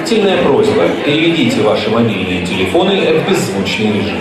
Настоятельная просьба: переведите ваши мобильные телефоны в беззвучный режим.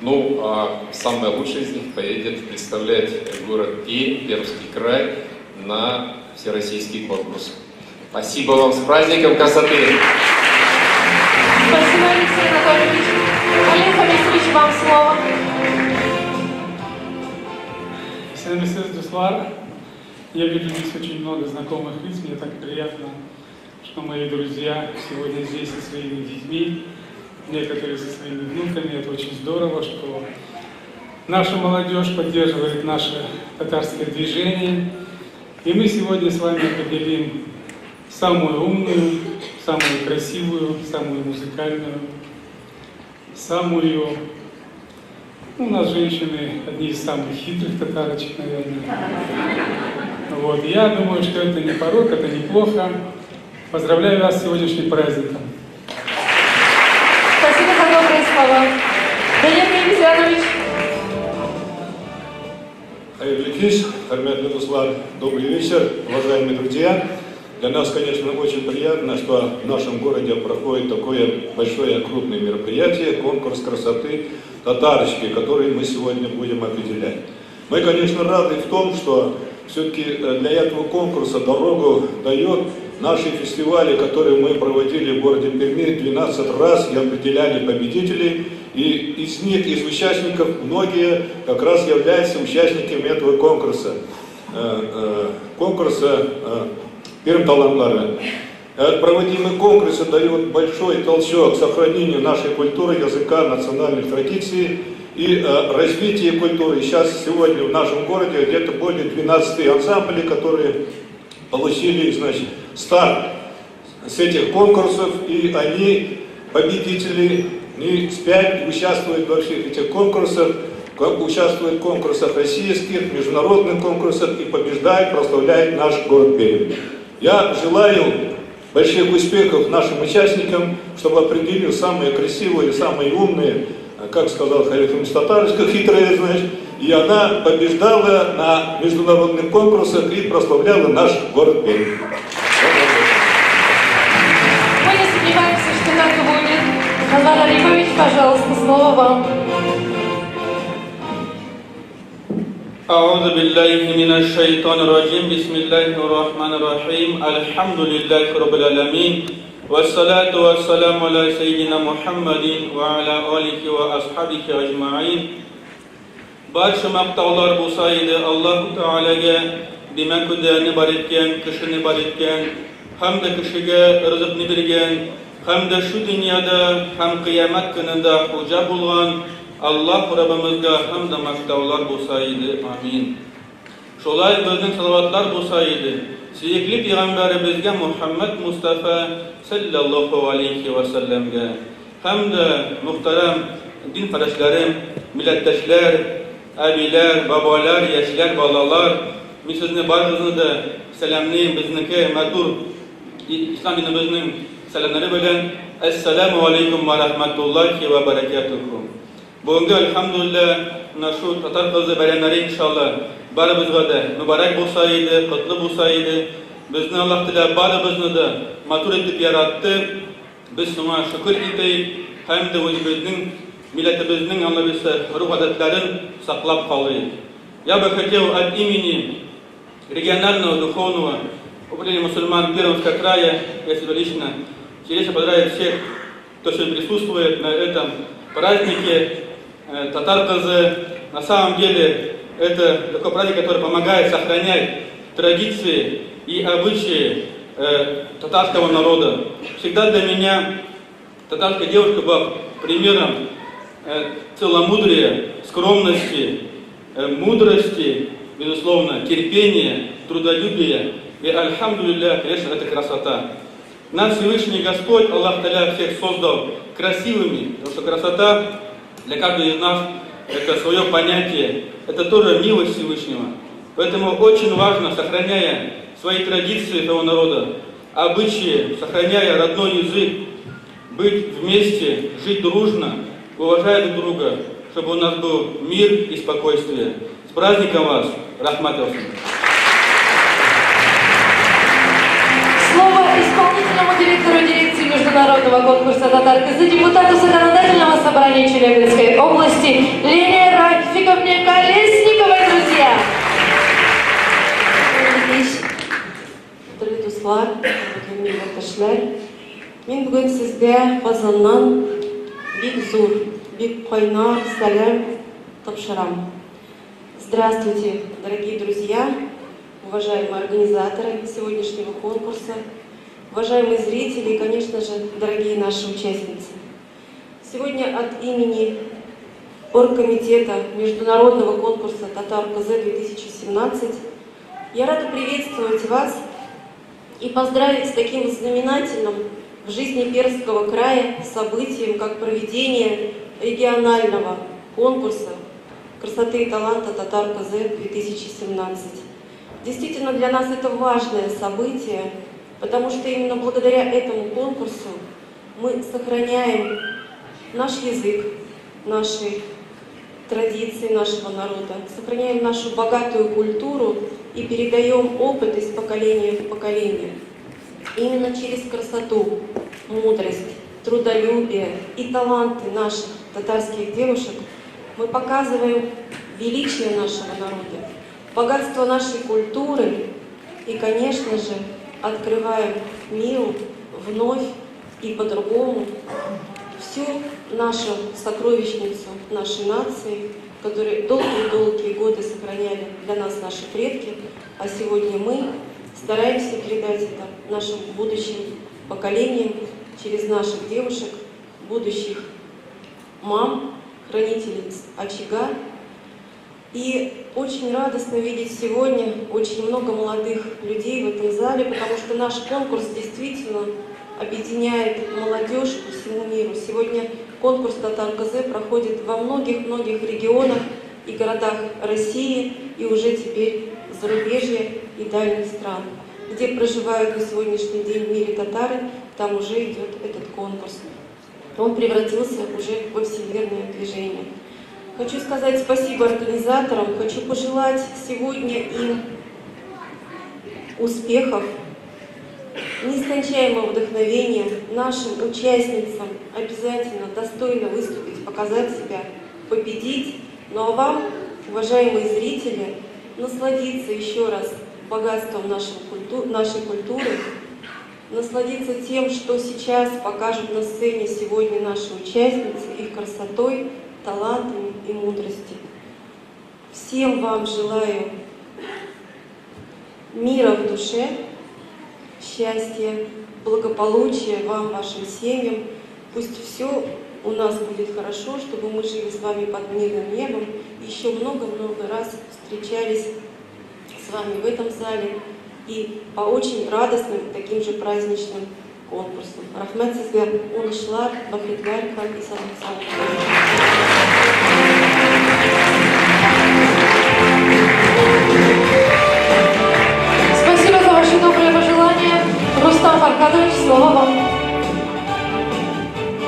Ну, а самая лучшая из них поедет представлять город Пермь, Пермский край, на всероссийский конкурс. Спасибо вам, с праздником красоты! Спасибо, Алексей Анатольевич. Олег Хамисович, вам слово. Исәнмесез, дуслар. Я вижу здесь очень много знакомых лиц. Мне так приятно, что мои друзья сегодня здесь со своими детьми, некоторые со своими внуками. Это очень здорово, что наша молодежь поддерживает наше татарское движение. И мы сегодня с вами определим самую умную, самую красивую, самую музыкальную, самую. Ну, у нас женщины одни из самых хитрых татарочек, наверное. Вот. Я думаю, что это не порок, это неплохо. Поздравляю вас с сегодняшним праздником. Спасибо за добрые слова. Данил Мимзянович. Хәерле кич, хөрмәтле дуслар, добрый вечер, уважаемые друзья. Для нас, конечно, очень приятно, что в нашем городе проходит такое большое крупное мероприятие, конкурс красоты «Татарочки», который мы сегодня будем определять. Мы, конечно, рады в том, что все-таки для этого конкурса дорогу дает наши фестивали, которые мы проводили в городе Перми 12 раз и определяли победителей. И из них, из участников, многие как раз являются участниками этого конкурса. Конкурса Пермь талантлары. Проводимые конкурсы дают большой толчок сохранению нашей культуры, языка, национальных традиций и развитию культуры. Сейчас, сегодня в нашем городе где-то более 12 ансамблей, которые получили, значит, старт с этих конкурсов, и они, победители, не спят и участвуют во всех этих конкурсах, участвуют в конкурсах российских, международных конкурсах и побеждают, прославляют наш город Пермь. Я желаю больших успехов нашим участникам, чтобы определили самые красивые, самые умные, как сказал Халиф татарочка, хитрая, значит, и она побеждала на международных конкурсах и прославляла наш город Пермь. Мы не сомневаемся, что так и будет. Назар Арипович, пожалуйста, слово вам. أعوذ بالله من الشيطان الرجيم. بسم الله الرحمن الرحيم. الحمد لله رب العالمين والصلاة والسلام على سيدنا محمد وعلى آله وأصحابه أجمعين. Барча мактаулар булса иде Аллаһу Тәгаләгә, димәк, күзләрне бар иткән, кешене бар иткән, һәм дә кешегә ризыкны биргән, һәм дә шу дөньяда һәм кыямәт көнендә хуҗа булган Аллаһ Раббымызга һәм дә мактаулар булса иде. Амин. Шулай безнең салаватлар булса иде сөекле пәйгамбәребезгә Мухаммад Мустафа саллаллаһу алейхи ва сәлләмгә. Һәм дә мөхтәрәм дин кардәшләрем, милләттәшләр, әбиләр, бабалар, яшьләр, балалар, мин сезне барыгызны да сәламлыйм безнеке матур ислам динебезнең сәламнәре белән. Әссәламу алейкум ва рахматуллахи ва баракатуху. Бүгенге, әлхәмдүлилләһ, менә шу татар кызы бәйрәмнәре иншалла барыбызга да мөбарәк булса иде, котлы булса иде. Безне Аллаһ Тәгалә барыбызны да матур итеп яратты. Без шуңа шөкер итәйек һәм дә үзебезнең милләтебезнең, Алла бирсә, гореф-гадәтләрен саклап калыйк. Я бы хотел от имени регионального духовного управления мусульман Пермского края, я себя лично сердечно поздравляю всех, кто сегодня присутствует на этом празднике Татар кызы. На самом деле это такой праздник, который помогает сохранять традиции и обычаи татарского народа. Всегда для меня татарская девушка была примером целомудрия, скромности, мудрости, безусловно, терпения, трудолюбия. И, альхамдулилля, конечно, это красота. Нам Всевышний Господь, Аллах Таля, всех создал красивыми, потому что красота для каждого из нас это свое понятие, это тоже милость Всевышнего. Поэтому очень важно, сохраняя свои традиции этого народа, обычаи, сохраняя родной язык, быть вместе, жить дружно, уважая друг друга, чтобы у нас был мир и спокойствие. С праздником вас! Рәхмәт Слово исполнительному директору дирекции международного конкурса «Татар кызы», депутату Законодательного собрания Челябинской области Лене Рафиковне Колесниковой, друзья! дуслар, хөрмәтле милләттәшләр! Мин бүген сезгә Казаннан бик зур, бик кайнар сәлам тапшырам. Здравствуйте, дорогие друзья, уважаемые организаторы сегодняшнего конкурса, уважаемые зрители и, конечно же, дорогие наши участницы. Сегодня от имени Оргкомитета Международного конкурса «Татар КЗ-2017» я рада приветствовать вас и поздравить с таким знаменательным в жизни Пермского края событием, как проведение регионального конкурса красоты и таланта «Татар КЗ-2017». Действительно, для нас это важное событие, потому что именно благодаря этому конкурсу мы сохраняем наш язык, наши традиции нашего народа, сохраняем нашу богатую культуру и передаем опыт из поколения в поколение. Именно через красоту, мудрость, трудолюбие и таланты наших татарских девушек мы показываем величие нашего народа, богатство нашей культуры и, конечно же, открываем миру вновь и по-другому всю нашу сокровищницу нашей нации, которую долгие-долгие годы сохраняли для нас наши предки, а сегодня мы стараемся передать это нашим будущим поколениям через наших девушек, будущих мам, хранительниц очага. И очень радостно видеть сегодня очень много молодых людей в этом зале, потому что наш конкурс действительно объединяет молодежь по всему миру. Сегодня конкурс «Татар КЗ» проходит во многих-многих регионах и городах России, и уже теперь зарубежья и дальних стран. Где проживают на сегодняшний день в мире татары, там уже идет этот конкурс. Он превратился уже во всемирное движение. Хочу сказать спасибо организаторам, хочу пожелать сегодня им успехов, нескончаемого вдохновения, нашим участницам обязательно достойно выступить, показать себя, победить. Ну а вам, уважаемые зрители, насладиться еще раз богатством нашей культуры, насладиться тем, что сейчас покажут на сцене сегодня наши участницы, их красотой, талантами и мудростью. Всем вам желаю мира в душе, счастья, благополучия вам, вашим семьям. Пусть все у нас будет хорошо, чтобы мы жили с вами под мирным небом, еще много-много раз встречались с вами в этом зале и по очень радостным таким же праздничным конкурсам. Рәхмәт сезгә, уңышлар, бәхетләр һәм исәнлек-саулык. Спасибо за ваши добрые пожелания. Рустам Фархадович, слово вам.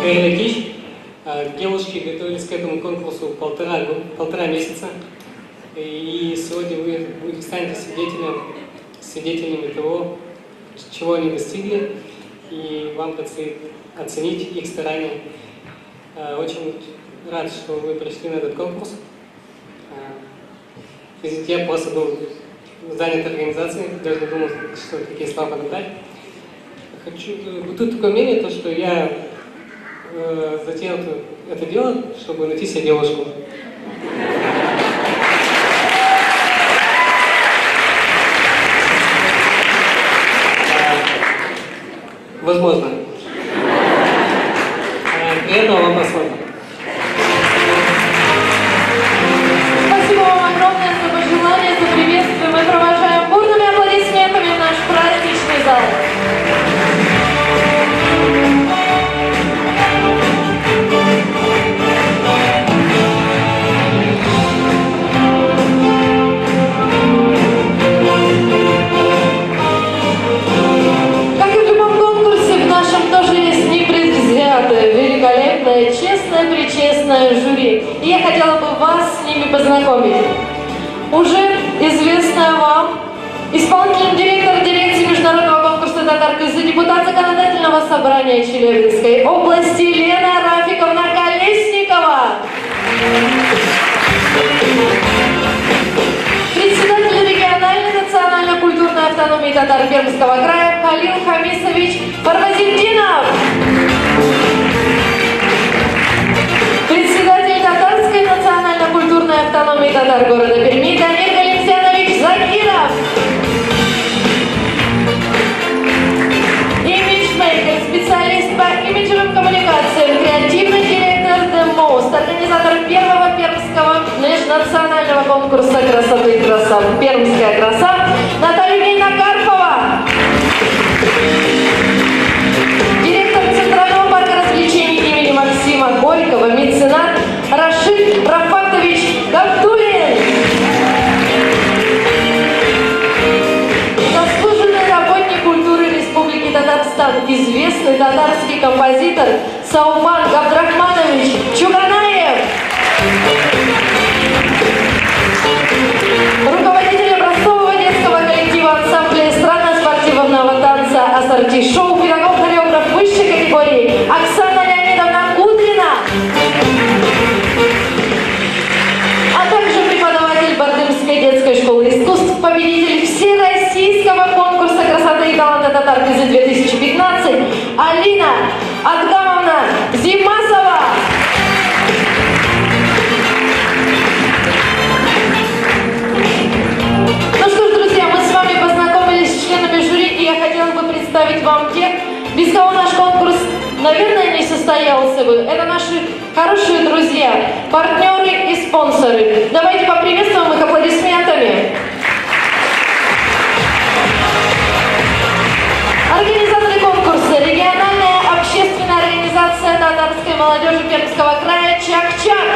Хәерле кич. Девушки готовились к этому конкурсу полтора месяца. И сегодня вы станете свидетелями того, чего они достигли, и вам предстоит оценить их старания. Очень рад, что вы пришли на этот конкурс. Я просто был занят организацией, даже не думал, что какие слова подобрать. Бытует такое мнение, то, что я затеял это дело, чтобы найти себе девушку. Возможно. Приятного вам просмотра. Спасибо вам огромное за пожелания, за приветствие. Мы провожаем бурными аплодисментами наш праздничный зал. Как и в любом конкурсе, в нашем тоже есть непредвзятое, великолепное, честное-пречестное жюри. И я хотела бы вас с ними познакомить. Уже известная вам исполнительный директор дирекции международного конкурса «Татар КЗ», депутат законодательного собрания Челябинской области Лена Рафиковна Колесникова. Председатель региональной национально-культурной автономии автономии татар Пермского края Халил Хамисович Фарвазетдинов. Председатель Татарской национально-культурной автономии татар города Перми Дамир Галимзянович Закиров. Имиджмейкер, специалист по имиджевым коммуникациям, креативный директор The Most, организатор первого пермского межнационального конкурса красоты и краса «Пермская краса» Наталья Евгеньевна Карпова. Директор Центрального парка развлечений имени Максима Горького, меценат Рашид Рафатович Габдуллин. Заслуженный работник культуры Республики Татарстан, известный татарский композитор Сауман Габдрахманович Чуганаев. Руководитель образцового детского коллектива ансамбля эстрадно-спортивного танца «Ассорти-шоу», педагог-хореограф высшей категории Оксана Леонидовна Кудрина, а также преподаватель Бардымской детской школы искусств, победитель Всероссийского конкурса красоты и таланта татар 2015 Алина Адгамовна Зимасова. Ну что ж, друзья, мы с вами познакомились с членами жюри, и я хотела бы представить вам тех, без кого наш конкурс, наверное, не состоялся бы. Это наши хорошие друзья, партнеры и спонсоры. Давайте поприветствуем их аплодисментами. Организаторы конкурса – региональная общественная организация татарской молодежи Пермского края «Чак-Чак».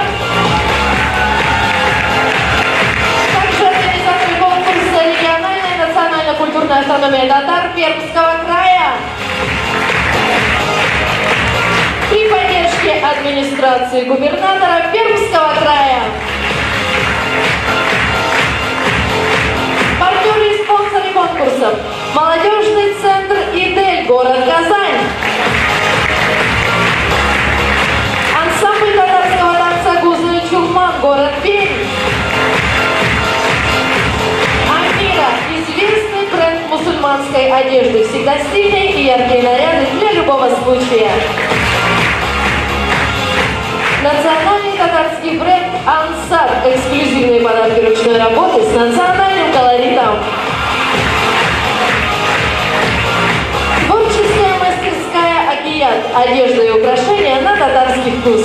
Также организаторы конкурса региональная национально-культурная автономия татар Пермского края. При поддержке администрации губернатора Пермского края. Партнеры и спонсоры конкурсов: Молодежный центр «Идель», город Казань. Ансамбль татарского танца «Гузный Чулман», город Пермь. Амира – известный бренд мусульманской одежды. Всегда стильные и яркие наряды для любого случая. Национальный татарский бренд «Ансар» – эксклюзивные подарки ручной работы с национальным колоритом. Творческая мастерская «Акият» – одежда и украшения на татарский вкус.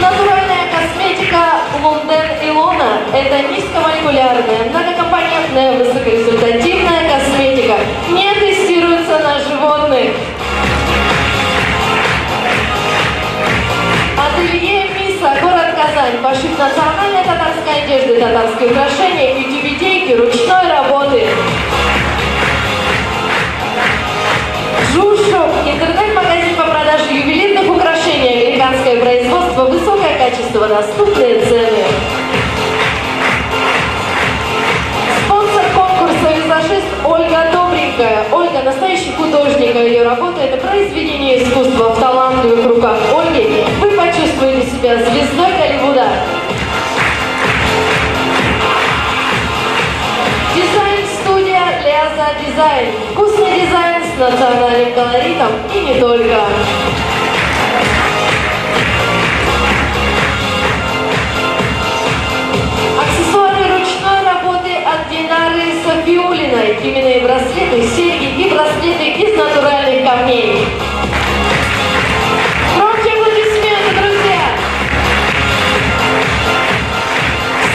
Натуральная косметика «Лунден Илона» – это низкомолекулярная, многокомпонентная, высокорезультативная косметика. Не тестируется на животных. Ателье «Миса», город Казань. Пошив национальной татарской одежды, татарские украшения и тюбетейки ручной работы. Жушоп – интернет-магазин по продаже ювелирных украшений, американское производство, высокое качество, доступные цены. Спонсор конкурса – визажист Ольга Добренькая. Ольга – настоящий художник, а ее работа – это произведение искусства. В талантливых руках Ольги вы почувствуете себя звездой Голливуда. Дизайн-студия «Ляза Дизайн». Вкусный дизайн с национальным колоритом и не только. Аксессуары ручной работы от Динары Софиулиной. Именные браслеты, серьги и браслеты из натуральных камней. Громче аплодисменты, друзья!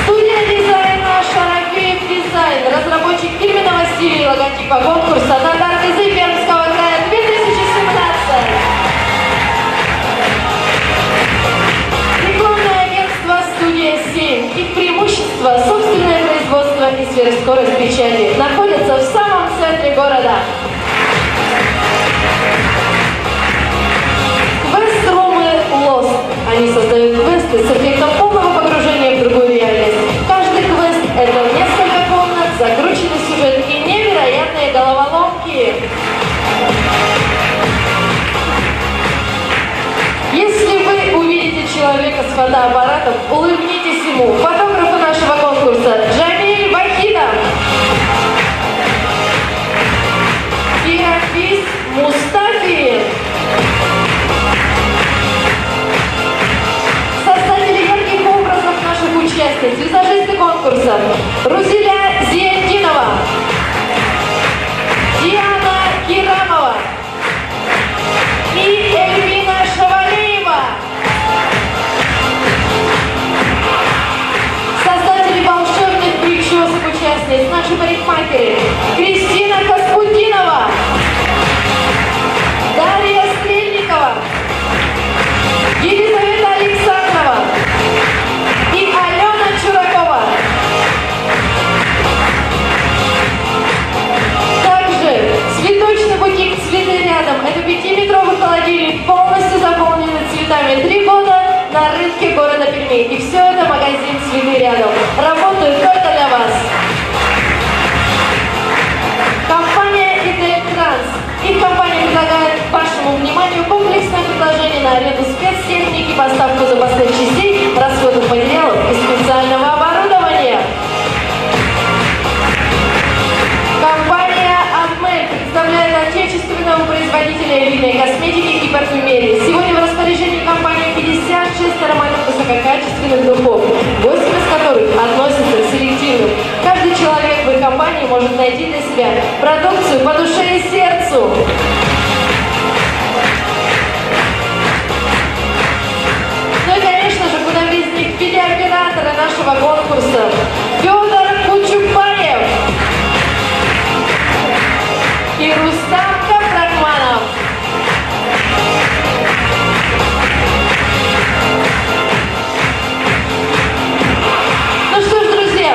Студия дизайна «Шарафеев Дизайн», разработчик фирменного стиля и логотипа конкурса «Татар Кызы Пермского края 2017». Рекламное агентство «Студия 7». Их преимущество – собственное производство и сверхскорость печати. Находятся в самом центре города. Квест-румы «Лост». Они создают квесты с эффектом полного погружения в другую реальность. Каждый квест – это несколько комнат, закрученный сюжет и невероятные головоломки. Если вы увидите человека с фотоаппаратом, улыбнитесь ему. Фотографы нашего конкурса Джамиль Вахидов. производителя элитной косметики и парфюмерии. Сегодня в распоряжении компании 56 ароматов высококачественных духов, 8 из которых относятся к селективным. Каждый человек в их компании может найти для себя продукцию по душе и сердцу. Ну и, конечно же, куда без них видеооператоры нашего конкурса Федор Кучукбаев и Рустам Капрахманов. Ну что ж, друзья,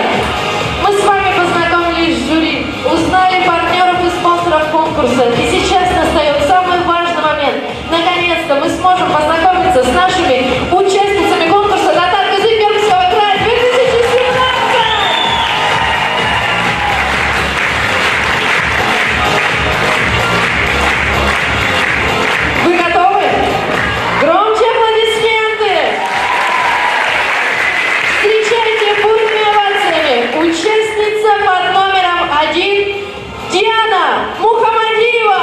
мы с вами познакомились с жюри, узнали партнеров и спонсоров конкурса. И сейчас настает самый важный момент. Наконец-то мы сможем познакомиться с нашими участницами конкурса «Татар кызы Пермского края 2017». Вы готовы? Громче аплодисменты! Встречайте бурными овациями участница под номером 1 Диана Мухамадиева!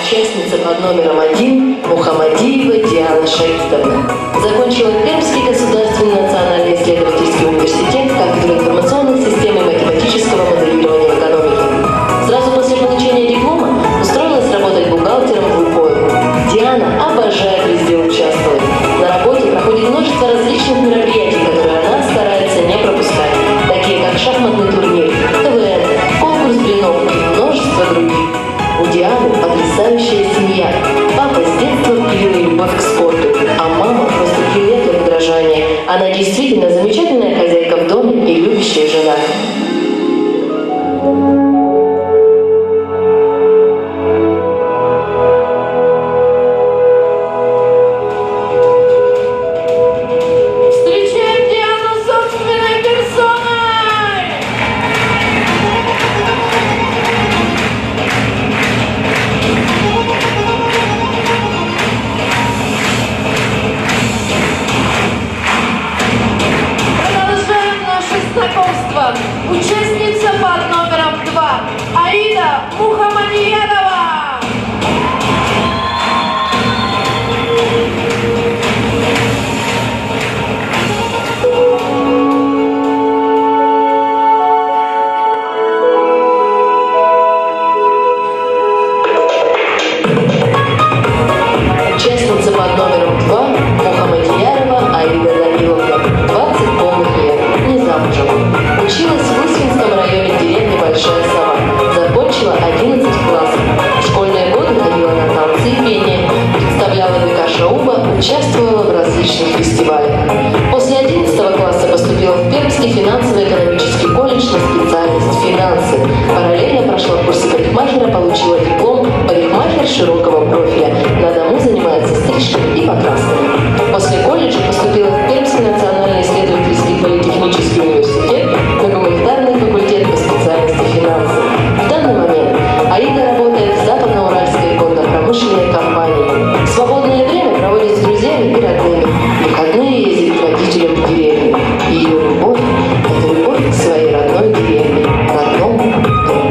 Участница под номером 1 Мухамадиева Диана Шаитовна. Закончила Пермский государственный национальный исследовательский университет, кафедру информационных систем и математического моделирования в экономике. Сразу после получения диплома устроилась работать бухгалтером в Лукойл. Диана обожает везде участвовать. На работе проходит множество различных мероприятий, которые она старается не пропускать, такие как шахматный турнир, КВН, конкурс блинов и множество других. У Дианы потрясающая семья. Папа с детства привил ей любовь к спорту, а мама просто пример для подражания. Она действительно замечательная хозяйка в доме и любящая жена. Встречаем Диану собственной персоной! Продолжаем наше знакомство. Участница под номером 2 Аида Мухамадиярова. Участница под номером 2 Мухамадиярова Аида Наиловна, 20 полных лет, не замужем. Училась в Лысвинском районе деревни Большая Сова. Закончила 11 классов. В школьные годы ходила на танцы и пение, представляла ДК Шауба, участвовала в различных фестивалях. После 11 класса поступила в Пермский финансово-экономический колледж на специальность финансы. Параллельно прошла курсы парикмахера, получила диплом парикмахер широкого профиля. На дому занимается стрижкой и покраской. После колледжа поступила в Пермский национальный исследовательский политехнический университет на гуманитарный факультет по специальности финансы. В данный момент Аида работает в Западноуральской конно-промышленной компании. Свободное время проводит с друзьями и родными. В выходные ездит к родителям в деревню. Ее любовь – это любовь к своей родной деревне, родному дому.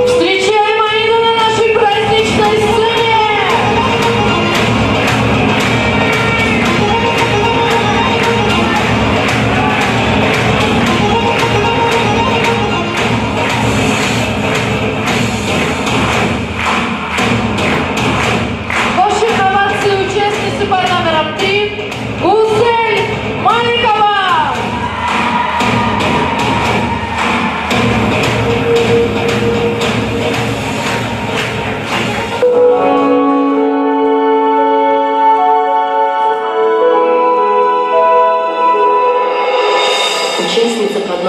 Встречаем Аиду на нашей праздничной сцене!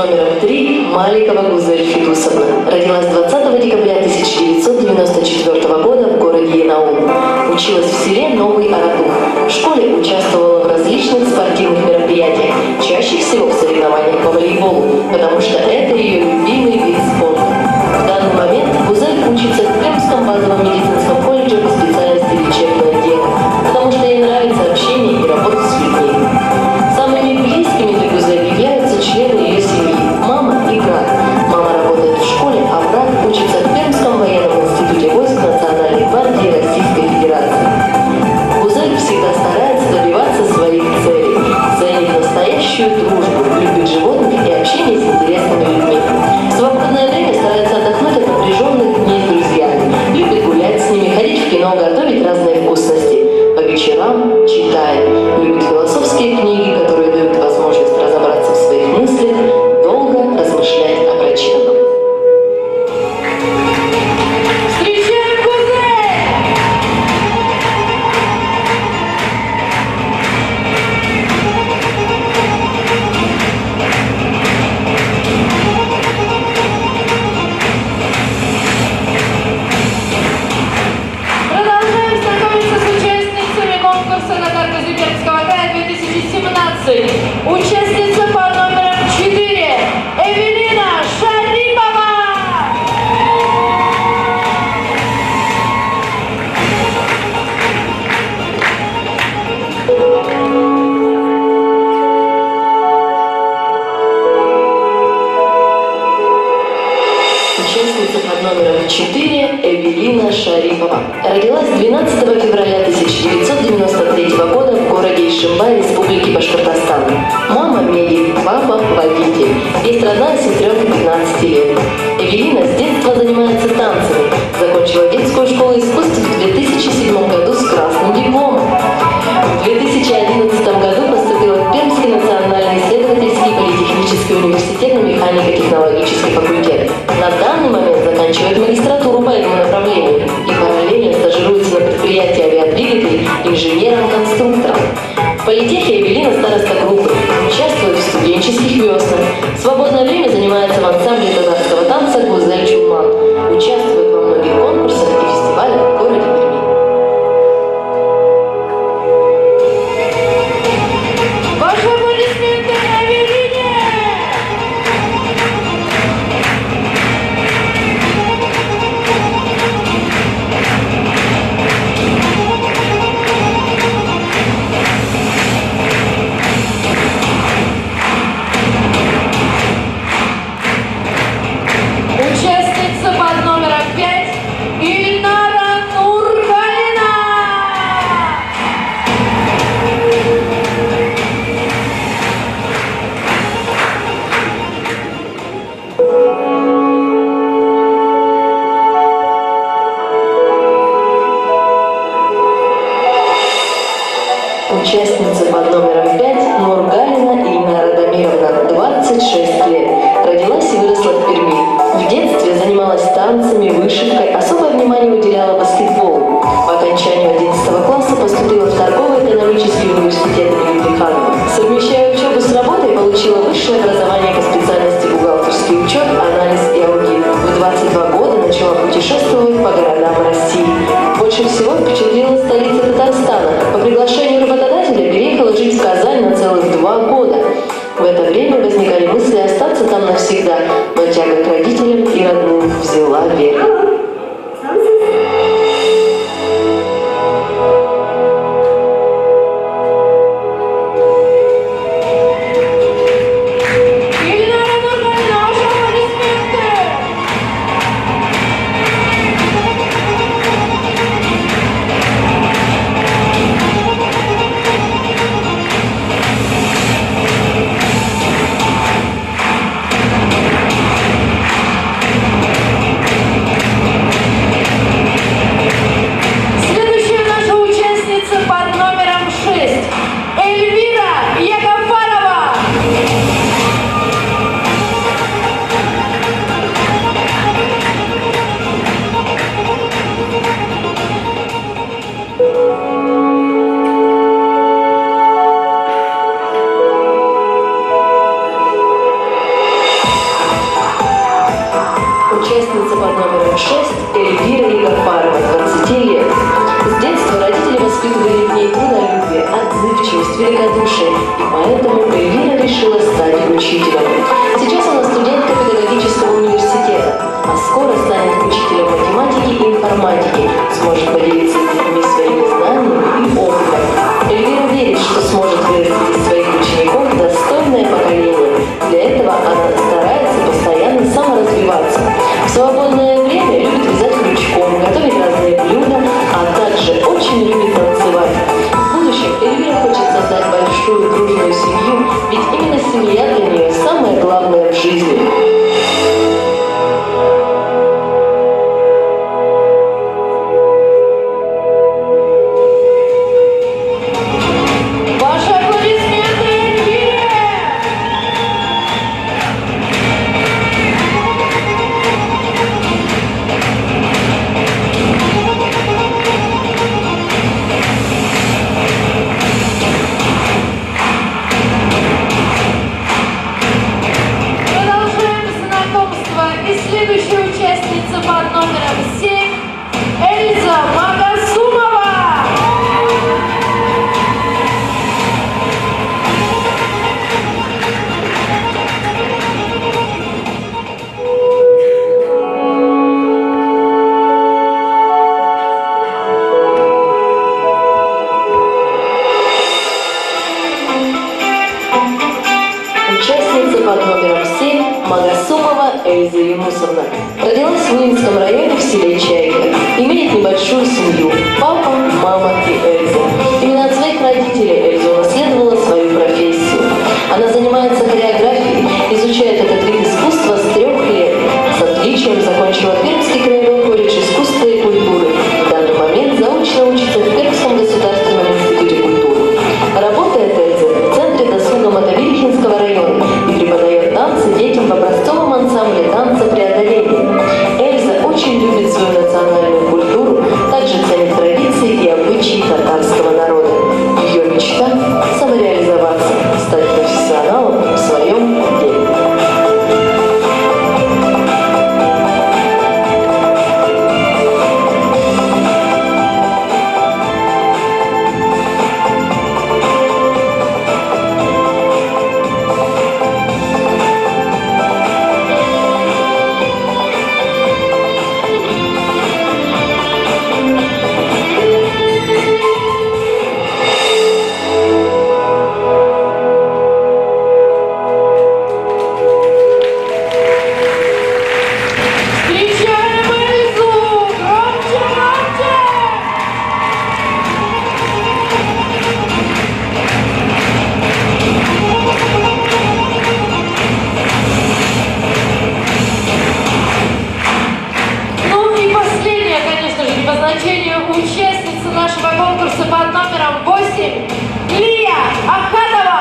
номером 3 Маликова Гузель Федусовна. Родилась 20 декабря 1994 года в городе Янаул. Училась в селе Новый Аратух. В школе участвовала в различных спортивных мероприятиях, чаще всего в соревнованиях по волейболу, потому что это ее любимый вид спорта. В данный момент Гузель учится в Пермском базовом медицинском колледже по специальности лечебное дело, потому что ей нравится общение и работа с людьми. Самыми близкими для Гузель являются члены ее семьи – мама и брат. Мама работает в школе, а брат учится в Пермском военном институте войск Национальной гвардии Российской Федерации. Гузель всегда старается добиваться своих целей, ценит настоящую дружбу, любит животных и общение с интересными людьми. В свободное время старается отдохнуть от напряженных дней с друзьями, любит гулять с ними, ходить в кино, готовить разные вкусности. По вечерам читает, любит философские книги, которые дают возможность разобраться в своих мыслях, долго размышлять о прочитанном. Встречаем Гузель! Продолжаем знакомиться с участницами конкурса на Картузе Пермского края 2017. Участница по номерам 4 Эвелина Шарипова. Участница под номером 4 Эвелина Шарипова. Родилась 12 февраля 1993 года в городе Ишимбай, Республики Башкортостан. Мама медик, папа водитель. Есть родная сестренка 15 лет. Эвелина с детства занимается танцами. Закончила детскую школу искусств в 2007 году с красным дипломом. В 2011 году поступила в Пермский национальный исследовательский политехнический университет на механико-технологический факультет. На данный момент заканчивает магистратуру по этому направлению и параллельно стажируется на предприятии авиадвигателей инженером-конструктором. В политехе Эвелина староста группы, участвует в студенческих веснах. В свободное время занимается в ансамбле татарского танца «Гузель Чулман». Участвует во многих конкурсах и фестивалях в городе Перми. Ваши аплодисменты Эвелине! Участница под номером 5 Ильнара Нургалина. Участница под номером 5 Нургалина Ильнара Дамировна, 26 лет. Родилась и выросла в Перми. В детстве занималась танцами, вышивкой, особое внимание уделяла баскетболу. По окончанию 11 класса поступила в торгово-экономический университет имени Плеханова. Совмещая учебу с работой, получила высшее образование по специальности бухгалтерский учет, анализ и аудит. В 22 года начала путешествовать по городам России. Больше всего впечатлила столица Татарстана. По приглашению работодателя переехала жить в Казань на целых 2 года. В это время возникали мысли остаться там навсегда, но тяга к родителям и родным взяла верх. Ильнара Нургалина, ваши аплодисменты! воспитывали в ней трудолюбие, отзывчивость, великодушие, и поэтому Эльвира решила стать учителем. Сейчас она студентка педагогического университета, а скоро станет учителем математики и информатики, сможет поделиться с детьми своими знаниями и опытом. Эльвира верит, что сможет вырастить из своих учеников достойное поколение. Для этого она старается постоянно саморазвиваться. В свободное время любит вязать крючком, готовить разные блюда, а также очень любит танцевать. В будущем Эльвира хочет создать большую дружную семью, ведь именно семья для нее самое главное в жизни. Ваши аплодисменты Эльвире! Продолжаем знакомство. И следующая участница под номером 7 Эльза Магасумова. Участница под номером 7 Магасумова Эльза Юнусовна. Родилась в Уинском районе в селе Чайка. Имеет небольшую семью – папа, мама и Эльза. Именно от своих родителей Эльза унаследовала свою профессию. Она занимается хореографией, изучает этот вид искусства с 3 лет. С отличием закончила Пермский краевой колледж искусства и культуры. В данный момент заочно учится в Пермском государственном институте культуры. Работает Эльза в центре досуга Мотовилихинского района и преподает танцы детям в образцовом ансамбле танца «Преодоление». Эльза очень любит свою национальную культуру, также ценит традиции и обычаи татарского народа. Ее мечта – самореализоваться, стать профессионалом в своем деле. Встречаем Эльзу! Громче, громче! Ну и последняя, конечно же, не по значению, участница нашего конкурса под номером 8 Лия Ахатова!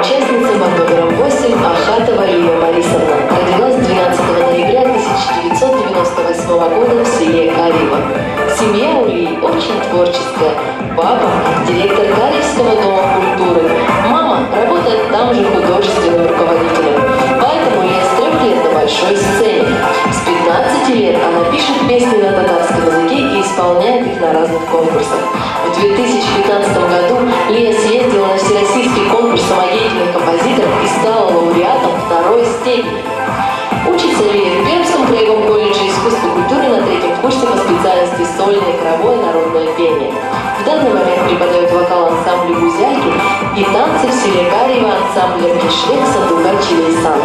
Участница под номером 8 Ахатова Лия Борисовна родилась 12 ноября 1998 года в селе Карьево. Семья у Лии очень творческая. Папа – директор Карьевского дома культуры. Мама работает там же художественным руководителем. Поэтому Лия с 3 лет на большой сцене. С 15 лет она пишет песни на татарском языке и исполняет их на разных конкурсах. В 2015 году Лия съездила на всероссийский конкурс самодеятельных композиторов и стала лауреатом 2-й степени. Учится Лия в Пермском краевом колледже искусства и культуры на 3-м курсе по специальности сольное хоровое народное пение. В данный момент преподает вокал ансамблю «Гузяки» и танцы в селе Карьево ансамблем «Кишлек Сандугачи Лейсан».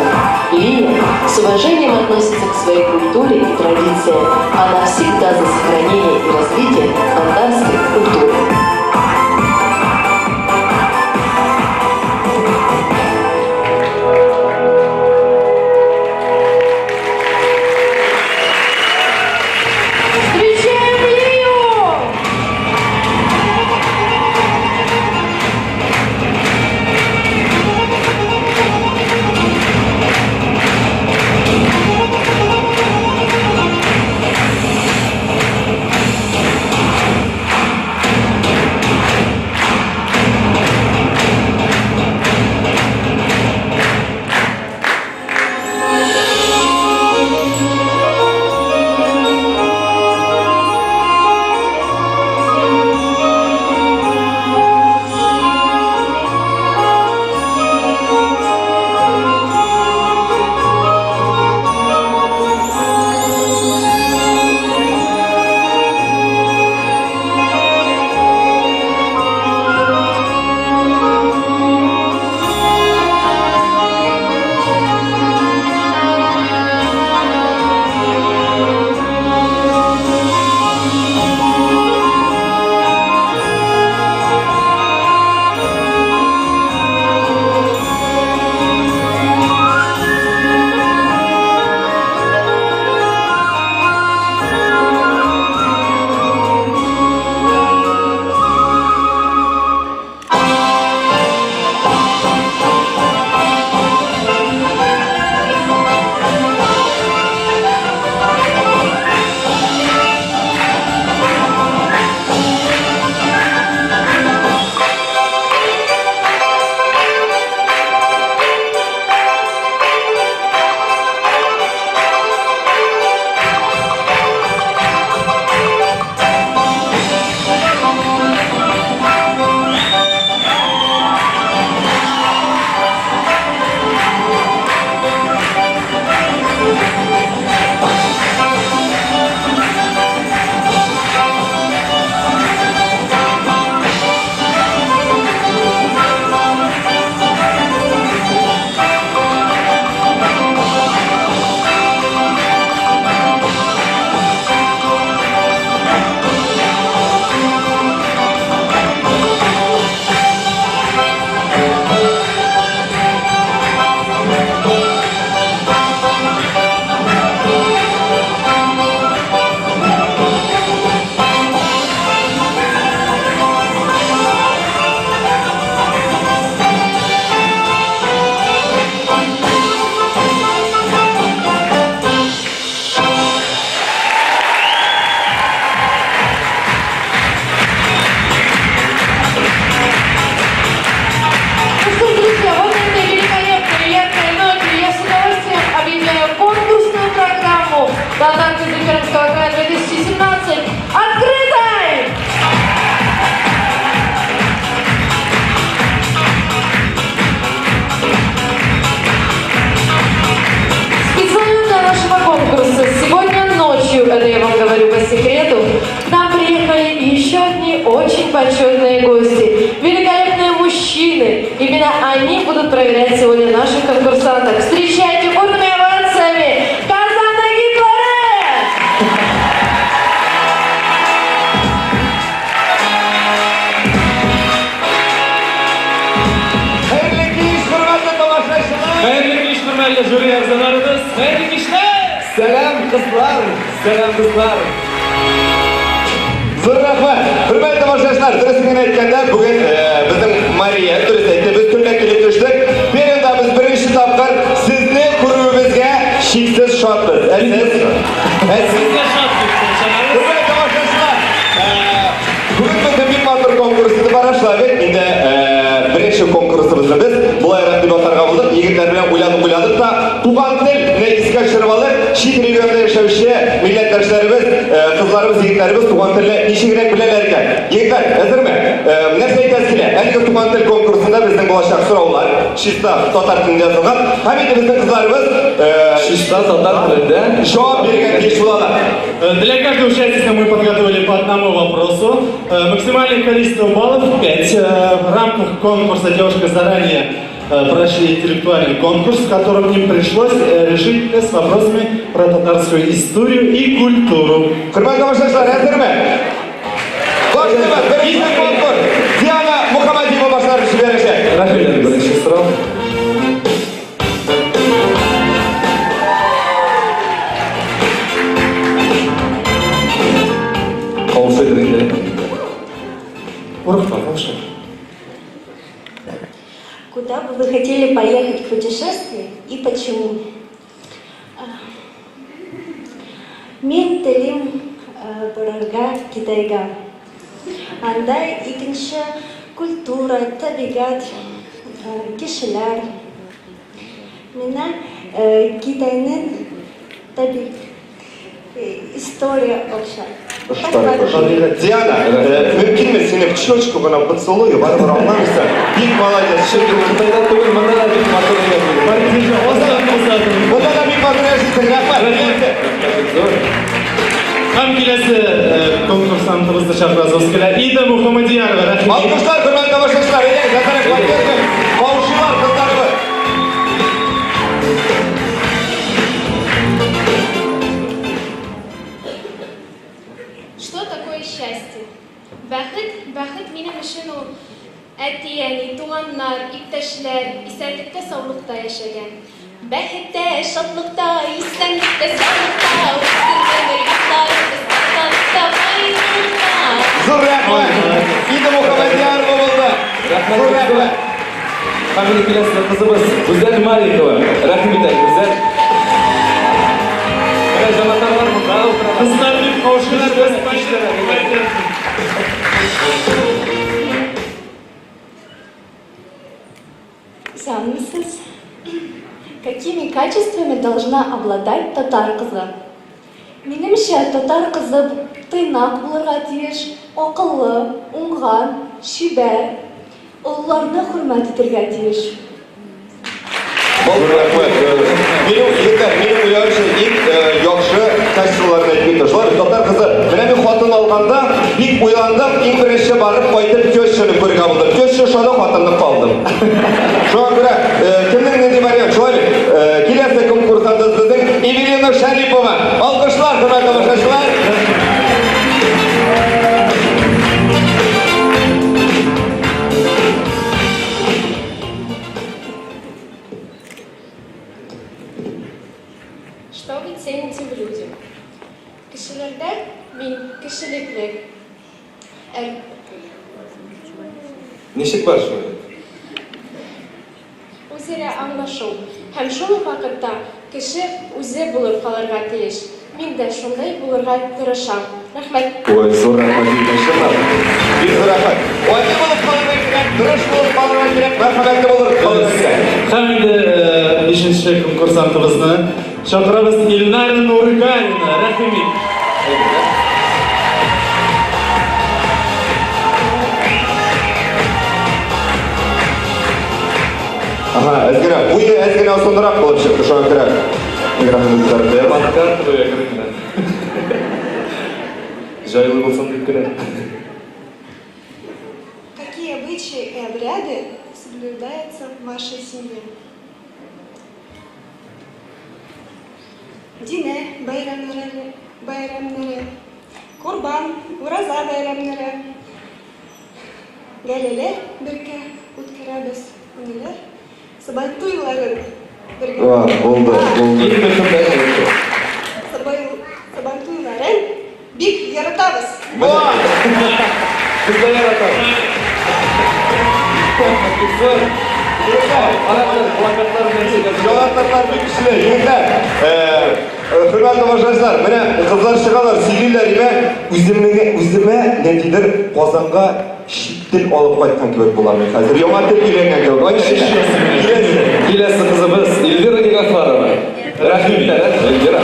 Лия с уважением относится к своей культуре и традициям. Она всегда за сохранение и развитие татарской культуры. Встречаем Лию! очень почетные гости. Великолепные мужчины. Именно они будут проверять сегодня наших конкурсанток. Встречайте бурными овациями Казан егетләре! Хәерле кич, хөрмәтле тамашачылар! Хәерле кич, хөрмәтле жюри әгъзаларыбыз! Хәерле кичләр! Сәлам, кызлар! Сәлам, кызлар! Зур рәхмәт! Хөрмәтле тамашачылар, дөресен генә әйткәндә, бүген безнең Мария дөрес әйтте, без төнлә килеп төштек. Пермьдә без беренче тапкыр сезне күрүебезгә чиксез шатбыз. Ә сез? Ә сез? Без дә шат дип ышанабыз. Хөрмәтле тамашачылар, бүген безнең бик матур конкурс итеп бара, шулай бит? Инде беренче конкурсыбызны без болайрак дип атарга булдык. Егетләр белән уйланып уйладык та, туган тел не искә төшереп алып, чит регионда яшәүче милләттәшләребез, кызларыбыз, егетләребез туган телне ничегрәк беләләр икән? Егетләр, әзерме? Нәрсә әйтәсе килә? Әлеге туган тел конкурсында безнең булачак сораулар чиста татар телендә язылган. Һәм инде безнең кызларыбыз Чиста татар телендә җавап бирергә тиеш булалар. Для каждой участницы мы подготовили по одному вопросу. Максимальное количество баллов 5. В рамках конкурса девушка заранее прошли интеллектуальный конкурс, в котором им пришлось решить тест с вопросами про татарскую историю и культуру. Хөрмәтле тамашачылар, әзерме? Башлыйбыз. Беренче конкурс. Диана Мухаммадиева башлап җибәрәчәк. Рәхмәт, беренче сорау. Каушыйдыр инде. Курыкма, каушама. Куда бы вы хотели поехать в путешествие и почему? Мин телим барырга Китайга. Анда икенче культура, табигать, кешеләр. Миңа Китайның таби история охшай. Диана, мөмкинме сине в щечку гына поцелую, барыбер аңламыйсың. Бик молодец. Чөнки Кытайда түгел, монда да бик матур икән. Монда да бик матур яшисең. Рәхмәт. Зур. Һәм киләсе конкурсантыбызны чакырасыбыз килә. Ида Мухаммадиярова, рәхмәт. Алкышлар, хөрмәтле тамашачылар, әйдәгез, әзерәк поддержим. Каушыйлар кызларыбыз. Что такое счастье? Бәхет, бәхет минем өчен ул әти-әни, туганнар, иптәшләр, исәнлектә, саулыкта яшәгән. Бәхеттә, шатлыкта, исәнлектә, саулыкта, үтсен гомер юлларыбыз татарлыкта, байлыкта. Зур рәхмәт. Ида Мухаммадиярова булды. Рәхмәт. Зур рәхмәт. Һәм инде киләсе кызыбыз Гүзәл Маликова. Рәхим итәк, Гүзәл. Менә җанатарлар монда утыра. Кызлар бик каушыйлар, без поддержим. Исәнмесез. Какими качествами должна обладать татар кызы? Минемчә, татар кызы тыйнак булырга тиеш, акыллы, уңган, чибәр, олыларны хөрмәт итәргә тиеш. Зур рәхмәт. Минем егетләр, минем уйлавымча, иң яхшы качестволарны әйтеп китте. Шулай татар кызы, менә мин хатын алганда бик уйландым, иң беренче барып кайтып тещаны күрергә булдым. Теща ошады, хатынны калдым. Шуңа күрә кемнең нинди вариант, шулай бит? Киләсе конкурсантыбыз безнең Эвелина Шәрипова. Алкышлар, хөрмәтле тамашачылар. Что вы цените в людях? Кешеләрдә мин кешелеклек, Ничек бар шулай? Үзара аңлашу һәм шул ук вакытта кеше үзе булып калырга тиеш. Мин дә шундый булырга тырышам. Рәхмәт. Ой, зур рәхмәт, чынлап. Бик зур рәхмәт. Гади булып калырга кирәк, тырыш булып калырга кирәк, мәрхәмәтле булып калырга кирәк. Һәм инде бишенче конкурсантыбызны чакырабыз Илнара Нургалина. Рәхим ит. Ага, әз генә, буе әз генә озынрак булып чыкты, шуңа күрә микрофон үзгәртте. Подкатываю әкрен. Җайлы булсын дип кенә. обряды соблюдаются в вашей семье? Динә бәйрәмнәре, бәйрәмнәре, Корбан, Ураза бәйрәмнәре. Гаиләләр бергә үткәрәбез, әниләр Сабантуйларын бергә. А, булды, булды. Иң мөһим нәрсә. Сабантуйларын бик яратабыз. Без дә яратабыз. Җанатарлар бик көчле, егетләр. Хөрмәтле тамашачылар, менә кызлар чыгалар, сөйлиләр, имә үземнең үземә ниндидер Казанга чит тел алып кайткан кебек булам мин хәзер. Яңа тел өйрәнгән кебек. Киләсе, киләсе кызыбыз Эльвира Гафарова. Рәхим итәләр, Эльвира.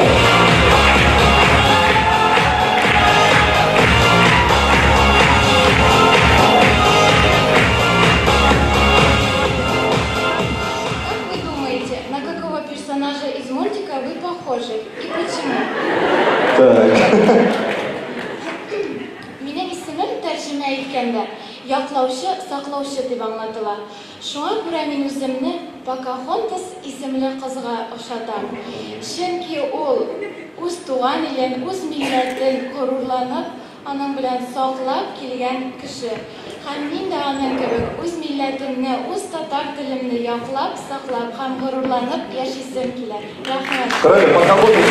Как вы думаете, на какого персонажа из мультика вы похожи и почему? Так. Минем исемем тәрҗемә иткәндә яклаучы, саклаучы дип аңлатыла. Шуңа күрә мин үземне Покахонтас исемле кызга охшатам. Чөнки ул үз туган илен, үз милләтен горурланып, аның белән саклап килгән кеше. Һәм мин дә аның кебек үз милләтемне, үз татар телемне яклап, саклап һәм горурланып яшисем килә. Рәхмәт. Правильно, Покахонтас,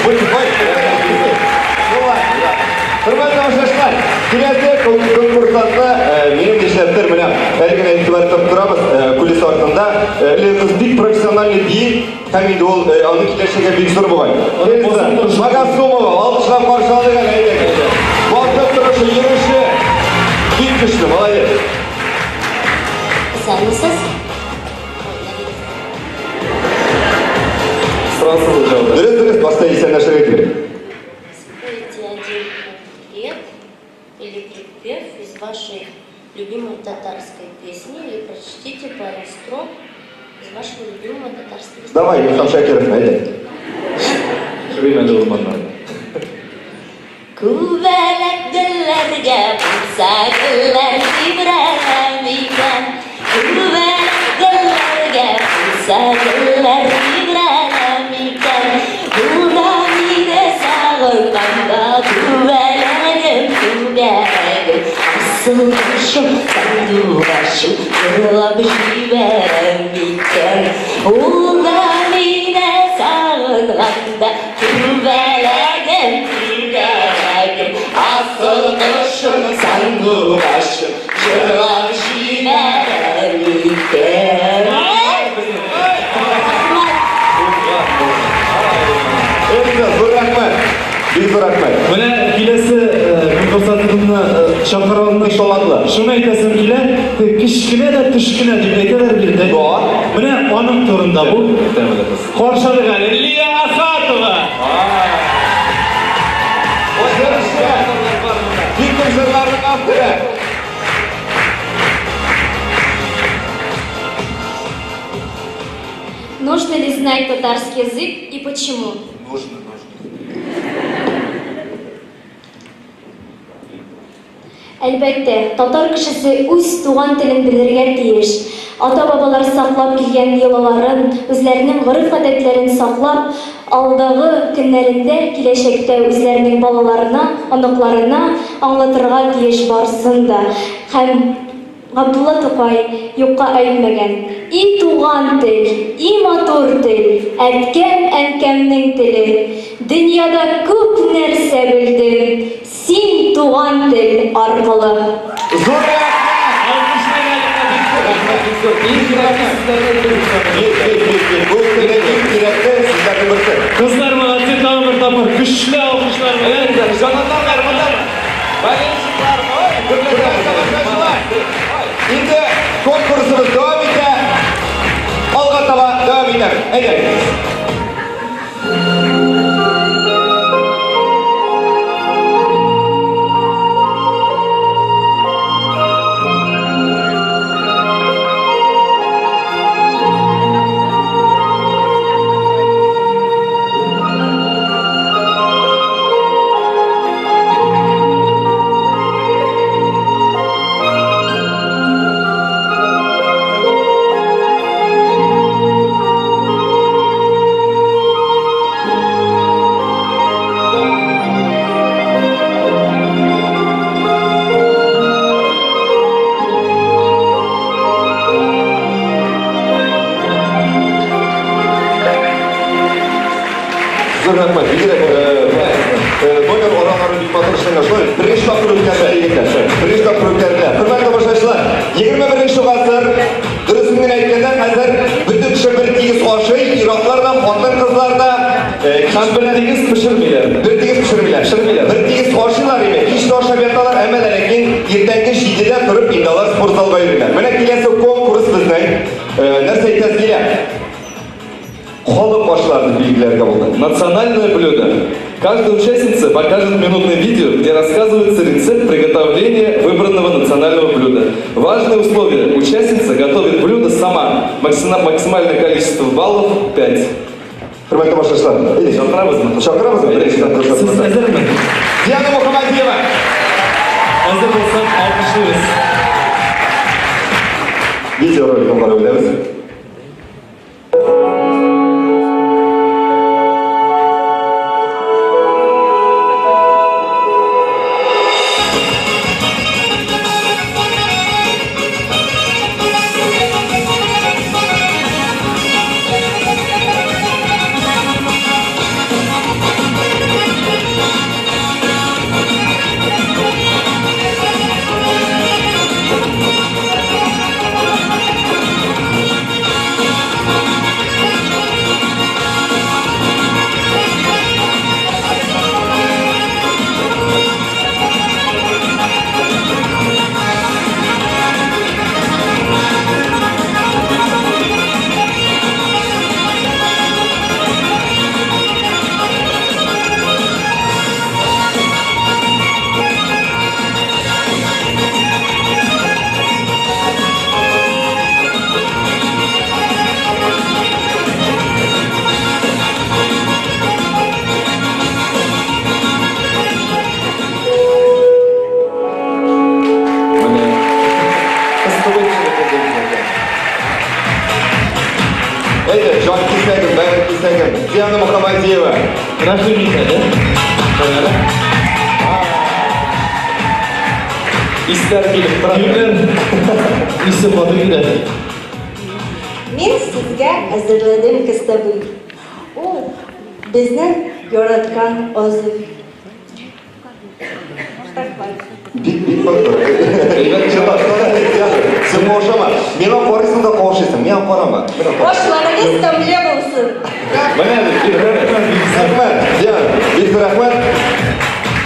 Хөрмәтле тамашачылар, киләсе конкурсантны минем нишләптер менә әле генә игътибар итеп торабыз кулис артында. Әле кыз бик профессиональный бии һәм инде ул аның киләчәге бик зур бугай. Эльза Магасумова, алкышлап каршы алыйк әле, әйдәгез. Басып торышы, йөреше бик көчле, молодец. Исәнмесез. Сразу җавап. Дөрес, дөрес, башта исәнләшергә кирәк. Спойте один куплет или припев из вашей любимой татарской песни или прочтите пару строк из вашего любимого татарского Давай, Илһам Шакиров, әйдә. Время урманнар. Күбәләк гөлләргә булса гөлләр тибрәнә микән? Күбәләк гөлләргә булса гөлләр тибрәнә микән? Ул да мине сагынганда күбәләгем, күбәләгем, асыл кошым, сандугачым, җырлап җибәрә микән? Ул да мине сагынганда күбәләгем, күбәләгем, асыл кошым, сандугачым, җырлап җибәрә микән? Эльза, зур рәхмәт. Бик зур рәхмәт. Менә киләсе конкурсантыбызны чакырганны Бик талантлы. Шуны әйтәсем килә, кечкенә дә төшкенә дип әйтәләр бит. Да. Менә аның турында бу. Каршы алыйк әле Лия Ахатова. Бик күп җырларның авторы. Нужно ли знать татарский язык и почему? Нужно, нужно. Әлбәттә, татар кешесе үз туган телен белергә тиеш. Ата-бабалар саклап килгән йолаларын, үзләренең гореф-гадәтләрен саклап, алдагы көннәрендә, киләчәктә үзләренең балаларына, оныкларына аңлатырга тиеш барсын да. Һәм Габдулла Тукай юкка әйтмәгән: И туган тел, и матур тел, әткәм-әнкәмнең теле, дөньяда күп нәрсә белдем, син туган тел аркылы. Зур рәхмәт! Рәхмәт бик зур. Иң кирәкле сүзләрне әйттегез. Бик, бик, бик, бик. Бу көндә иң кирәкле сүзләрнең берсе. Кызлар молодцы, тагын бер тапкыр көчле алкышлар белән. Җанатарлар монда. Болельщиклар, ой, Хөрмәтле тамашачылар, инде конкурсыбыз дәвам итә. Алга таба дәвам итәбез. Әйдәгез. Зур рәхмәт. Бигрәк номер аралары бик матур эшләнгән. Шулай беренче тапкыр үткәрелә, егетләр. Беренче тапкыр үткәрелә. Хөрмәтле тамашачылар, 21 гасыр, дөресен генә әйткәндә, хәзер бөтен кеше бер тигез ашый, ир-атлар да, хатын-кызлар да, Һәм бер тигез пешермиләр. Бер тигез пешермиләр. Пешермиләр. Бер тигез ашыйлар име, кич тә ашап яталар, әмма дә ләкин иртәнге 7-дә торып инде алар спортзалга йөриләр. Менә киләсе конкурс безнең. Нәрсә әйтәсе килә? Халык ашлары дип билгеләргә булды. Национальное блюдо. Каждая участница покажет минутное видео, где рассказывается рецепт приготовления выбранного национального блюда. Важное условие – участница готовит блюдо сама. Максимальное количество баллов – 5. Хөрмәтле тамашачылар, әйдә. Чакырабызмы? Чакырабызмы? Беренче тапкыр. Сез әзерме? Диана Мухаммадиева. Әзер булсак, алкышлыйбыз. Видеороликын карап үтәбез. Менә кыстыбый пешереп булды безнеке. Әйдә, җан кисәгем, бәгырь кисәгем. Диана Мухаммадиева. Рәхим ит әле. Кая? Исләр килеп тора. Кемнәр? Исе каты килә. Мин сезгә әзерләдем кыстыбый. Ул безнең яраткан азык. Бик бик матур. Чынлап, Диана, син каушама. Миңа карыйсың да каушыйсың. Миңа карама. Менә кара. Ашларыгыз тәмле булсын. Менә бик рәхмәт. Диана, бик рәхмәт.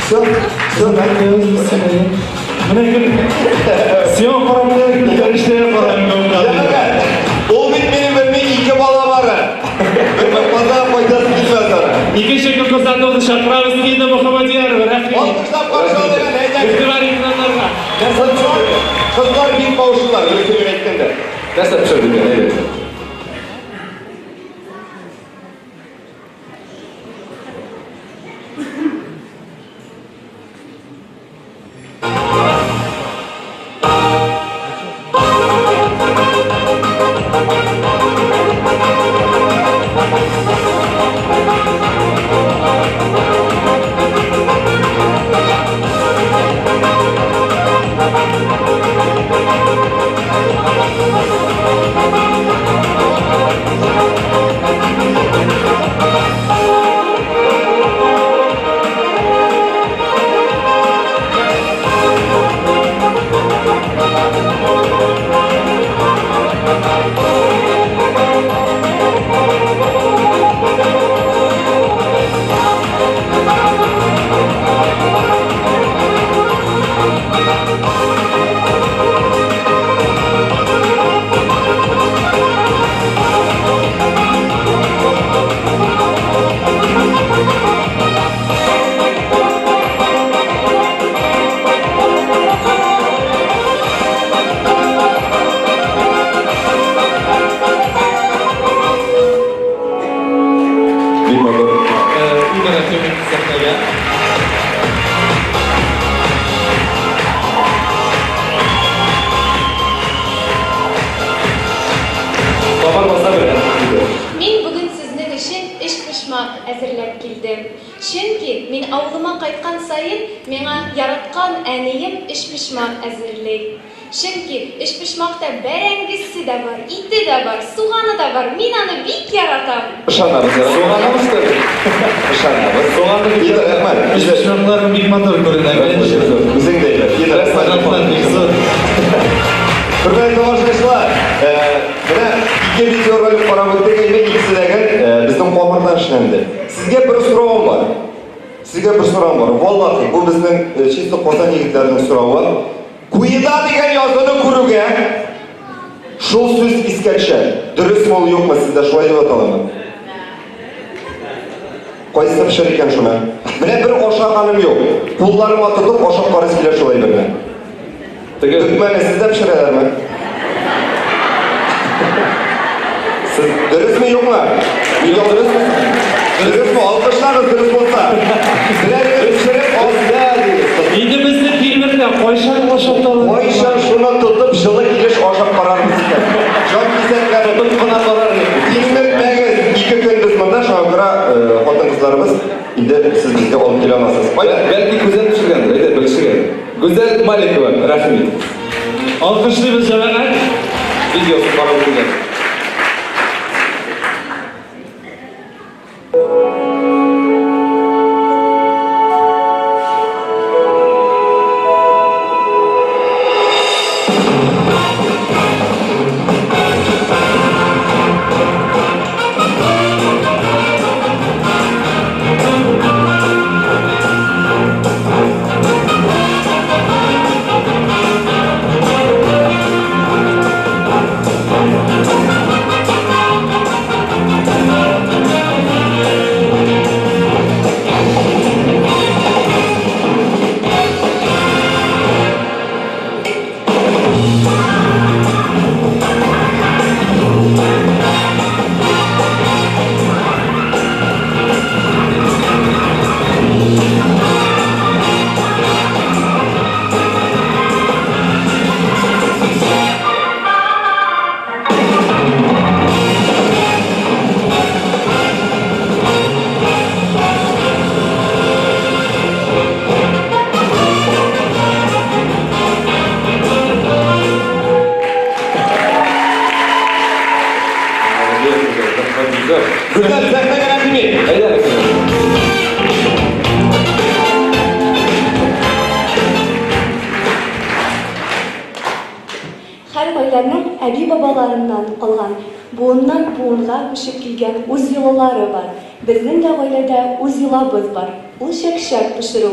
Все, все. Менә гел сиңа карап менә гел фәрештәгә карап. Җәмәгать, ул бит минем белми ике бала бар. Бер Казанга кайтасы килмәс аны. Икенче конкурсантыбызны чакырабыз, Нина Мухаммадиярова. Рәхим. Алкышлап каршы алыйк әле, әйдәгез. Игътибар экраннарга. Нәрсә пешерде? Кызлар бик каушыйлар, дөресен генә әйткәндә. Нәрсә пешерде икән, әйдә. саен миңа яраткан әнием өчпочмак әзерли. Чөнки өчпочмакта бәрәңгесе дә бар, ите дә бар, суганы да бар. Мин аны бик яратам. Ышанабыз, Суганымыз да Ышанабыз. Суганы бик Иде, рәхмәт. Өчпочмакларың бик матур күренә. Үзең дә әйбәт. Иде, рәхмәт. Рәхмәт, бик зур. Хөрмәтле тамашачылар, менә ике видеоролик карап үттек инде, икесе дә безнең камырдан эшләнде. Сезгә бер соравым бар. Сезгә бер соравым бар. Валлахи, бу безнең чисто Казан егетләренең соравы. Куеда дигән язуны күрүгә шул сүз искә төшә. Дөресме ул, юкмы, сездә шулай дип аталамы? Кайсы пешер икән шуны? Менә бер ашаганым юк. Кулларыма тотып ашап карыйсы килә шул әйберне. Теге Бөкмәне сездә пешерәләрме? Сез дөресме, юкмы? Мин дөресме? Дөресме? Алкышлагыз дөрес булса. Беләгез пешереп азда дигез. Инде безне тилмертә, кайчан ашаталар? Кайчан шуны тотып җылы килеш ашап карарбыз икән? Җан кисәкләре тотып кына карар идек. Тилмертмәгез. Ике көн без монда, шуңа күрә хатын-кызларыбыз инде сез безгә алып килә алмассыз. Кайда? Бәлки Гүзәл пешергәндер, әйдә белешик әле. Гүзәл Маликова, рәхим итегез. Алкышлыйбыз, җәмәгать. Видеосын карап үтик әле. Гүзәл, сәхнәгә рәхим ит. Әйдә, Гүзәл. Һәр гаиләнең әби-бабаларыннан калган, буыннан буынга күчеп килгән үз йолалары бар. Безнең дә гаиләдә үз йолабыз бар. Ул чәкчәк пешерү.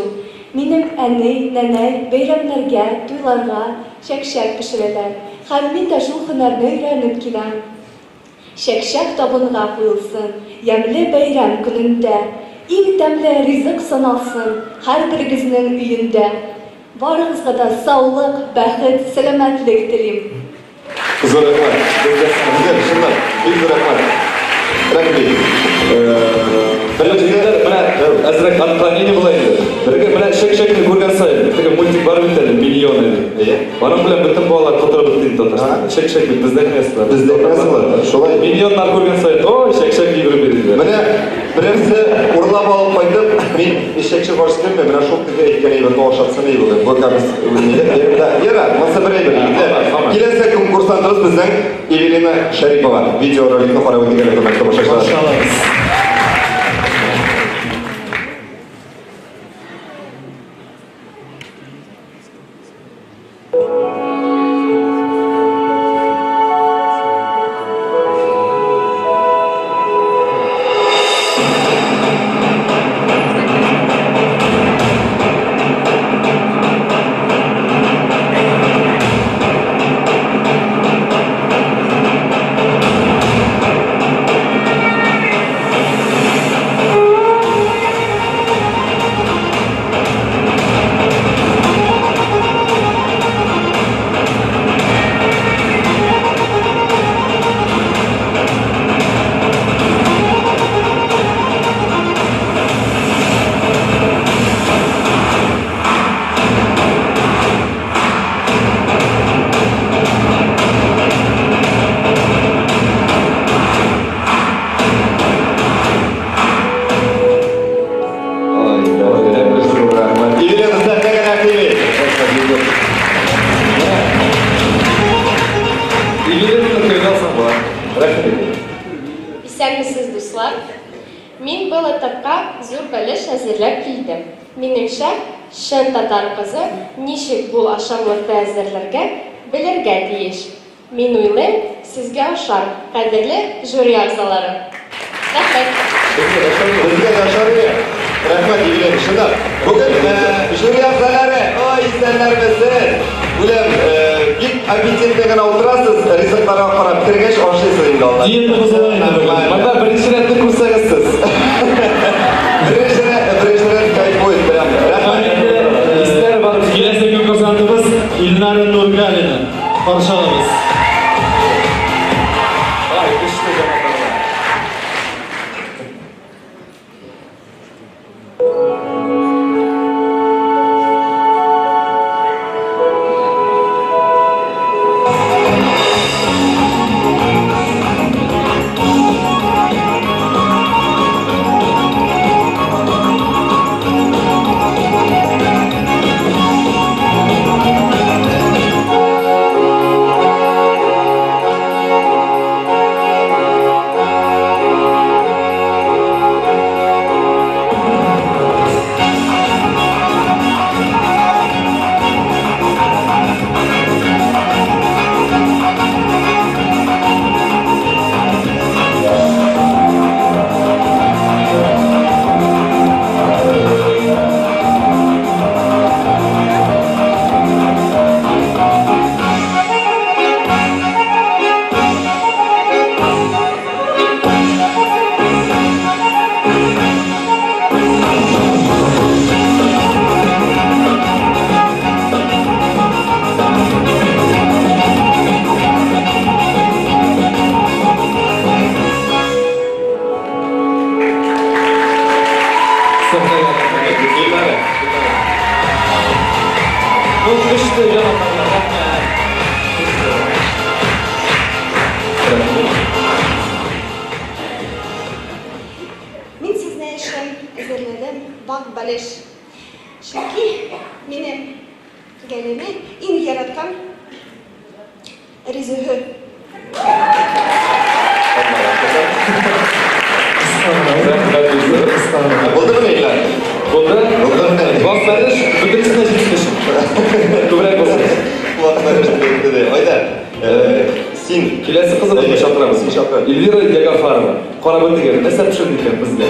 Минем әни, нәнәй бәйрәмнәргә, туйларга чәкчәк пешерәләр. Һәм мин дә шул һөнәрне өйрәнеп киләм. Чәкчәк табынга куелсын, ямьле бәйрәм көнендә. Иң тәмле ризык саналсын һәрберегезнең өендә. Барыгызга да саулык, бәхет, сәламәтлек телим. Зур рәхмәт. Гүзәл, чынлап, бик зур рәхмәт. Рәхмәт. Егетләр, менә әзрәк отклонение була инде. Теге менә чәк-чәкне күргән саен, теге мультик бар бит әле, Миньоны дип. Аның белән бөтен балалар котырып бетте инде Татарстанда. Чәк-чәк бит бездә генә ясала. Бездә генә ясала, шулай. Миньоннар күргән саен, ой, чәк-чәк йөгереп йөриләр. Менә берәрсе урлап алып кайтып, мин чәкчәк ашыйсы килми, менә шул теге әйткән әйберне ашатсын иде бүген. Бу кәмис нидә? Яра, монысы бер әйбер, егетләр. Киләсе конкурсантыбыз безнең Эвелина Шәрипова. Видеороликны карап үтик әле, хөрмәтле тамашачылар. бәлеш әзерләп килдем. Минемчә, чын татар кызы ничек бу ашамлыкны әзерләргә белергә тиеш. Мин уйлыйм, сезгә ошар, кадерле жюри әгъзалары. Рәхмәт. Безгә дә ошар иде. Рәхмәт, Евгений, чынлап. Бүген жюри әгъзалары, ой, исәннәрмесез. Үләм, бик аппетитлы гына утырасыз, ризыкларга карап кергәч ашыйсыз инде алда. Диета бозыла инде бүген. Монда беренче рәтне күрсәгез сез. Беренче рәт, беренче рәт кайфует прям. Рәхмәт. Исләр бар. Киләсе конкурсантыбыз Илнара Нургалина. Каршы алабыз. Ай, көчле җанатарлар. Илнара. Ну, көчле җанатарлар, рәхмәт. Көчле. Рәхмәт. Мин сезнең өчен әзерләдем вак бәлеш. Чөнки минем гаиләмә иң яраткан ризыгы. Рәхмәт бик зур. Булдымы, Илнар? Булды? Булды. Вак бәлеш бөтенесенә җитсен өчен. Күбрәк булсын. Вак бәлеш дип Айда, син Киләсе кызыбызны чакырабыз. Син чакыр. Эльвира Ягафарова. Карап үтик әле, нәрсә пешерде икән безгә?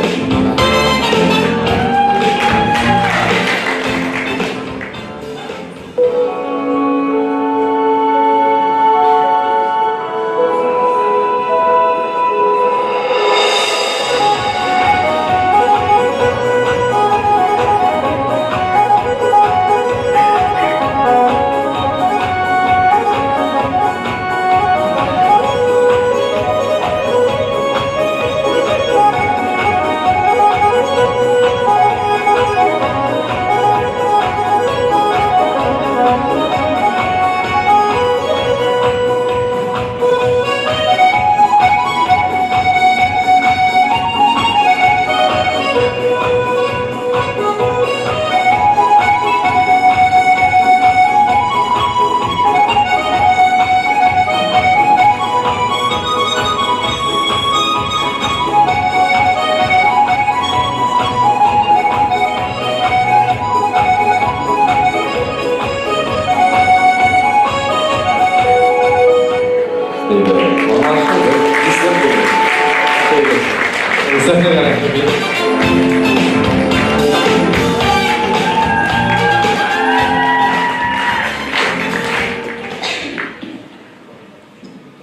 Сәхнәгә рәхмәт.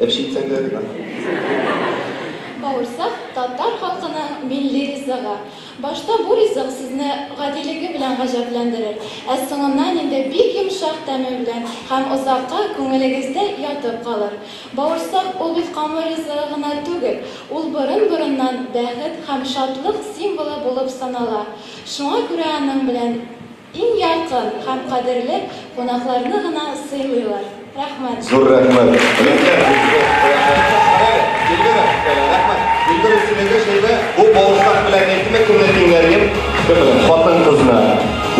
Әпши итсәң дә дип. Бавырсак татар халкының милли ризыгы. Башта бу ризык сезне гадилеге белән гаҗәпләндерер, ә соңыннан инде бик йомшак тәме белән һәм озакка күңелегездә ятып калыр. Бавырсак ул бит камыр ризыгы гына түгел, ул борын-борыннан бәхет һәм шатлык символы булып санала. Шуңа күрә аның белән иң якын һәм кадерле кунакларны гына сыйлыйлар. Рәхмәт. Зур рәхмәт. Эльвира, рәхмәт. Эльвира сөйләгәч, әйдә, бу бавырсак белән әйтме кемне тиңләргә? Кем белән? Хатын-кызны.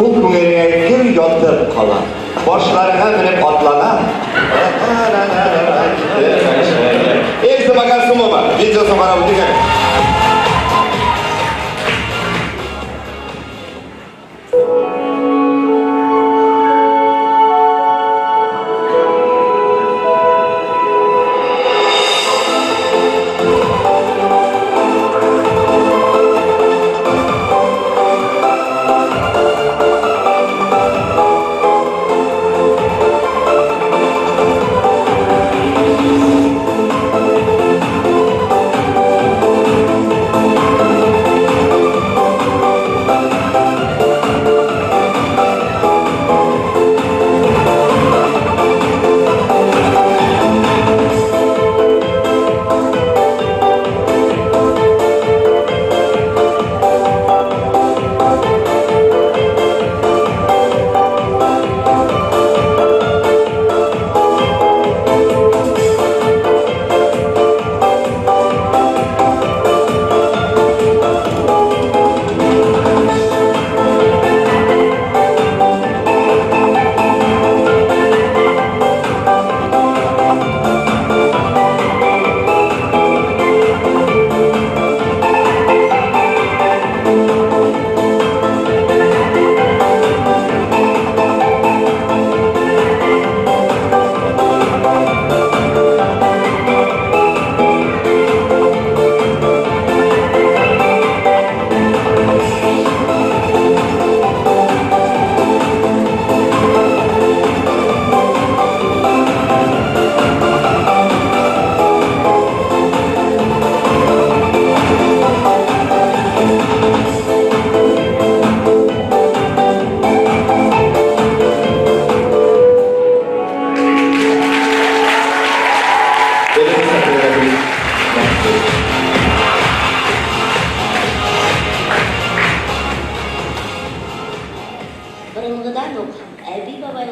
Ул күңелеңә гел ятып кала. Башларыңа менеп атлана. Эльза Магасумова, видеосын карап үтик әле.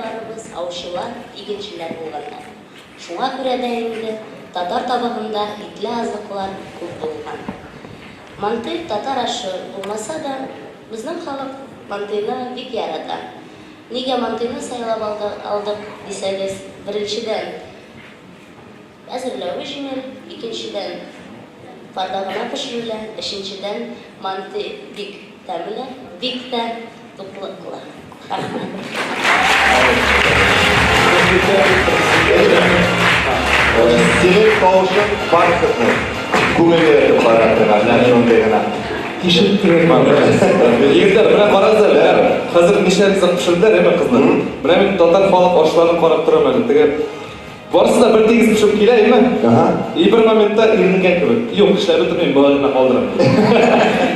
әби-бабайларыбыз аучылар, игенчеләр булганнар. Шуңа күрә дә инде татар табагында итле азыклар күп булган. Мантый татар ашы булмаса да, безнең халык мантыйны бик ярата. Нигә мантыйны сайлап алдык дисәгез, беренчедән, Әзерләве җиңел, икенчедән, парда гына пешерелә, өченчедән, мантый бик тәмле, бик тә туклыклы. Рәхмәт. Синең тавышың бархатный, күңелгә ятып бара торган, менә шундый гына. Ишеттереп. Егетләр, менә карагыз әле, хәзер ничә ризык пешерделәр, әйме, кызлар? Менә мин татар халык ашларын карап торам әле. Теге Барысы да бер тигез пешеп килә, әйме? Ага. И бер моментта иренгән кебек. Юк, эшләп бетермим, болай гына калдырам.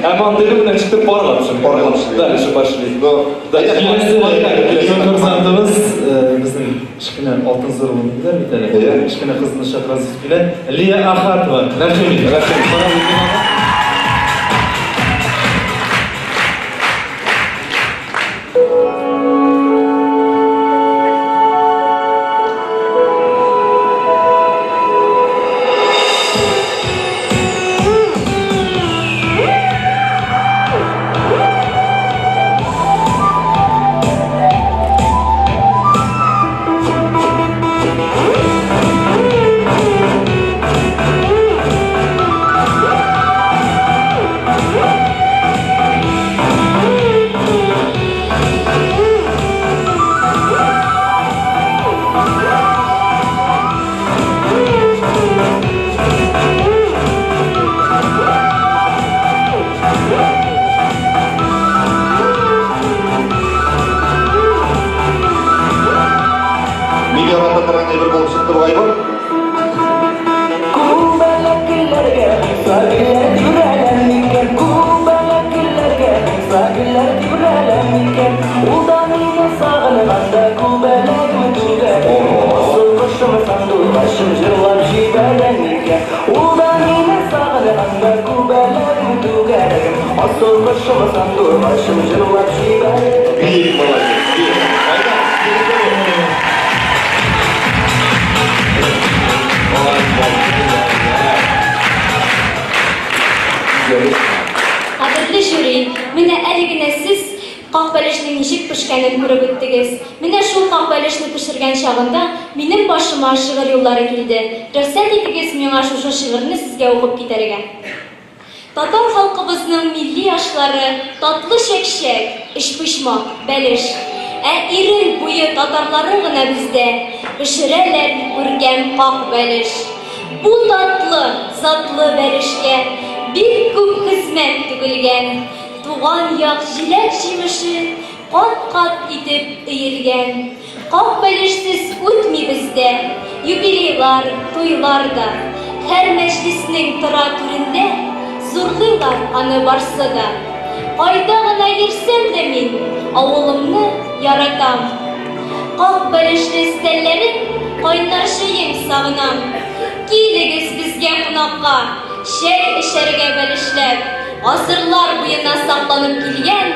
Ә мантыйны менә ничектер парга пешергән. Парга пешергән. Дальше пошли. Но да, Киләсе конкурсантыбыз безнең кечкенә алтын зырлы диләр бит әле. Кечкенә кызны чакырасыз килә. Лия Ахатова. Рәхим ит, рәхим. Мин ярата торган әйбер булып чыкты бугай бу. Күбәләкләргә Мисагелләр тибрәлә микән? Күбәләкләргә Мисагелләр тибрәлә микән? Ул да мине сагынганда күбәләгем түгәрәк. Асыл кошым сандугачым җырлап җибәрә микән? Ул да мине сагынганда күбәләгем түгәрәгем. Асыл кошым сандугачым җырлап җибәрә. Бик молодец, бик. Айдар, синеке бу. Кадерле жюри, менә әле генә сез как бәлешнең ничек пешкәнен күреп үттегез. Менә шул как бәлешне пешергән чагында минем башыма шигырь юллары килде. Рөхсәт итегез миңа шушы шигырьне сезгә укып китәргә. Татар халкыбызның милли ашлары, татлы чәкчәк, өчпочмак, бәлеш. Ә Ирел буе татарлары гына бездә пешерәләр күркәм как бәлеш. Бу татлы, затлы бәлешкә бик күп хезмәт түгелгән. Туган як җиләк-җимеше кат-кат итеп өелгән. Как бәлешсез үтми бездә юбилейлар, туйлар да. Һәр мәҗлеснең тора түрендә, зурлыйлар аны барсы да. Кайда гына йөрсәм дә мин авылымны яратам. Как бәлешле өстәлләрен, кайнар чәен сагынам. Килегез безгә кунакка, чәй эчәргә бәлешләп. Гасырлар буена сакланып килгән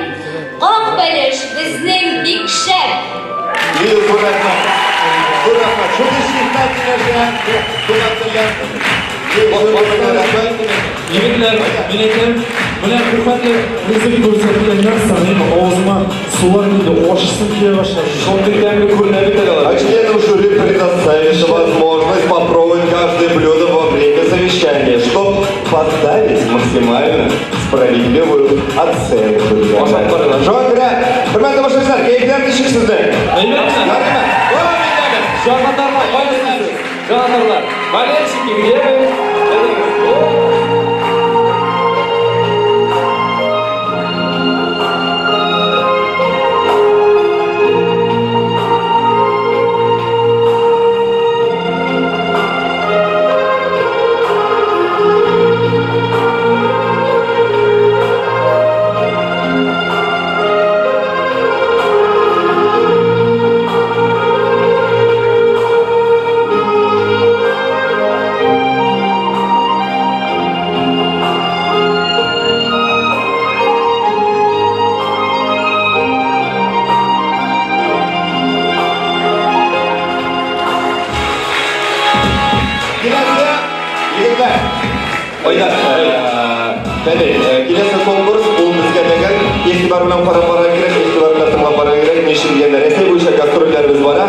как бәлеш безнең бик шәп! Лия, зур рәхмәт. Зур рәхмәт. Шундый чиста сөйләшә, туган телләр. Рәхмәт. Егетләр, мин әйтәм, менә бу хәтле ризык күрсәткәннән соң, инде авызыма сулар килде, ашыйсым килә башлады. Шундый тәмле күренә бит әле алар. А членам жюри предоставится возможность попробовать каждое блюдо во время совещания, чтобы поставить максимально справедливую оценку. Шуңа күрә, хөрмәтле тамашачылар, кәефләр ничек сезнең? Ярыймы? Җанатарлар, кая сез? Җанатарлар, болельщики, где вы? Әйдәгез. О! Егетләр, Айдар, Фәнил, киләсе конкурс ул безгә тәгәл игътибар белән карап барырга кирәк, игътибар белән тыңлап барырга кирәк. Ни өчен дигәндә, Рәсәй буенча гастрольләребез бара.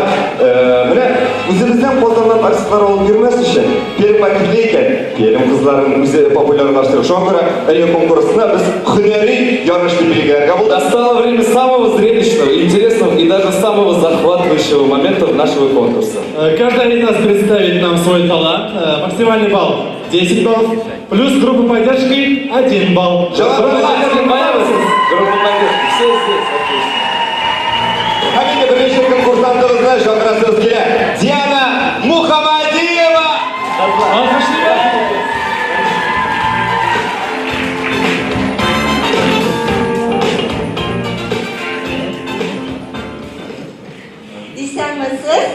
Менә үзебездән Казаннан артистлар алып йөрмәс өчен, Пермьгә килде икән, Пермь кызларын үзе популярлаштыру. Шуңа күрә әлеге конкурсны без һөнәри ярыш дип билгеләргә булдык. Настало время самого зрелищного, интересного и даже самого захватывающего момента нашего конкурса. Каждая из нас представит нам свой талант. Максимальный балл 10 баллов, плюс группа поддержки 1 балл. Группа поддержки, группа поддержки, все здесь, отлично. Һәм инде беренче конкурсантыбызны чакырасыбыз килә. Диана Мухаммадиева! Исәнмесез?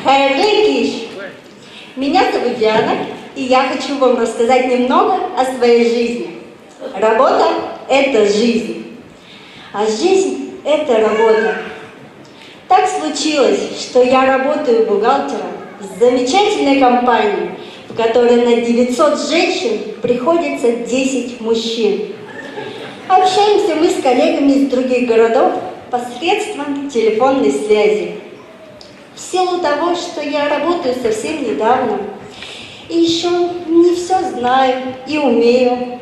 Хәерле кич! Меня зовут Диана, и я хочу вам рассказать немного о своей жизни. Работа – это жизнь, а жизнь – это работа. Так случилось, что я работаю бухгалтером в замечательной компании, в которой на 900 женщин приходится 10 мужчин. Общаемся мы с коллегами из других городов посредством телефонной связи. В силу того, что я работаю совсем недавно, и еще не все знаю и умею,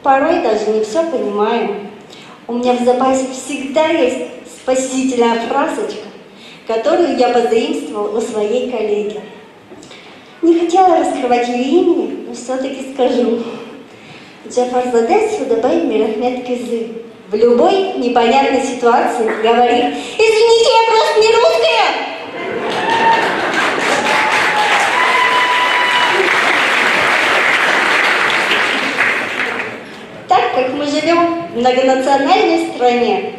порой даже не все понимаю. У меня в запасе всегда есть спасительная фразочка, которую я позаимствовала у своей коллеги. Не хотела раскрывать ее имени, но все-таки скажу. Джафарзаде Судабай Мирахмет Кызы. В любой непонятной ситуации говорит: «Извините, я просто не русская!» Так как мы живем в многонациональной стране,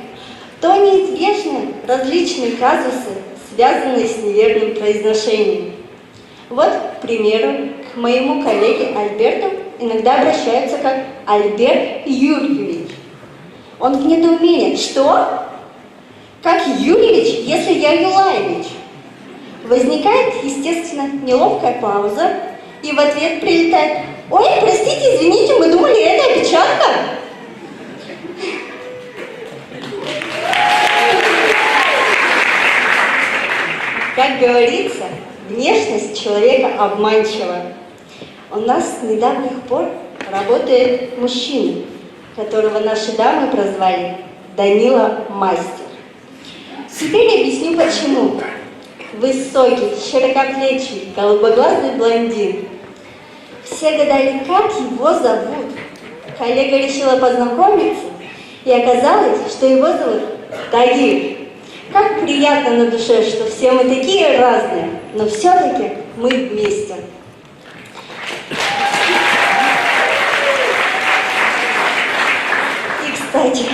то неизбежны различные казусы, связанные с неверным произношением. Вот, к примеру, к моему коллеге Альберту иногда обращаются как Альберт Юрьевич. Он в недоумении. Что? Как Юрьевич, если я Юлаевич? Возникает, естественно, неловкая пауза, и в ответ прилетает: «Ой, простите, извините, мы думали, это опечатка». Как говорится, внешность человека обманчива. У нас с недавних пор работает мужчина, которого наши дамы прозвали Данила Мастер. Теперь объясню почему. Высокий, широкоплечий, голубоглазый блондин. Все гадали, как его зовут. Коллега решила познакомиться, и оказалось, что его зовут Тагир. Как приятно на душе, что все мы такие разные, но все-таки мы вместе. И, кстати,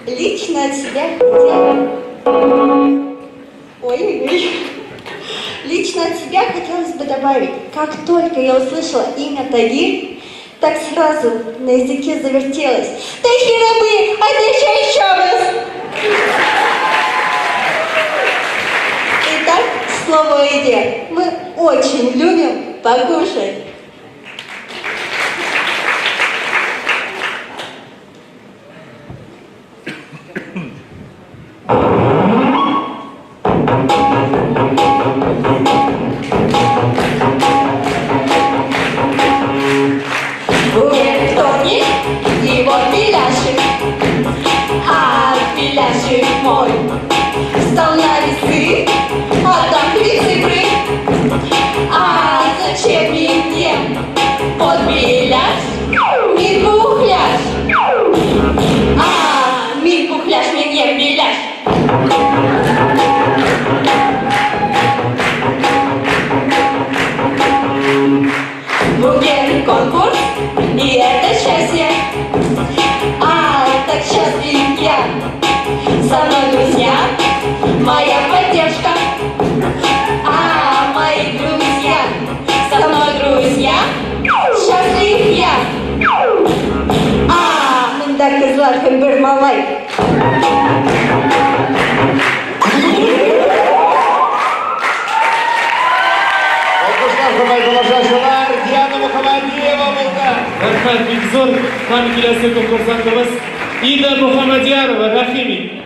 лично от себя хотела... Ой-ой-ой. Лично от себя хотелось бы добавить, как только я услышала имя Тагир, так сразу на языке завертелось: «Тахир абый, а ты еще раз!» Итак, к слову о еде. Мы очень любим покушать. Букет вторник, и вот беляшек, а беляшек мой встал на весы, а там три цифры. А зачем мне под беляш мин бухляш? А мин бухляш, мне беляш. Буген конкурс, и это счастье. А так счастлив я. Со мной друзья, моя поддержка. А мои друзья, со мной друзья, счастлив я. А Монда кызлар һәм бер малай. Һәм киләсе конкурсантыбыз Ида Мөхәммәдьярова, рәхим ит.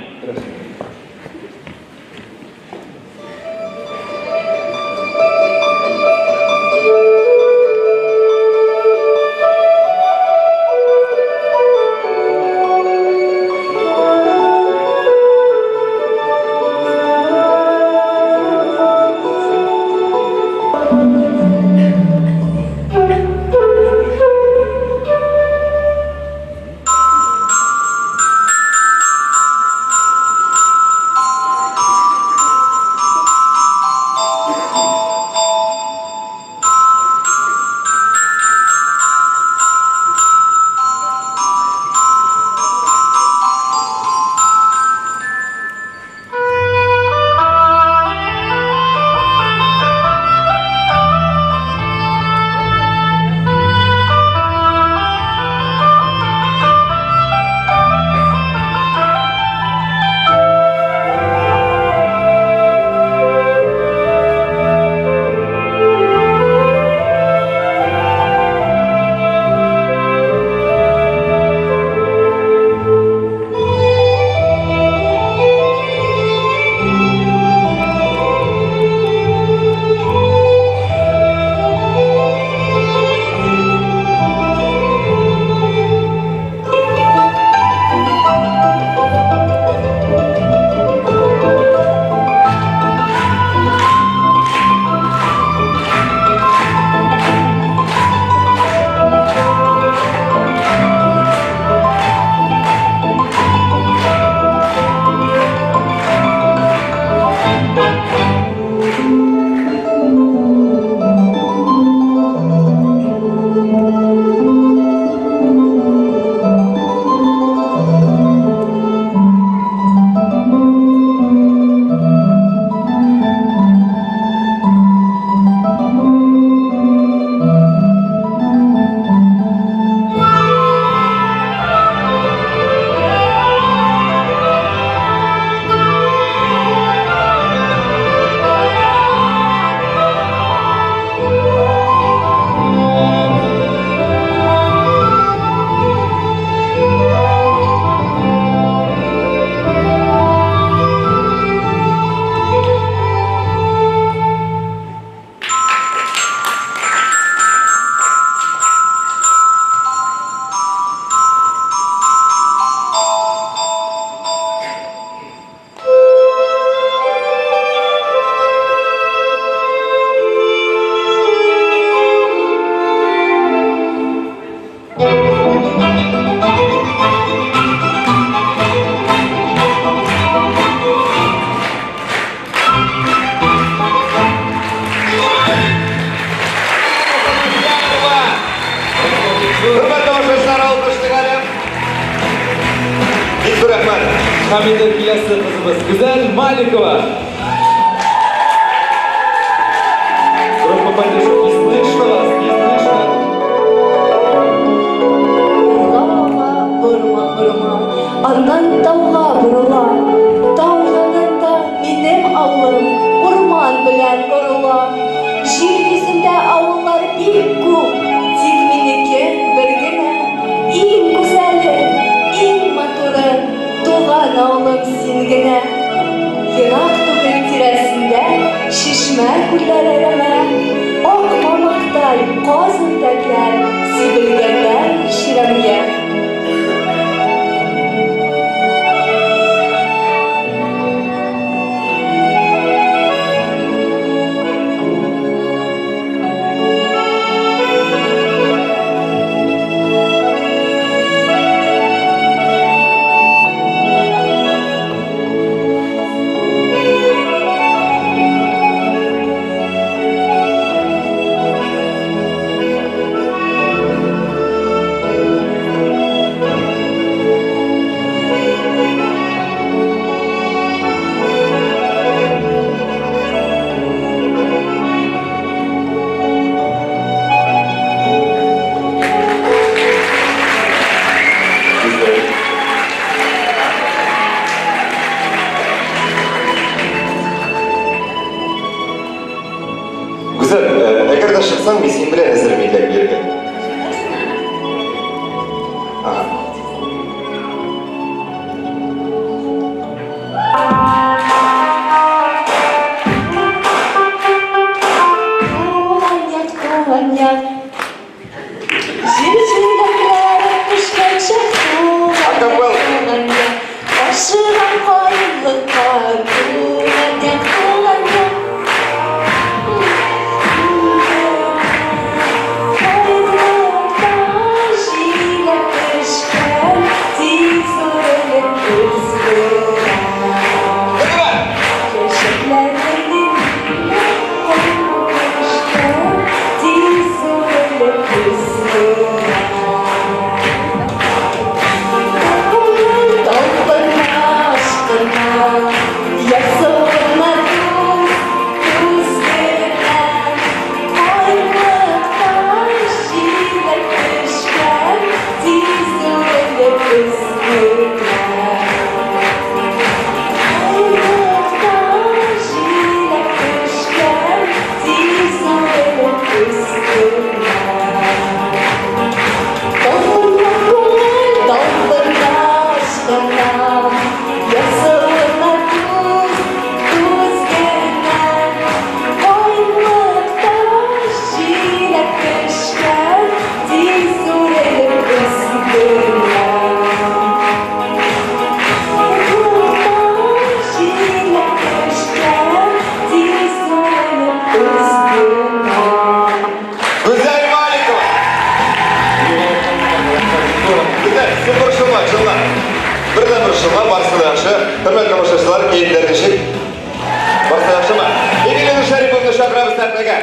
Хөрмәтле тамашачылар, алкышлыйк әле. Бик зур рәхмәт. Һәм инде киләсе кызыбыз Гүзәл Маликова. Группа поддержки, не слышно вас, не слышно. Елга борма борма, аннан тауга борыла. Тау янында минем авылым урман белән корыла. Җир йөзендә авыллар бик күп, тик минеке бер генә. Иң гүзәле, иң матуры, туган авылым син генә. Ерак түгел тирәсендә чишмә күлләр әрәмә, ак мамыктай каз үрдәкләр сибелгәннәр чирәмгә. Гүзәл, әгәр дә чыксаң, мин синең белән әзермен итәк бирергә. каенлыкка, туган як, туган як. Каенлыкта җиләк пешкән, тиз үрелеп үскән. Чәчәкләр пешкән, тиз үрелеп үскән. Талпына ашкына, ясалгына дус, дус генә. Каенлыкта җиләк пешкән, тиз үрелеп үскән. Каенлыкта җиләк пешкән, тиз үрелеп үскән. Талпына күңел, талпына ашкына, ясалгына дус, дус генә. Каенлыкта җиләк пешкән, тиз үрелеп үскән. Каенлыкта җиләк пешкән, тиз үрелеп үскән. Гүзәл Маликова! Гүзәл, син борчылма, чынлап. Бер дә борчылма, барысы да яхшы. Хөрмәтле тамашачылар, кәефләр ничек? Барысы яхшымы? Эмилина Шәриповна чакырабыз сәхнәгә.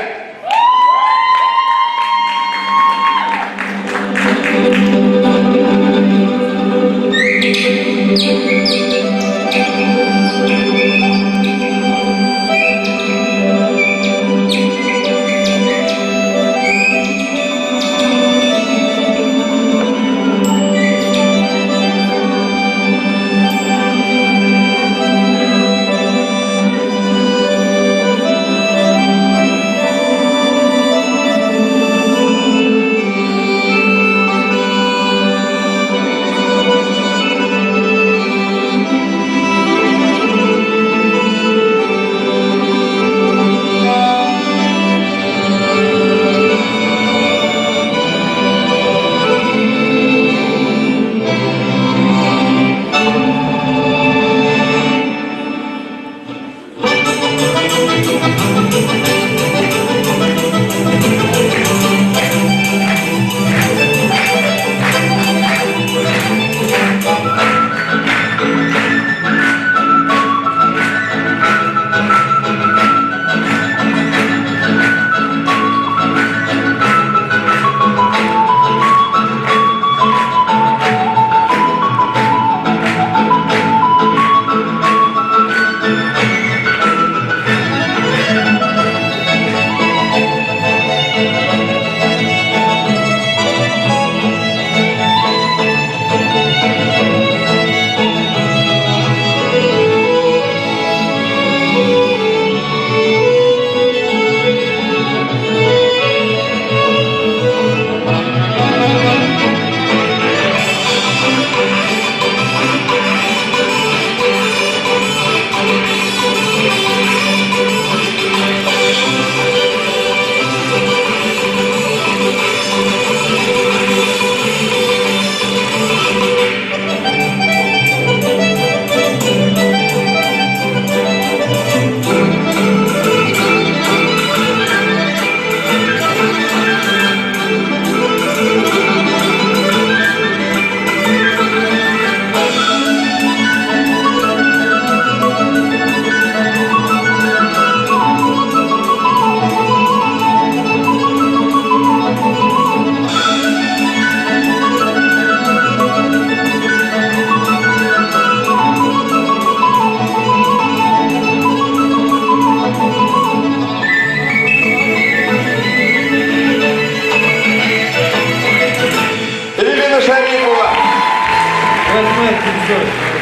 Эльвина Шарипова.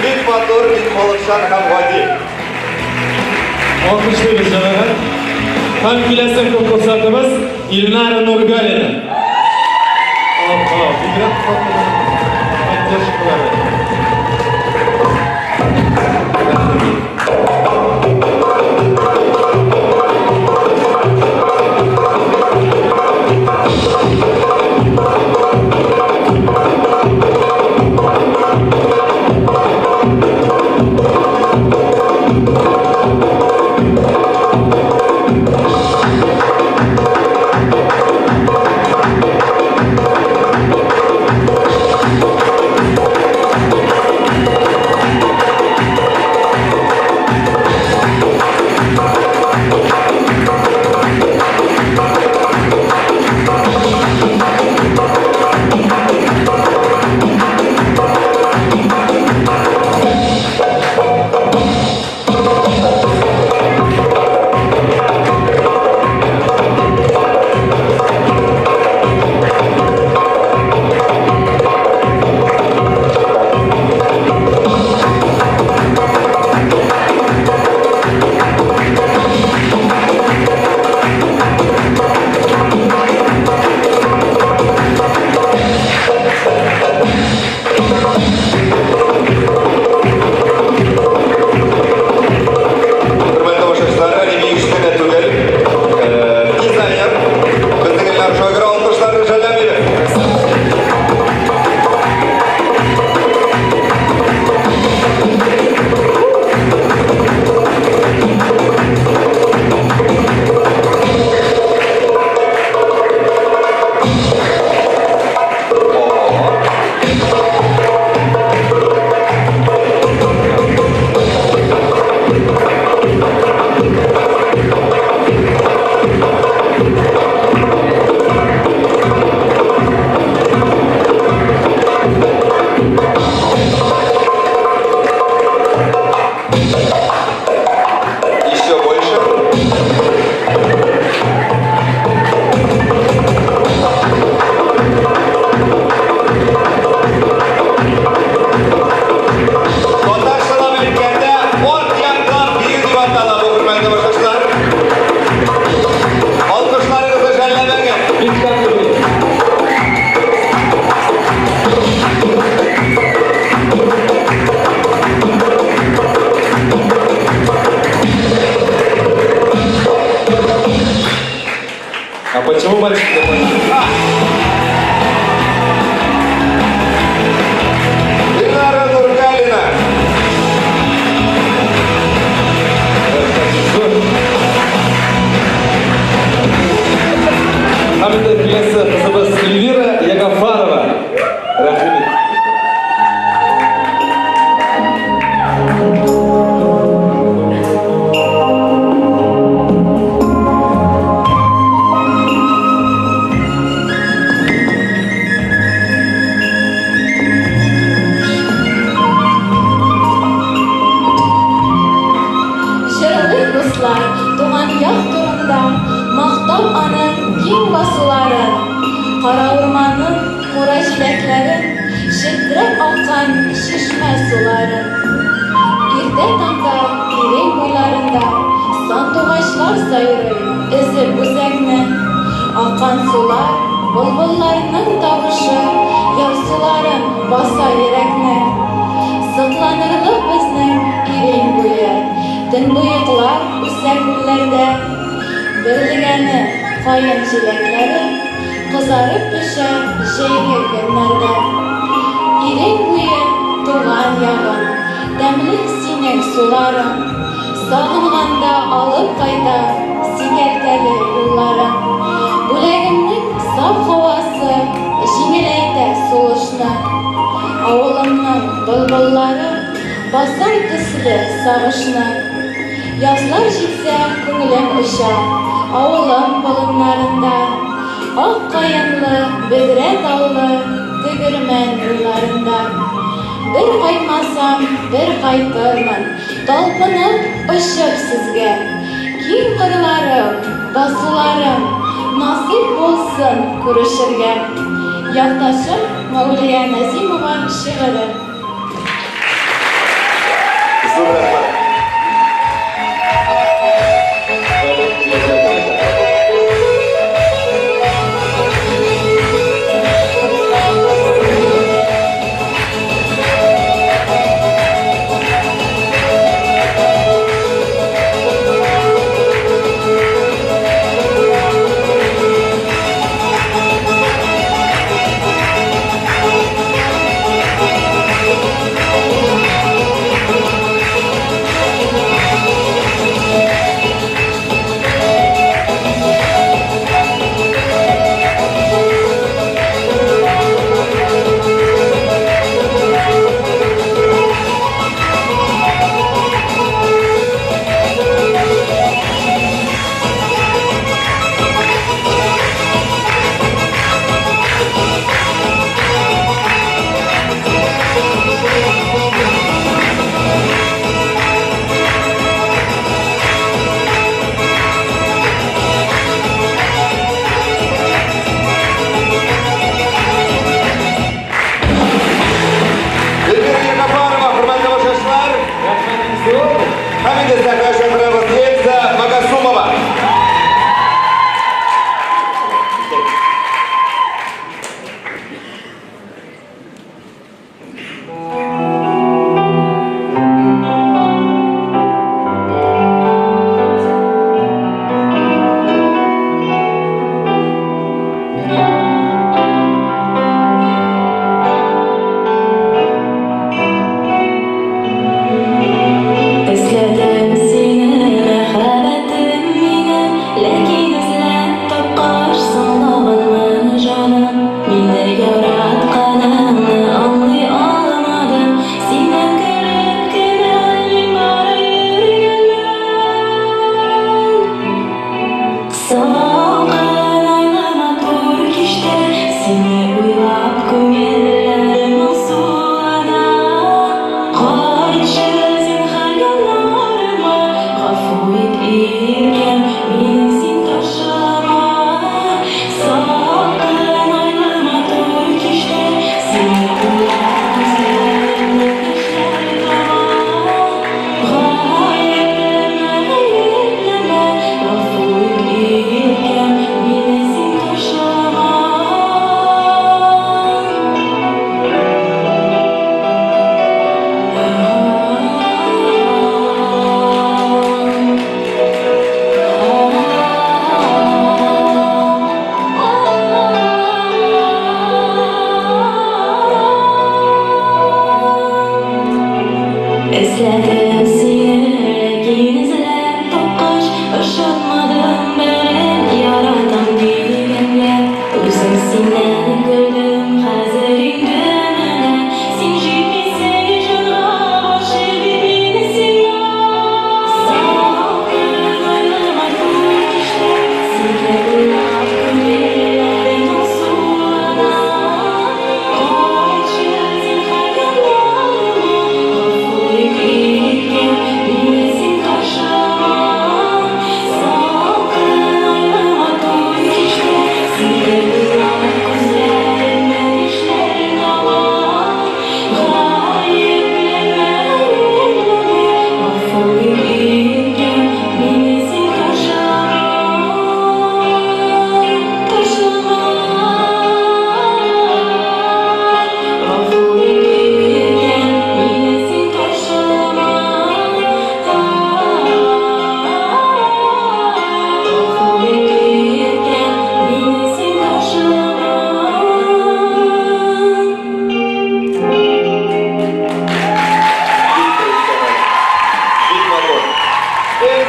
Бик матур, бик халыкчан һәм гади. Алкышлыйбыз, җәмәгать. Һәм киләсе конкурсантыбыз Илнара Нургалина. Опа, бигрәк поддержкалары. Еще больше. Татарчалап әйткәндә, арт яктан бию дип атала бу, хөрмәтле тамашачылар. Алкышларыгызны жәлләмәгез. А почему мальчик не мальчик? Динара Нургалина. Һәм инде киләсе кызыбыз Эльвира Ягафарова. Рәхим ит. Җырлыйк, дуслар, туган як турында, Мактап аның киң басуларын, Кара урманын, кура җиләкләрен, Челтерәп аккан чишмә суларын. Иртә таңда Ирек буйларында Сандугачлар сайрый, өзеп үзәкне. Аккан сулар, былбылларның тавышы Ярсуларын баса йөрәкне. Сокланырлык безнең Ирек буе, Төнбоеклар үсә күлләрдә. Бөрлегәне, каен җиләкләре Кызарып пешә җәйге көннәрдә. Ирек буе, туган ягым, Тәмле синең суларың. Сагынганда алып кайта Сикәлтәле юлларың. Бүләгемнең саф һавасы Җиңеләйтә сулышны. Авылымның былбыллары Басар төсле сагышны. Язлар җитсә, күңелем оча Авылым болыннарында. Ак каенлы, бөдрә таулы Тегермән буйларында. Бер кайтмасам, бер кайтырмын, Талпынып, очып сезгә. Киң кырларым, басуларым, Насыйп булсын күрешергә. Якташым Мәүлия Назимова шигыре. Зур рәхмәт. Эльвира Ягафарова, хөрмәтле тамашачылар. Һәм инде сәхнәгә чакырабыз Эльза Магасумова. Эзләдем сине.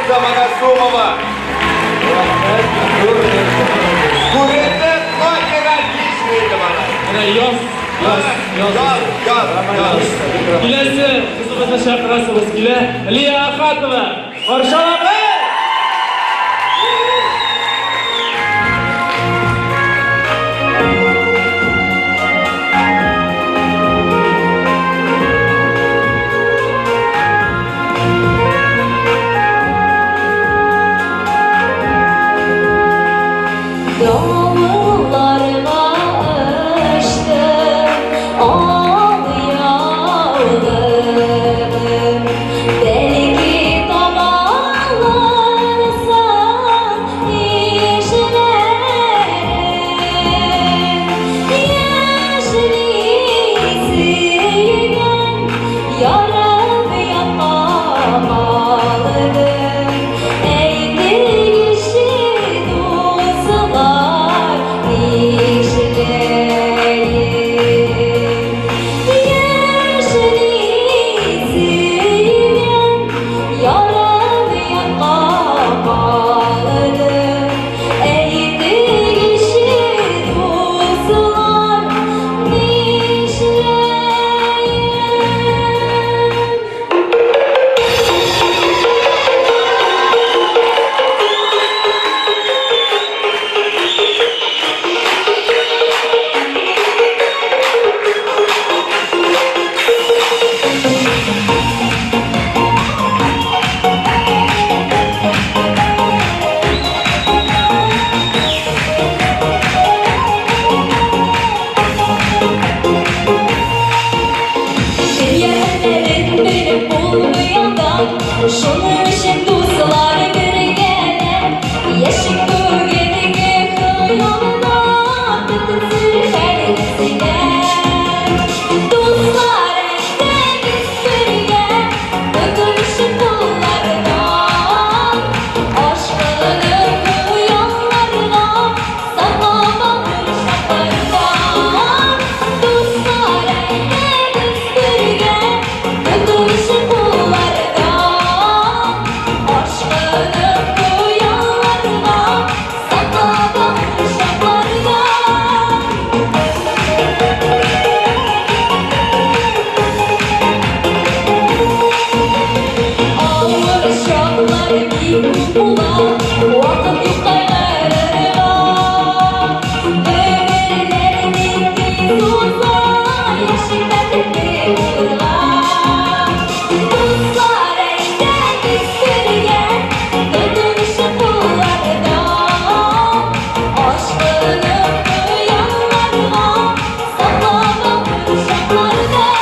Умница, Магасумова! Күренде, но отличный иде малай. Менә яз, яз, яз. Яз, яз, яз. Киләсе кызыбызны чакырасыбыз килә. Лия Ахатова. Каршы алабыз! Давылларга очтым, ал яулыгым. Бәлки табаларсың ишләрен. Яшьли сөйгән ярым ятка калдым. Әйтегезче, дуслар, нишләем? Яшьли сөйгән ярым ятка калдым. Әйтегезче, дуслар, нишләем? Дөнья хәлләрен белеп булмый алдан, Шуның өчен дуслар бергәләп, Яшик бүгенге хыялда, Бөтен сер хәлен сөйләп. Дуслар, әйдәгез бергә, Тотынышып куллардан, Ашкынып хыялларга, Саклап алыр чаклардан. Дуслар, әйдәгез бергә, Тотынышып куллардан, Ашкынып хыялларга, Саклап алыр чаклардан. Авыр чаклар бик күп була, Вакыт юк кайгырырга. Гомерләр бик тиз уза, Яшик бәхетле булырга. Дуслар, әйдәгез бергә, Тотынышып куллардан, Ашкынып хыялларга, Саклап алыр чаклардан.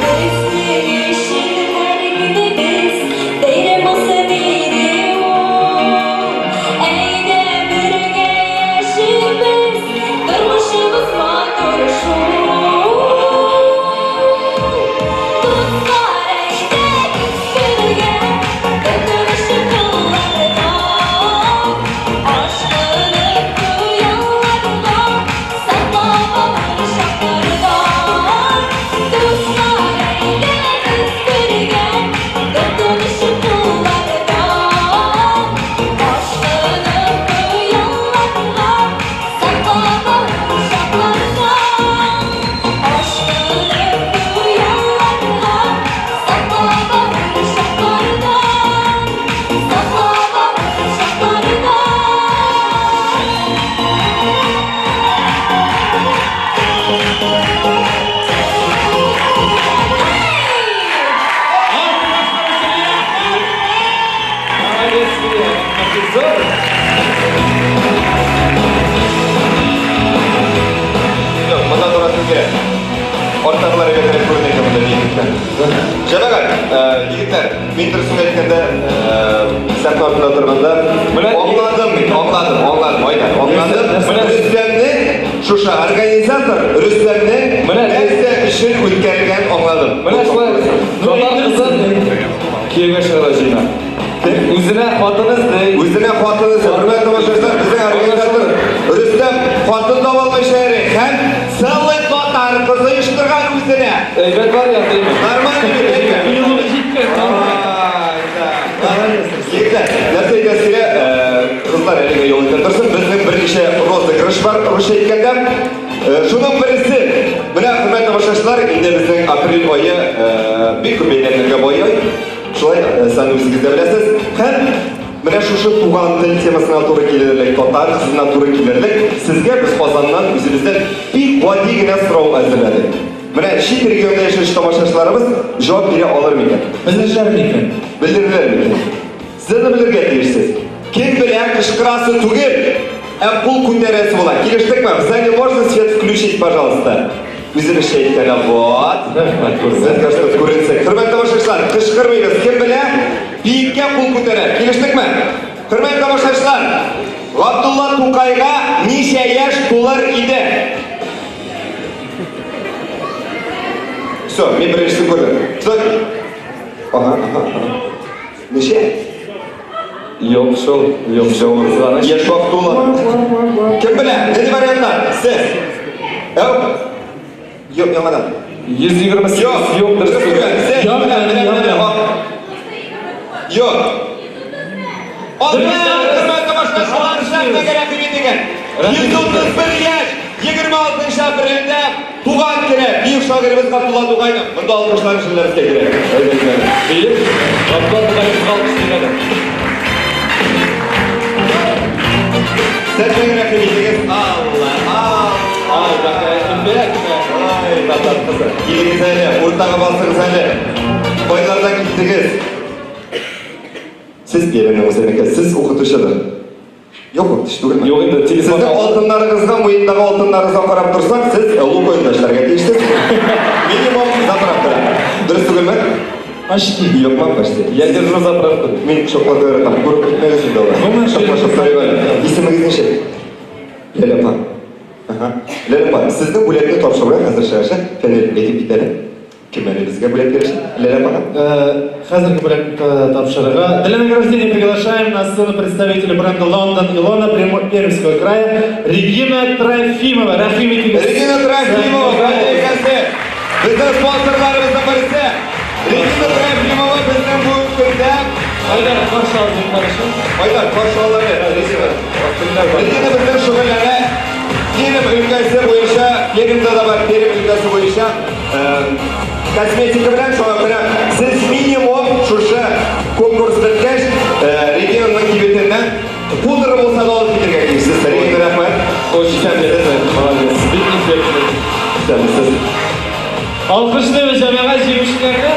Безнең өчен һәр көнебез бәйрәм булсын иде ул. Әйдә бергә яшибез, тормышыбыз матур шул. Дуслар, әйдәгез бергә, тотынышып куллардан, Ашкынып хыялларга, саклап алыр чаклардан. Дуслар, әйдәгез бергә, тотынышып куллардан, Ашкынып хыялларга, саклап алыр чаклардан. Ашкынып хыялларга, саклап алыр чаклардан. Саклап алыр чаклардан. Молодец, Лия, рәхмәт зур. Юк, моннан торасың кирәк. Арттагылар әйбәтрәк күренә икән монда егетләр. Җәмәгать, егетләр, мин дөресен әйткәндә, сәхнә артында торганда, аңладым мин, аңладым, аңладым, Айдар, аңладым. Рөстәмнең шушы организатор Рөстәмнең нәрсә өчен өчен үткәрелгәнен аңладым. Менә шулай татар кызын кияүгә чыгарга җыена. Үзенә хатын эзли. Үзенә хатын эзли. Хөрмәтле тамашачылар, безнең организатор Рөстәм хатын таба алмыйча йөри һәм целый татар кызы оештырган үзенә. Әйбәт вариант, әйме? Нормально бит, әйме? Юлы җиткән. Егетләр, нәрсә әйтәсе килә, кызлар әлегә ял итә торсын. Безнең берничә розыгрыш бар, русча әйткәндә. Шуның бересе, менә, хөрмәтле тамашачылар, инде безнең апрель ае бик күп бәйрәмнәргә бай ай. Шулай, сез үзегез дә беләсез. Һәм менә шушы туган тел темасына туры килерлек, татар кызына туры килерлек, сезгә без Казаннан үзебездән бик гади генә сорау әзерләдек. Менә чит регионда яшәүче тамашачыларыбыз җавап бирә алыр микән? Белерләр микән? Белерләр микән? Сез аны белергә тиешсез. Кем белә, кычкырасы түгел, ә кул күтәрәсе була. Килештекме? В зале можно свет включить, пожалуйста? Үзебезчә әйткәндә, вот. Рәхмәт, Сезгә что күренсен. Хөрмәтле тамашачылар, кычкырмыйбыз. Кем белә, биеккә кул күтәрә. Килештекме? Хөрмәтле тамашачылар, Габдулла Тукайга ничә яшь тулыр иде? Все, мин беренчесен күрдем. Все. Ага, ага, ага. Ничә? Юк шул, юк шул. Кызганыч. Яшь вакыт тула. Кем белә? Нинди вариантлар? Сез. Әү. Юк, яңадан. 128 Юк, юк, дөрес Дөрес түгел. түгел. Сез. Юк, Белә, белә, юк, белә. юк. Юк. Алла, хөрмәтле тамашачылар, сәхнәгә рәхим итегез. 131 яшь, 26 апрельдә туган көне бөек шагыйребез Габдулла Тукайның. Монда алкышлар өчен кирәк. Бөек Габдулла Тукайны алкышлыйк әле. Сәхнәгә рәхим итегез. Алла, Алла. Ай, какая эффектная. Ай, татар кызы. Килегез әле, уртага басыгыз әле. Кайлардан килдегез? Сез Пермьнең үзенеке, сез укытучыдыр. Юк, укытучы түгелме? Юк инде, телефон. Сезнең алтыннарыгызга, муендагы алтыннарыгызга карап торсак, сез Лукойлда эшләргә тиешсез. Минимум заправкада. Дөрес түгелме? Почти. Юкмы, почти. Я держу заправку. Мин шокларга яратам. Күреп китмәгез инде алай. Гомумән, Шоклашып торыйк әле. Исемегез ничек? Ләлә апа. Ага. Ләлә апа, сезнең бүләкне тапшыруга хәзер чыгачак. Фәнил, әйтеп кит әле. Кем әле безгә бүләк бирәчәк? Ләлә апага. Хәзерге бүләк тапшырырга. Для награждения приглашаем на сцену представителя бренда Лондон Илона Пермского края Регина Трофимова. Рәхим итегез. Регина Трофимова, хәзер безнең спонсорларыбызның берсе. Регина Трофимова безнең бүгенге көндә Айдар, каршы ал, зинһар. Айдар, каршы ал әле, Регина. Регина безнең шөгыльләнә Пермь өлкәсе буенча, Пермьдә дә бар, Пермь өлкәсе буенча косметика белән, шуңа күрә сез минимум шушы конкурс беткәч, Регинаның кибетеннән пудра булса да алып китергә тиешсез. Регина, рәхмәт. Очень эффектно, молодец. Бик эффектно. Исәнмесез. Алкышлыйбыз җәмәгать җиңүчеләрне.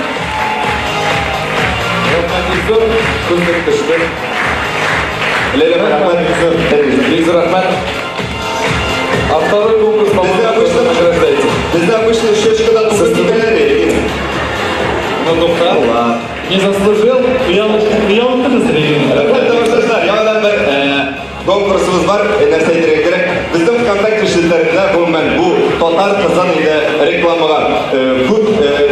Рәхмәт бик зур, күздек төште. Ләйлә, рәхмәт бик зур. Бик зур рәхмәт. А второй конкурс, по-моему, тоже награждаете. Бездә обычно щечкадан тукып китәләр, Регина. Ну, тукта. Ладно. Не заслужил. Оялттыгыз, Регина. Рәхмәт, тамашачылар. Яңадан бер конкурсыбыз бар. Нәрсә әйтергә кирәк? Безнең ВКонтакте челтәрендә гомумән бу татар кызын инде рекламага күп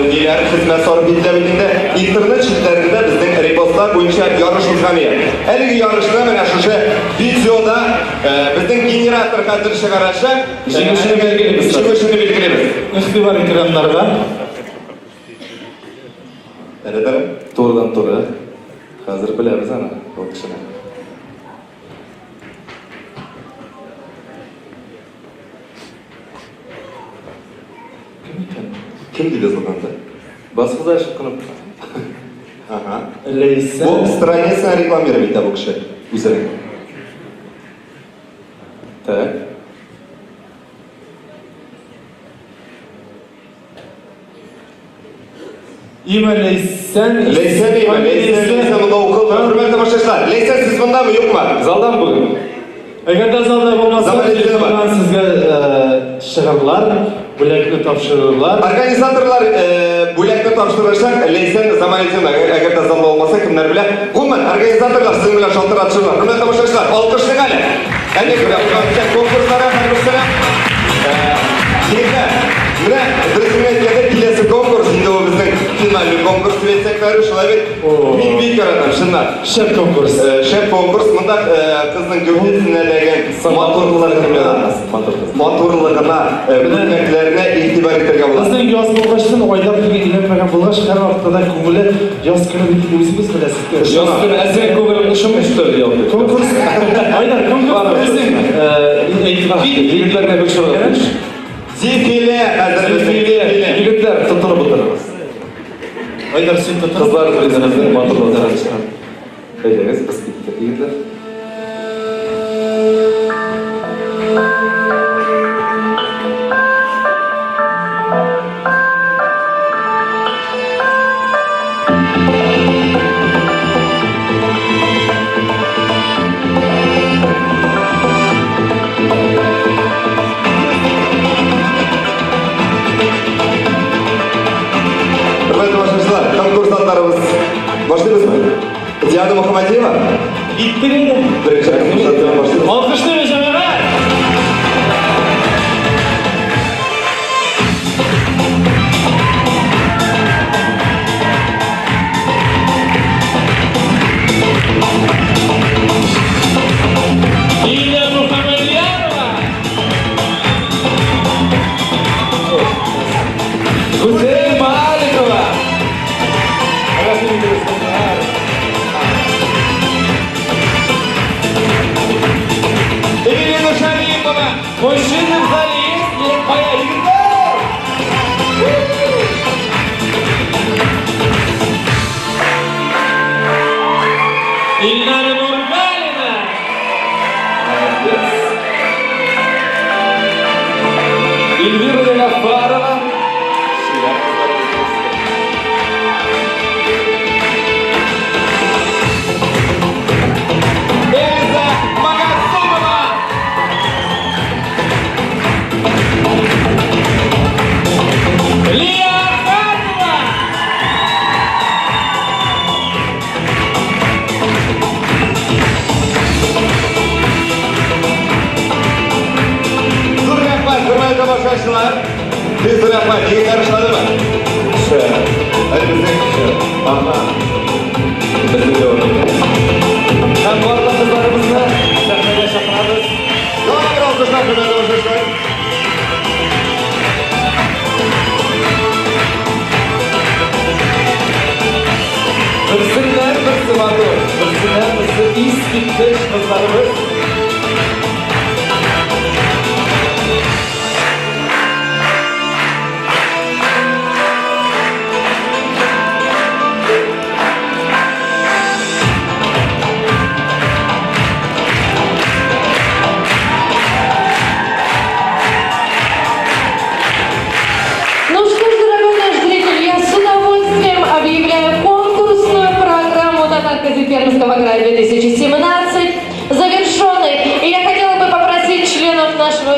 ниләр хезмәт сарыф ителә бит инде. Интернет челтәрендә безнең репостлар буенча ярыш узган иде. Әлеге ярышны менә шушы видеода безнең генератор хәзер чыгарачак. Җиңүчене билгелибез. Җиңүчене билгелибез. Игътибар экраннарга. Тәрәтәрә. Турыдан туры. Хәзер беләбез аны, ул кешене. Кем икән? Кем дип язылган да? Басыгыз әле шул кнопкага. Ага. Ләйсән. Бу страницаны рекламировать итә бу кеше үзенең. Так. Имя Ләйсән. Ләйсән имя, Ләйсән, Ләйсән монда укылмый. Хөрмәтле тамашачылар, Ләйсән, сез мондамы, юкмы? Залдан бүген. Әгәр дә залда булмаса, Замалетдинова. телефоннан сезгә чыгарлар, бүләкне тапшырырлар. Организаторлар бүләкне тапшырачак Ләйсән Замалетдинова. Әгәр дә залда булмаса, кемнәр белә? Гомумән, организаторлар сезнең белән шалтыратышырлар. Хөрмәтле тамашачылар, алкышлыйк әле. Әле конкурсларга һәрберсенә. Егетләр, менә дөресен әйткәндә, финальный конкурс дип әйтсәк тә, шулай бит? Мин бик яратам, чынлап. Шәп конкурс. Шәп конкурс. Монда кызның гәүдәсенә дәген матурлыгына, матурлыгына, күлмәкләренә игътибар итәргә була. Безнең яз булгачтын, айлар буе өйләнмәгән булгач, һәрвакытта да күңеле яз көне бит инде үзегез беләсез. Яз көне ә синең күңелең ошымый, что ли, ял көне? Конкурс, Айдар, конкурс үзең Егетләргә бик чыгып. Дефиле хәзер безнең дефиле. Егетләр, тотынып утырыгыз. Айдар, син тотын. Кызлар үзегезнең матурлыгын чыгар. Әйдәгез, без киттек, егетләр. Хөрмәтле тамашачылар, конкурсантларыбыз башлыйбызмы? Диана Мухаммадиева? Киттек инде. Беренче конкурсант белән башлыйбыз. Алкышлыйбыз, җәмәгать! Лилия Мухаммадьярова! Гүзәл Маликова! Рәхим итегез, кызлар! Эвелина Шарипова! Мужчины в зале есть? Нет, моя егетләр! Ильнара Нургалина! Молодец. Эльвира Ягафарова. Чибәр кызларыбыз. Эльза Магасумова! Лия Ахатова! Зур рәхмәт, хөрмәтле тамашачылар. Бик зур рәхмәт. Егетләр ошадымы? Шәп. Әле безнең Ага. Безнең дәвам итә. Һәм барлык кызларыбызны сәхнәгә чакырабыз. Тагын бер алкышлар, хөрмәтле тамашачылар. Берсеннән берсе матур, берсеннән берсе искиткеч кызларыбыз. Ну что ж, дорогой наш зритель, я с удовольствием объявляю конкурсную программу «Татарка Пермского края 2017» завершенной. И я хотела бы попросить членов нашего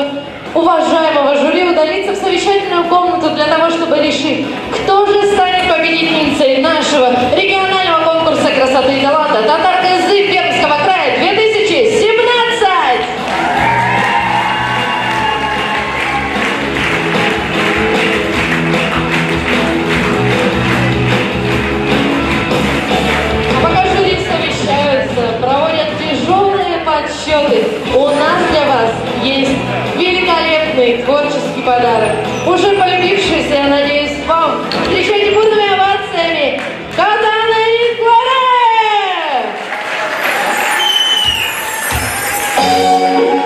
уважаемого жюри удалиться в совещательную комнату для того, чтобы решить, кто же станет победительницей нашего регионального конкурса красоты и таланта «Татарка из Пермского края 2017». А пока жюри совещаются, проводят тяжелые подсчеты, у нас для вас есть великолепный творческий подарок. Уже полюбившийся, я надеюсь, вам. Встречайте бурными овациями Катана и Кларе! Thank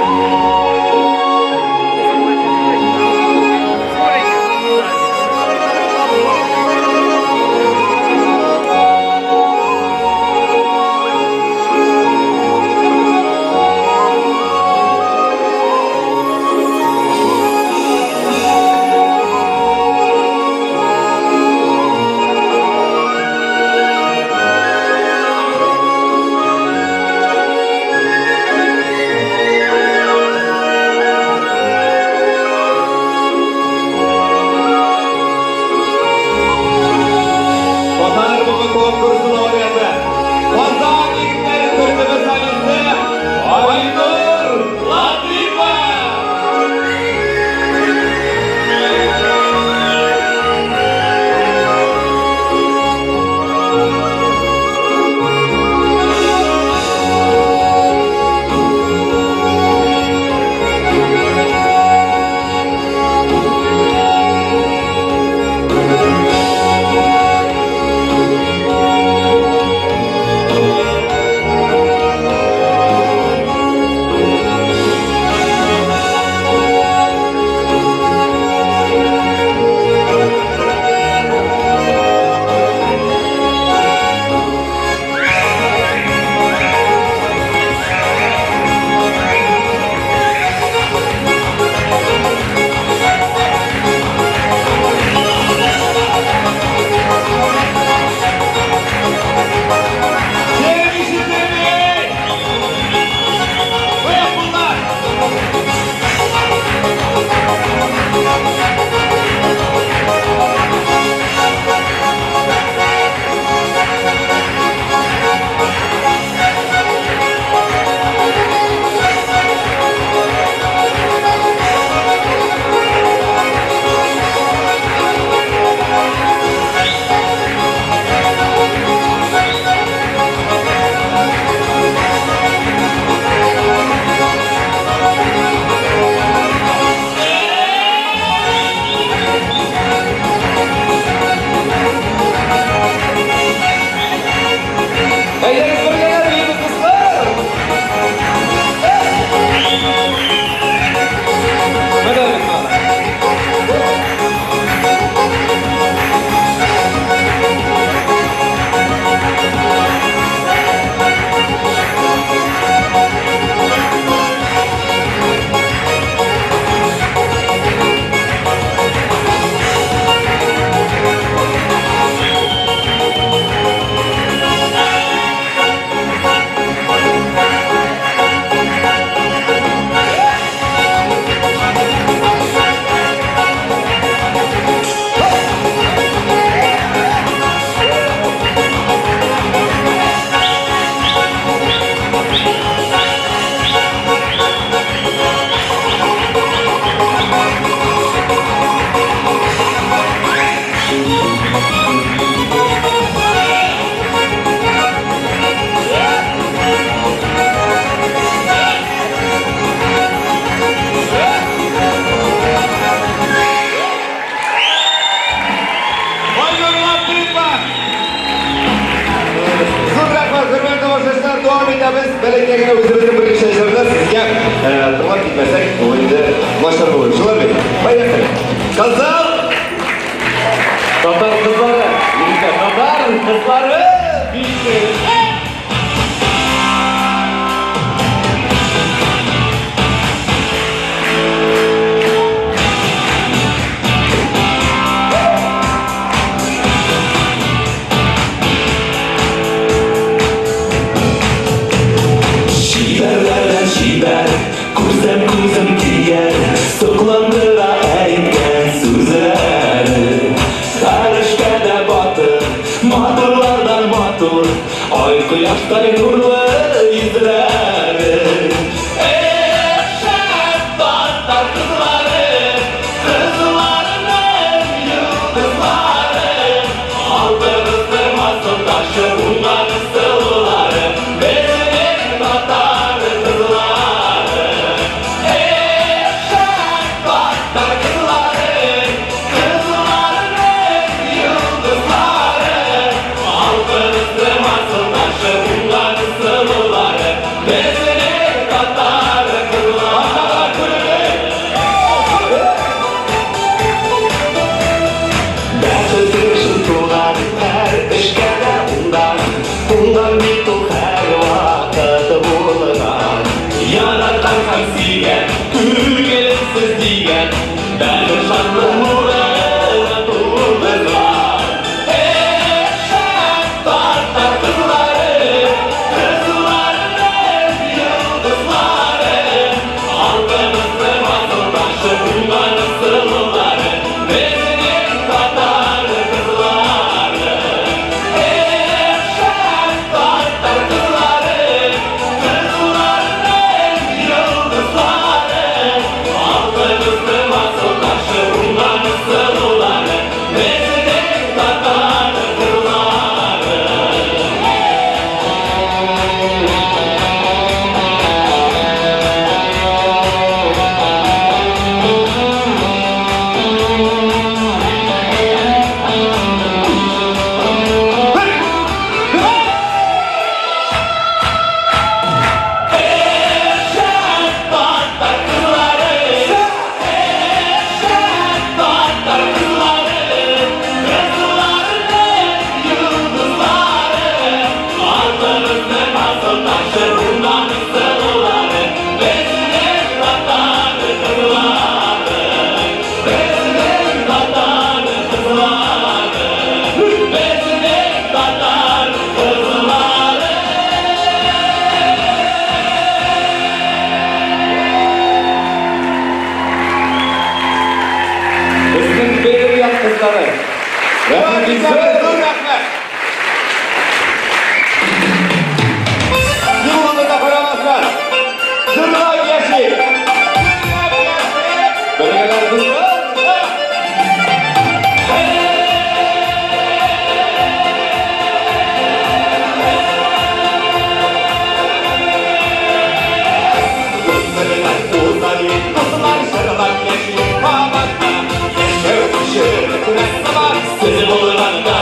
Әйдә генә үзебезнең берничә җырны сезгә тыңлап китмәсәк, ул инде начар булыр. Шулай бит? Поехали. Казан! Татар кызлары, егетләр, татар кызлары! Бише! Чибәрләрдән чибәр, күрсәм күзем тияр, сокландыра әйткән сүзләре. Һәр эшкә дә батыр, матурлардан матур, ай кояштай нурлы йөзләре. Эх, шәп татар кызлары, кызларның йолдызлары, алтынысы асыл ташы, уңган сылулары, безнең татар кызлары. Эх, шәп татар кызлары, кызларның йолдызлары, алтынысы асыл ташы, уңган сылулары, безнең татар кызлары. Бәхет өчен туган, һәр эшкә дә уңган, уңган бит ул һәрвакыт булган. Яраткан һәм сөйгән, күңелсез дигән, бәхет шатлык нурын тудырган. Эх, шәп татар кызлары, кызларның йолдызлары, алтынысы асыл ташы, уңган сылулары, безнең татар кызлары. Эх, шәп татар кызлары, кызларның йолдызлары, алтынысы асыл ташы, уңган сылулары, безнең татар кызлары. Татар кызлары, татар кызлары, кызларның йолдызлары, алтынысы асыл ташы, уңган сылулары, безнең татар кызлары, безнең татар кызлары, безнең татар кызлары. Безнең Бәйрәм як кызлары. Рәхмәт бик зур. Рәхмәт! Ни булганын да карамастан, җырлап яшик! Җырлап яшик! Бергәләр, дуслар. Дуслар, җырлап яшик кабатта, яшәү өчен көрәш бар, Сез булганда.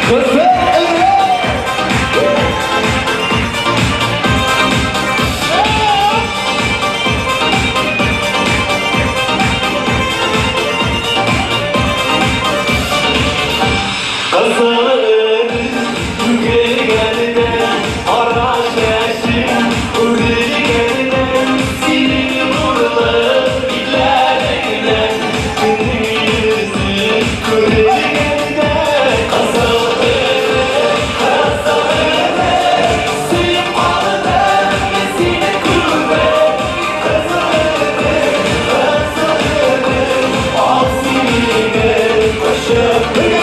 Кызыл өрек! Кызыл өрек түгелгәндә, кара чәчең үрелгәндә, синең нурлы битләреңнән көннең йөзе күренгәндә. Кызыл өрек, кызыл өрек, сөеп калдым мин сине күреп. Кызыл өрек, кызыл өрек, ал син мине кочып үп.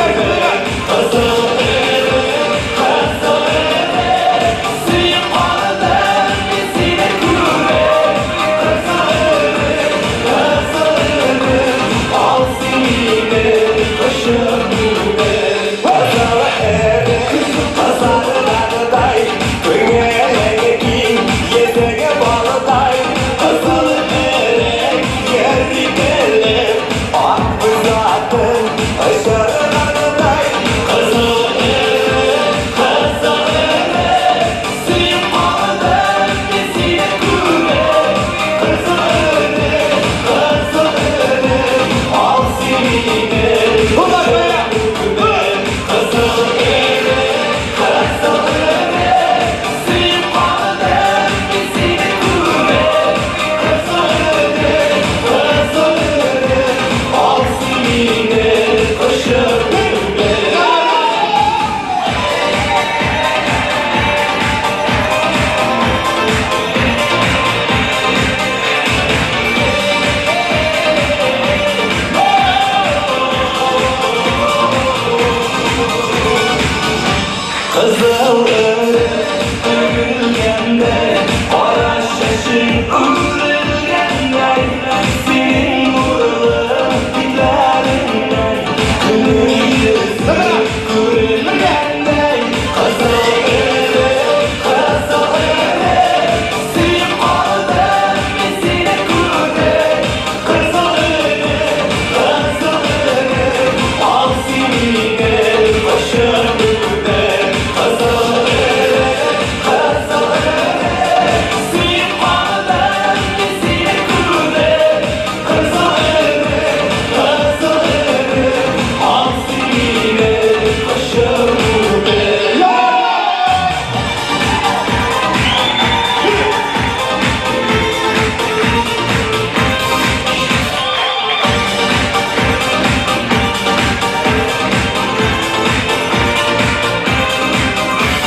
Кызыл өрек, кызыл өрек, сөеп калдым мин сине күреп. Кызыл өрек, кызыл өрек, ал син мине кочып үп. Кызыл өрек, кызаргандай, күңелең киң, йөзең балдай. Кызыл өрек, йөри көлеп, ак бүз атын очыргандай. Кызыл өрек, кызыл өрек, сөеп калдым мин сине күреп. Кызыл өрек, кызыл өрек, ал син мине кочып үп. Кызыл өрек, кызыл өрек, сөеп калдым мин сине күреп. Кызыл өрек, кызыл өрек, ал син мине кочып үп. Кызыл өрек түгелгәндә, кара чәчең үрелгәндә, синең нурлы битләреңнән көннең йөзе күренгәндә. Кызыл өрек, кызыл өрек, сөеп калдым мин сине күреп. Кызыл өрек, кызыл өрек, ал син мине кочып үп. Кызыл өрек, кызыл өрек, сөеп калдым мин сине күреп. Кызыл өрек, кызыл өрек, ал син мине кочып үп.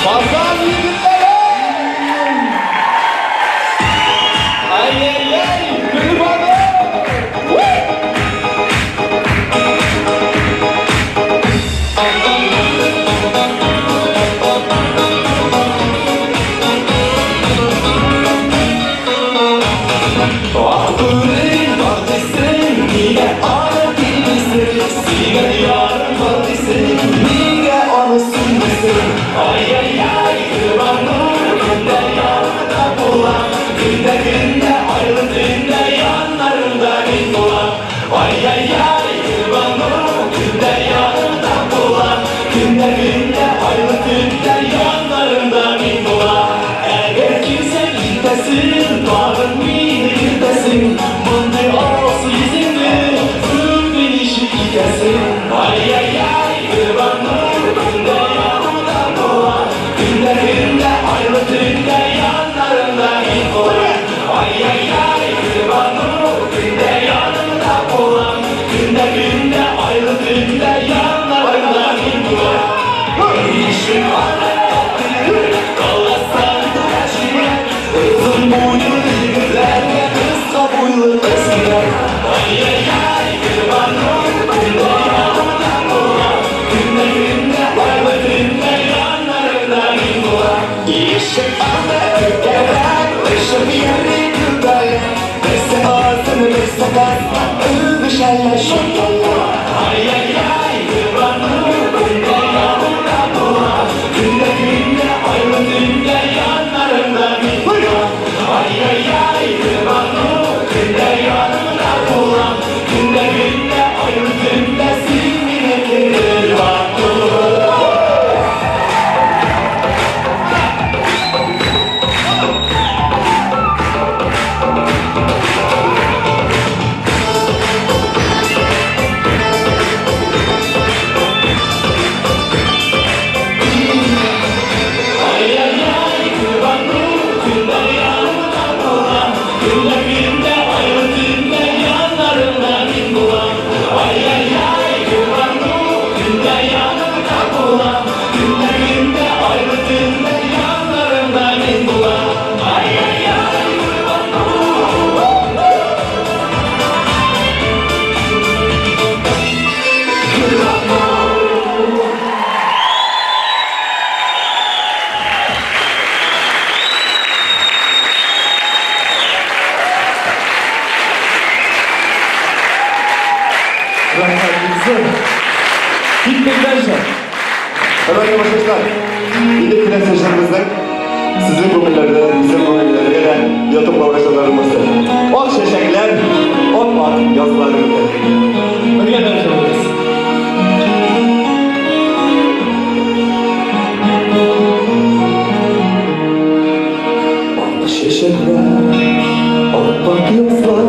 Казан егетләре! Ай-яй-яй, Гөлбану! Ак бүрең бар дисең, нигә аны тимисең? Сөйгән ярың бар дисең, нигә аны сөймисең? Ай-яй-яй, Гөлбану, көндә яныңда булам, көндә, көндә, айлы төндә яннарыңда мин булам. Ай-яй-яй, Гөлбану, көндә яныңда булам, көндә, көндә, айлы төндә яннарыңда мин булам. Әгәр килсәң, итәсең, тагын мине көтәсең, мондый алсу йөзеңне үпми ничек итәсең? Ай-яй-яй, Гөлбану, көндә яныңда булам, көндә, көндә, айлы төндә яннарыңда мин булам. Ай-яй-яй, Гөлбану, көндә яныңда булам, көндә, көндә, айлы төндә яннарыңда мин булам. Ишек аны каласаң да җирәк, озын буйлы егетләргә кыска буйлы кыз кирәк. Ай-яй-яй, Гөлбану, көндә яныңда булам, көндә, көндә, айлы төндә яннарыңда мин булам. Ишек алды түгәрәк, очып йөри күбәләк, берсе озын, берсе кыска, үбешәләр шикелле. Ай-яй-яй, Гөлбану, көндә яныңда булам, көндә, көндә, айлы төндә яннарыңда мин булам. Ай-яй-яй, Гөлбану, көндә яныңда булам, көндә, көндә, айлы төндә син минеке, Гөлбану. Хөрмәтле тамашачылар, инде киләсе җырыбызның сезнең күңелләрдә, безнең күңелләргә дә ятып калган җырларның берсе. Ак чәчәкләр, ап-ак язлар инде. Бергә дә җырлыйбыз. Ак чәчәкләр, ап-ак язлар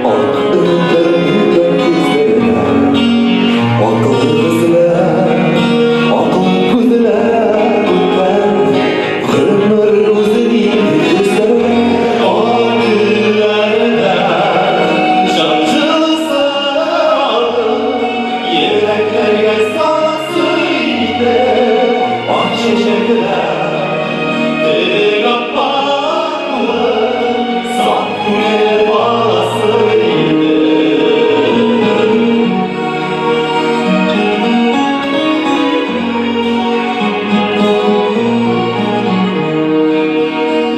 Ак өметләр йөкләп күзләренә. Акыллы күзләр, акыллы күзләр үткән Гомер үзе нинди төсләрдә. Ак гөлләрдә җан җылысы алып, Йөрәкләргә саласы иде. Ак чәчәкләр кебек ап-ак булып, Саф күңел баласы иде.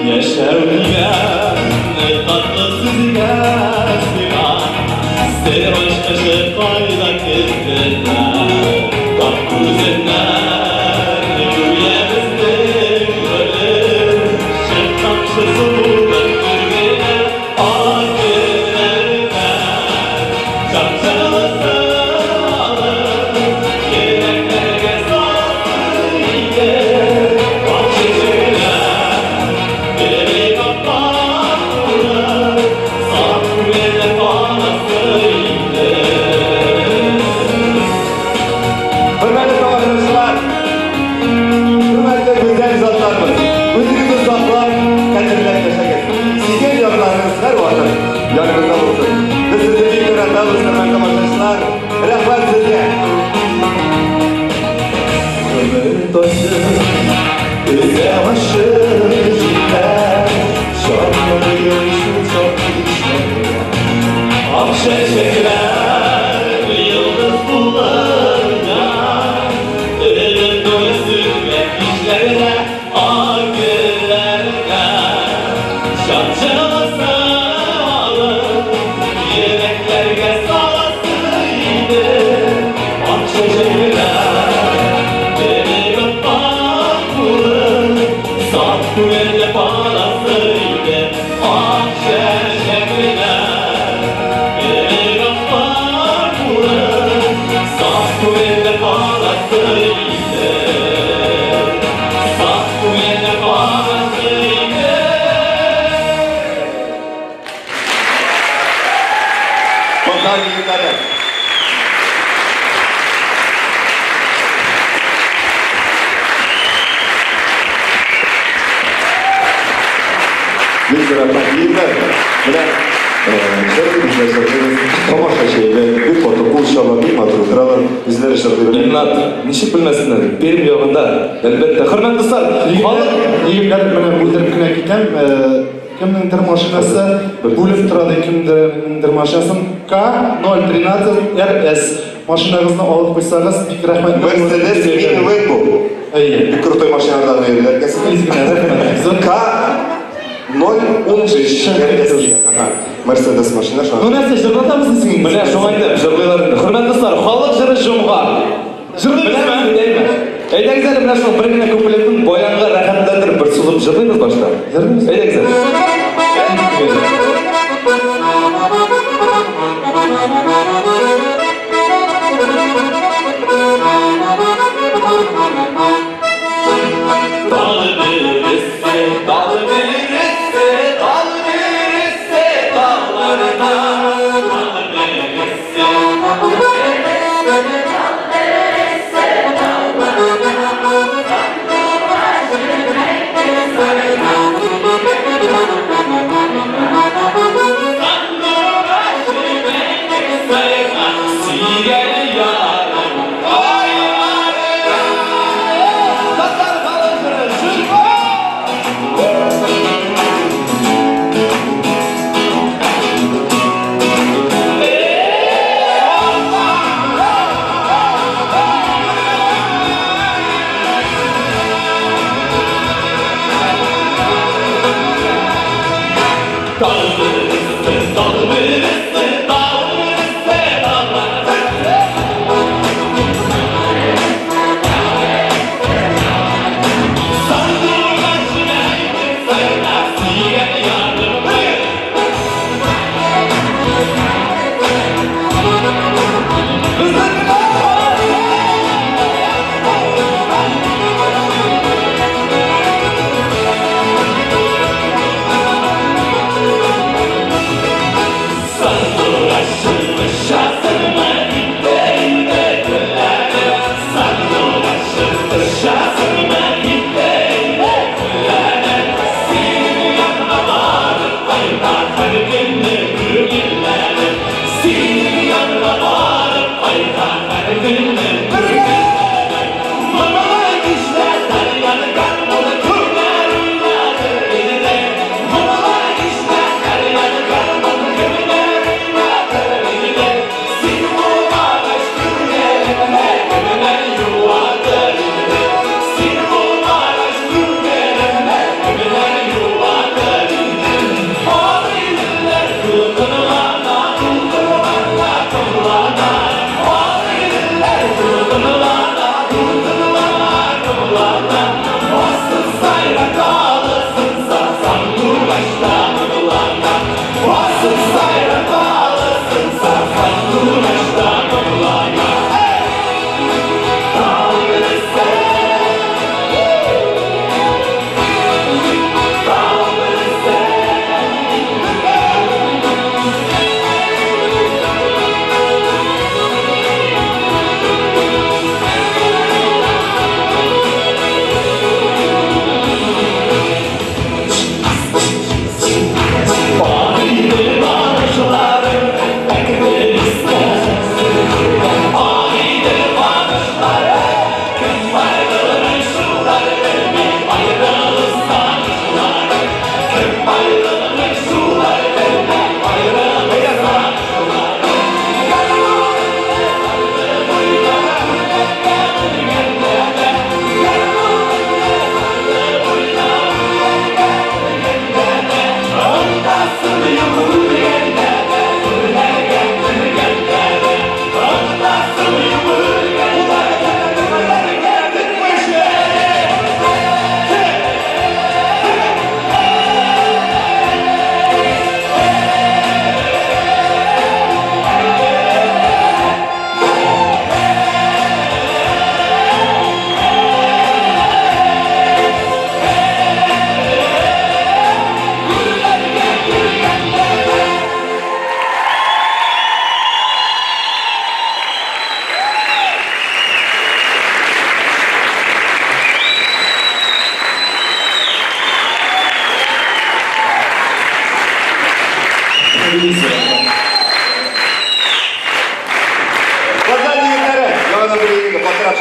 Яшәү дигән татлы сүзгә сыйган, Сер ачкычы кайда кемдә? Тап күзеннән гүя безнең гөлем, Шыр тамчысы булып бер генә ак гөлләрдә. Җан җылысы алып, йөрәкләргә саласы иде. Ак чәчәкләр кебек ап-ак булып, Саф күңел баласы иде. Хөрмәтле тамашачылар, хөрмәтле гүзәл затларыбыз, үзегезне саклап, кадерләп яшәгез. Сөйгән ярларыгыз һәрвакыт яныгызда булсын. Без сезне бик яратабыз, хөрмәтле тамашачылар. Рәхмәт сезгә. Гомер ташы өзә башы җитәр, Чамалый шул чак кичләргә. Ак чәчәкләр йолдыз булып ян, Өмет нуры сүнмәк кичләрдә, Ак гөлләргә. Җан җылысы алып, йөрәкләргә саласы иде. Ак чәчәкләр кебек ап-ак булып, Саф күңелле баласы иде. Ак чәчәкләр кебек ап-ак булып, Саф күңелле баласы иде. Саф күңелле баласы иде. Татар егетләре. Бик рәхмәт, егетләр. Менә җырлыйбыз да җырлыйбыз. Тамашачы әйбәт, бик каты кул чаба, бик матур утыралар. Үзләре җырлый белә. Илнат, ничек белмәсеннәр, Пермь ягында, әлбәттә. Хөрмәтле дуслар, халык Егетләр, менә бүлдереп кенә китәм. Кемнеңдер машинасы бүлеп тора ди, кемнеңдер машинасын К013 РС. Машинагызны алып куйсагыз, бик рәхмәт. Mercedes Минивэн бу. Әйе. Бик крутой машиналардан йөриләр икән. Рәхмәт. К 013 РС. Ага. Mercedes машина шуңа. Ну нәрсә, җырлатабыз дисең инде. Менә шуңа әйтәм, җырлыйлар инде. Хөрмәтле дуслар, халык җыры җомга. Җырлыйбызмы? Әйме? Әйдәгез әле менә шул бер генә куплетын баянга рәхәтләндереп бер сузып җырлыйбыз башта. Җырлыйбыз. Әйдәгез әле. Dal birisi, dal birisi, dal birisi, dağlarda. Dal birisi,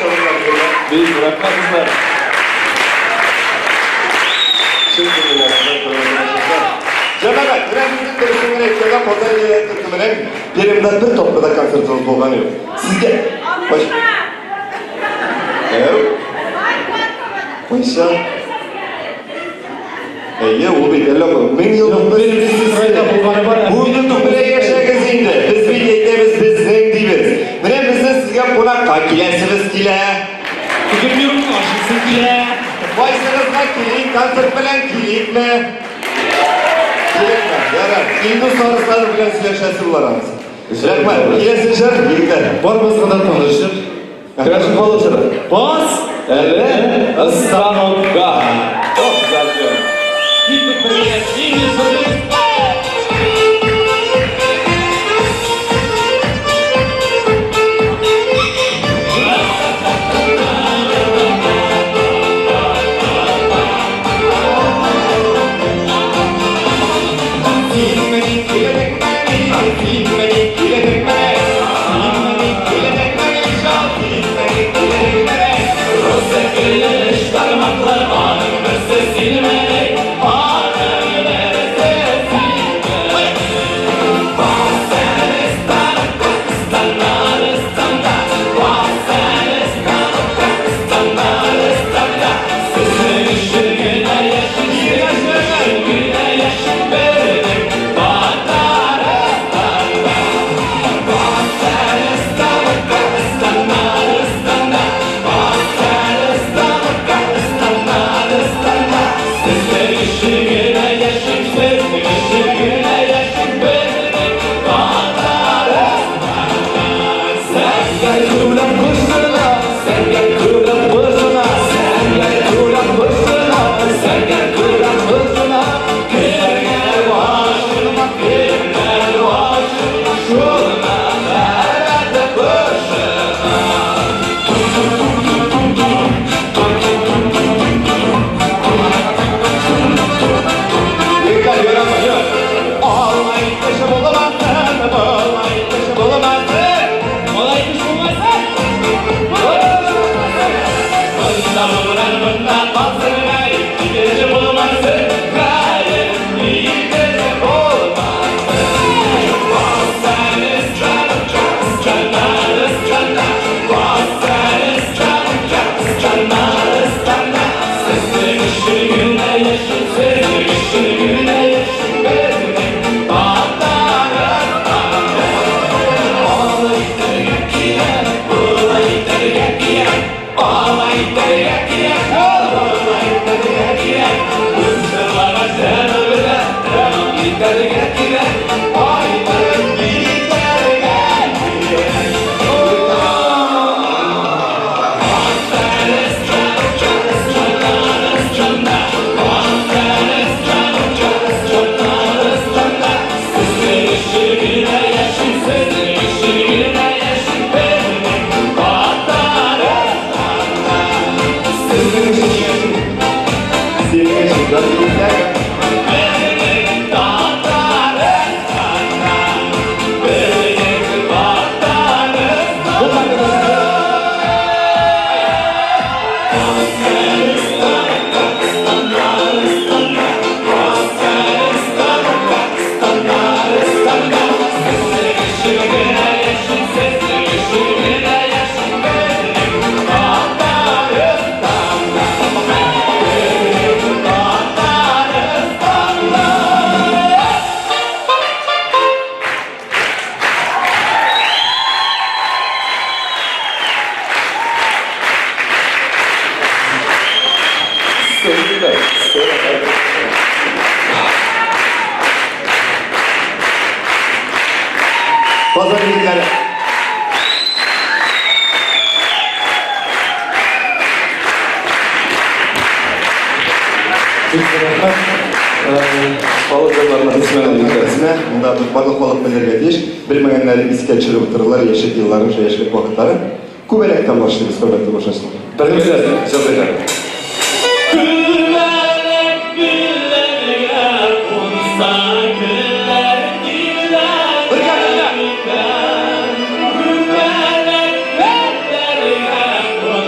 чабыннар егетләр. Бик рәхмәт, дуслар. Чын күңелдән рәхмәт, хөрмәтле тамашачылар. Җәмәгать, менә безнең дөресен генә әйткәндә, Казан егетләре төркеменең Пермьдә бер тапкыр да концертыбыз булган юк. Сезгә Кайчан? Әү? Кайчан? Әйе, ул бит әллә кайда. Мең еллык Бу белән яшәгез инде. Без бит әйтәбез, безнең дибез. Менә безнең сезгә кунакка киләсебез килә. Ашыйсы килә. Кайсыгызга килик, концерт белән киликме? Киликме? Ярар. Илдус Арысланов белән сөйләшәсе булыр анысы. Рәхмәт. Киләсе җыр, егетләр. Барыбызга да таныш җыр. Керәшен халык җыры. Бас әле станокка. Ох, зажжем. Киттек бергә, килешербез. Егетләр, ярамый, юк. Алай кеше булмасын, болай кеше булмасын. Алай кеше булмасын. Монда булган, монда калсын, гаеп кеше булмасын, гаеп кеше булмасын. Сезнең өчен генә яшим, сезнең өчен генә яшим, безнең Татарстанда. Алай итәргә кирәк, болай итәргә кирәк, алай итәргә кирәк, болай итәргә кирәк. Үз җырларга җыры белән тәмам итәргә кирәк, кайтып китәргә кирәк. Сезнең өчен генә яшим, сезнең өчен генә яшим, безнең Татарстанда. Сезнең өчен яшим. Синең өчен җан. Безнең Татарстанда, безнең Татарстанда. Казан егетләре. Бик рәхмәт. Халык җырларына күчмәгән егетләр. Менә монда барлык халык белергә тиеш. Белмәгәннәре искә төшереп утырырлар яшьлек елларын, яшьлек вакытларын. Күбәләктән башлыйбыз, хөрмәтле тамашачылар. Бергә җыр итәр. Күбәләк гөлләргә кунса, гөлләр диләр. Бергә, бергә. Күбәләк гөлләргә кунса.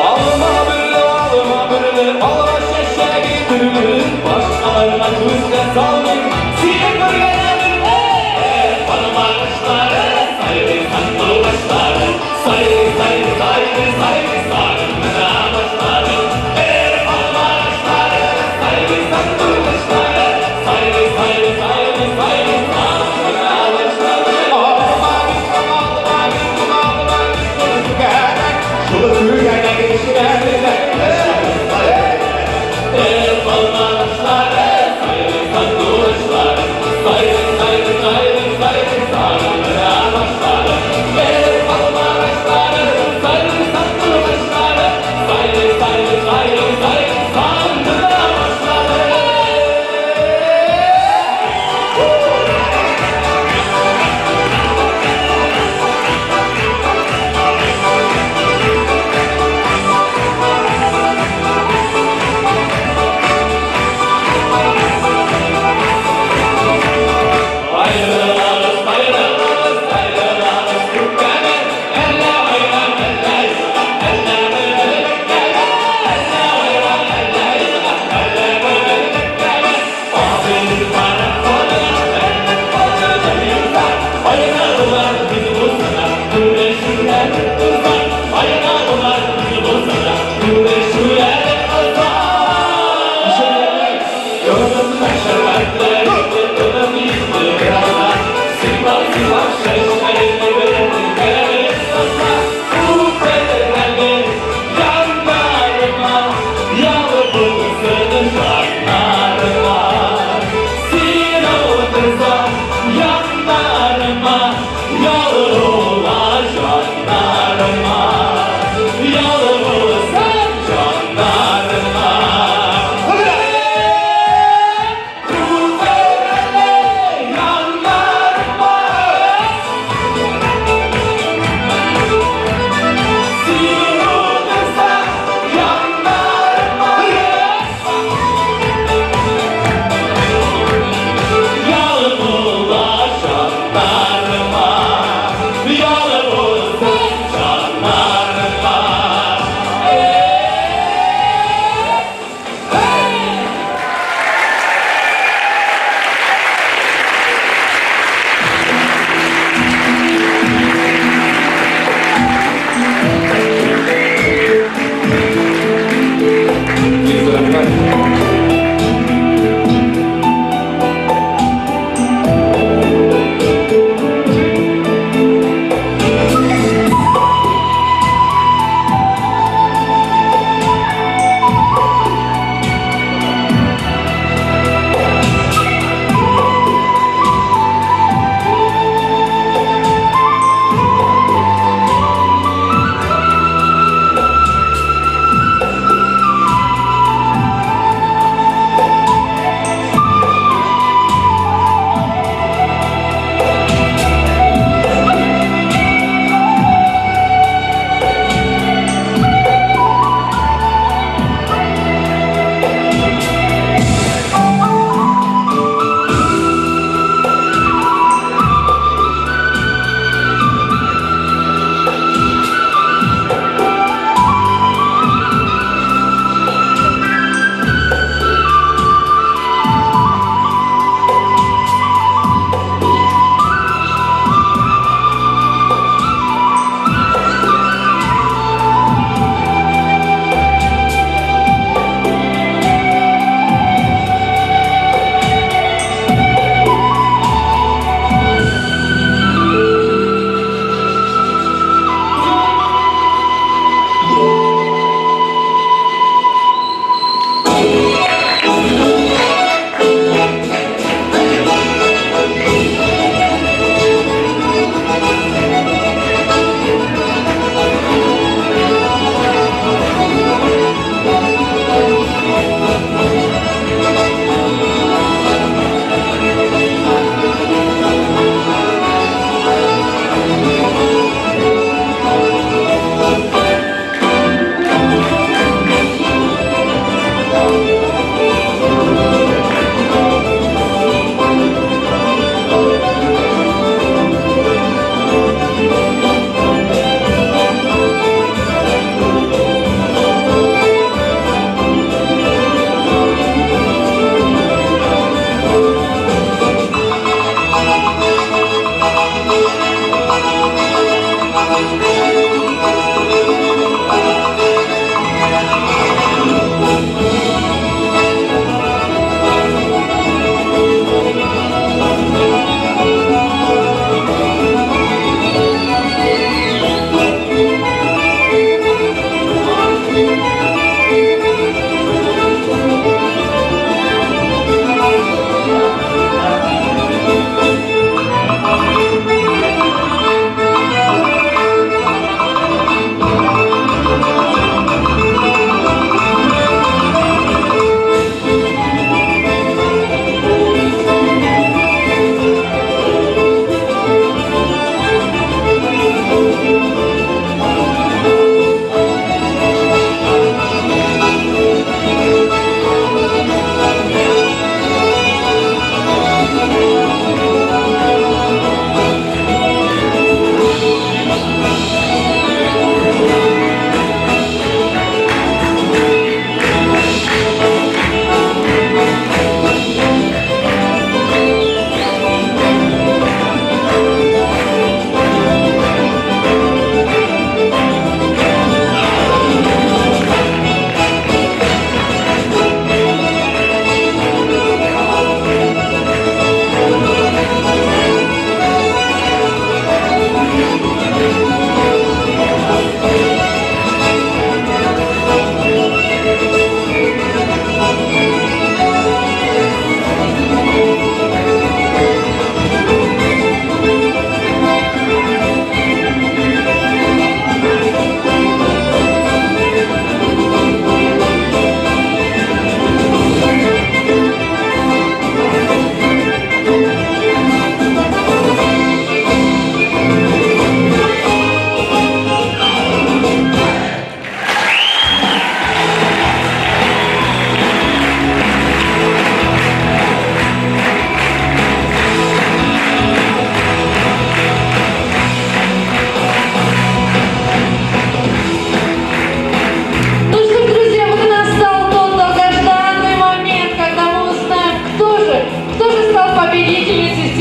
Алма бөрле, алма бөрле, алма чәчәге төрле, башкаларга күз дә салмыйм, сине күргәнем. Алма агачлары, сайрый сандугачлары, сайрый, сайрый, сайрый, сайрый, сагындыра башлады. Алма агачлары, сайрый сандугачлары, сайрый, сайрый, сайрый, сайрый, сагындыра башлады. Алма бит, алма бит, алма бит, түгәрәк, шул түгәрәк эченә алма агачлары, сайрый сандугачлары, сайрый, сайрый, сайрый, сайрый, сагындыра башлады. Алма агачлары, сайрый сандугачлары, сайрый, сайрый, сайрый, сайрый, сагындыра башлады. Ayrılalım, ayrılalım, ayrılalım күпкәне, әллә айран, әллә юлга, әллә берлектәге, әллә айран, әллә юлга, әллә берлектәге. Абыйның пароходы, әллә калды юлда, аерылар без булса да, күрешүләр узар, аерылар без булса да, күрешүләр узар. Yanlarıma.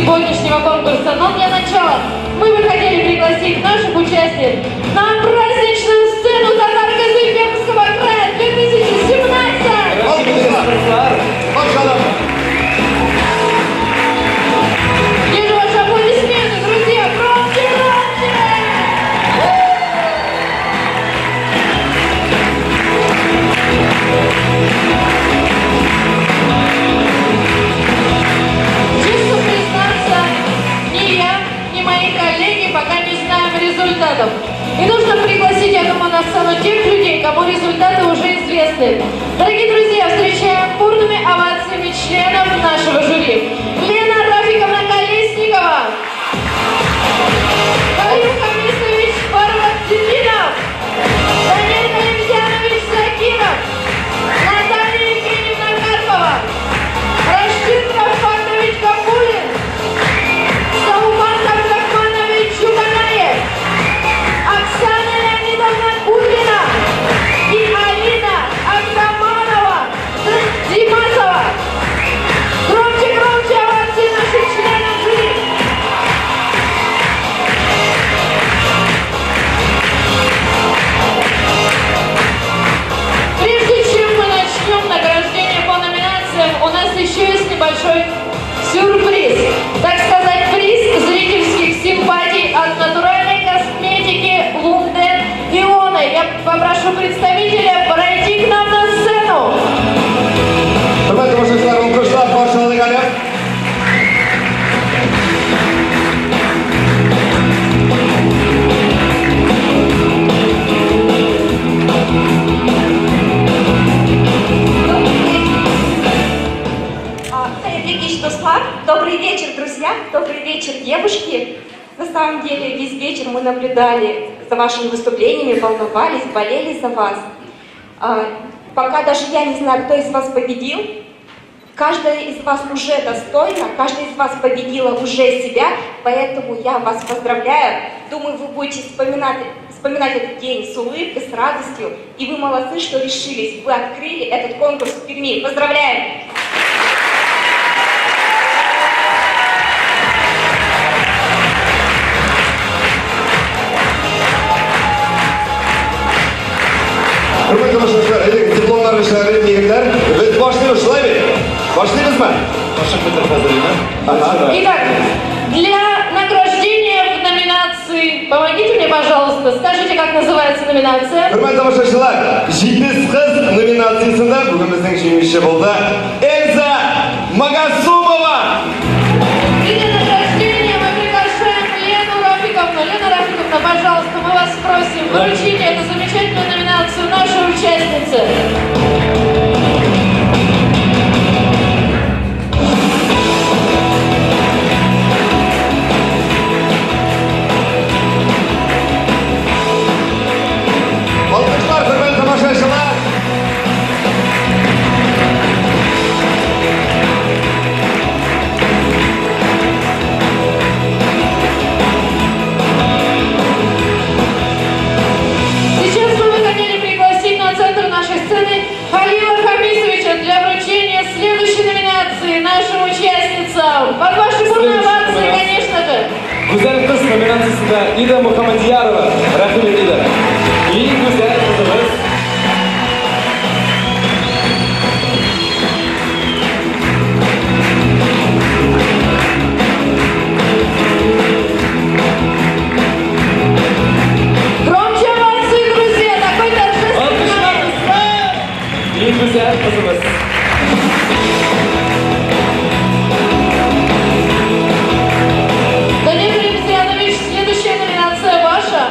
сегодняшнего конкурса. Но для начала мы бы хотели пригласить наших участниц на праздничную сцену «Татар кызы Пермского края 2017». Где же ваши аплодисменты, друзья? Громче, громче! Честно признаться, ни я, ни мои коллеги пока не знаем результатов. И нужно пригласить, я думаю, на сцену тех людей, кому результаты уже известны. Дорогие друзья, встречаем бурными овациями членов нашего жюри. Лена Рафиковна Колесникова, Халил Хамисович Барватдинов, Данил Халимзянович Закиров, Наталья Евгеньевна Карпова, Рашид Рафатович Габулин, Сауман Абдрахманович Чуканаев, Оксана Леонидовна Кудрина и Алина Абдаманова Димасова. Громче, громче овации наших членов жюри. Прежде чем мы начнем награждение по номинациям, у нас еще есть небольшой сюрприз. Так сказать, приз зрительских симпатий от натуральной косметики Лунден Иона. Я попрошу представителя пройти к нам на сцену. Хөрмәтле тамашачылар, алкышлап каршы алыйк әле. Хәерле кич, дуслар. Добрый вечер, друзья. Добрый вечер, девушки. На самом деле, весь вечер мы наблюдали за вашими выступлениями, волновались, болели за вас. Пока даже я не знаю, кто из вас победил. Каждая из вас уже достойна, каждая из вас победила уже себя, поэтому я вас поздравляю. Думаю, вы будете вспоминать этот день с улыбкой, с радостью. И вы молодцы, что решились, вы открыли этот конкурс в Перми. Поздравляем! Хөрмәтле тамашачылар, әйдәгез, дипломнар эшләре егетләр. Без башлыйбыз, шулай бит? Башлыйбызмы? Ага. Итак, для награждения в номинации, помогите мне, пожалуйста, скажите, как называется номинация. Хөрмәтле тамашачылар, Җитез кыз номинациясендә бүген безнең җиңүче булды Эльза Магасумова. И для награждения мы приглашаем Лену Рафиковну. Лена Рафиковна, пожалуйста, мы вас просим, вручите эту замечательную номинацию нашей участнице. Алкышлар, хөрмәтле тамашачылар. Сейчас мы бы хотели пригласить на центр нашей сцены Халила Хамисовича для вручения следующей номинации нашим участницам. Под ваши бурные овации, конечно же. Гүзәл кыз номинациясендә Ида Мөхәммәдьярова. Рәхим ит, Ида. Иң гүзәл кызыбыз. Громче овации, друзья! Такой торжественный момент. Иң гүзәл кызыбыз. Данил Ремзянович, следующая номинация ваша.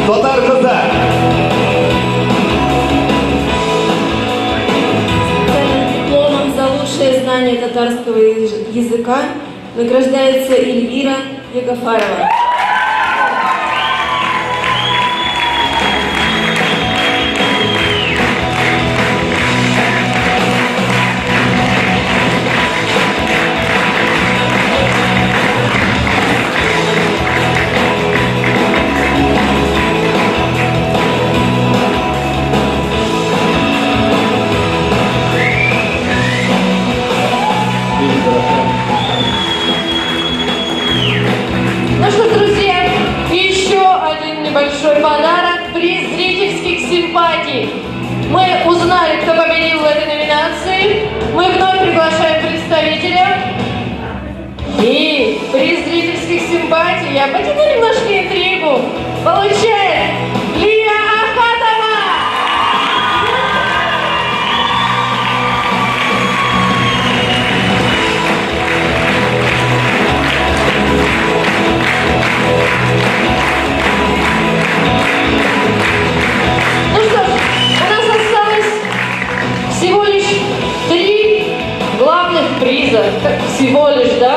Татар кызы. Дипломом за лучшее знание татарского языка награждается Эльвира Ягафарова. Ну что ж, друзья, еще один небольшой подарок приз зрительских симпатий. Мы узнали, кто победил в этой номинации. Мы вновь приглашаем представителя. И приз зрительских симпатий, я потяну немножко интригу, получает Лия Ахатова! Ну что ж, у нас осталось всего лишь 3 главных приза. Всего лишь, да?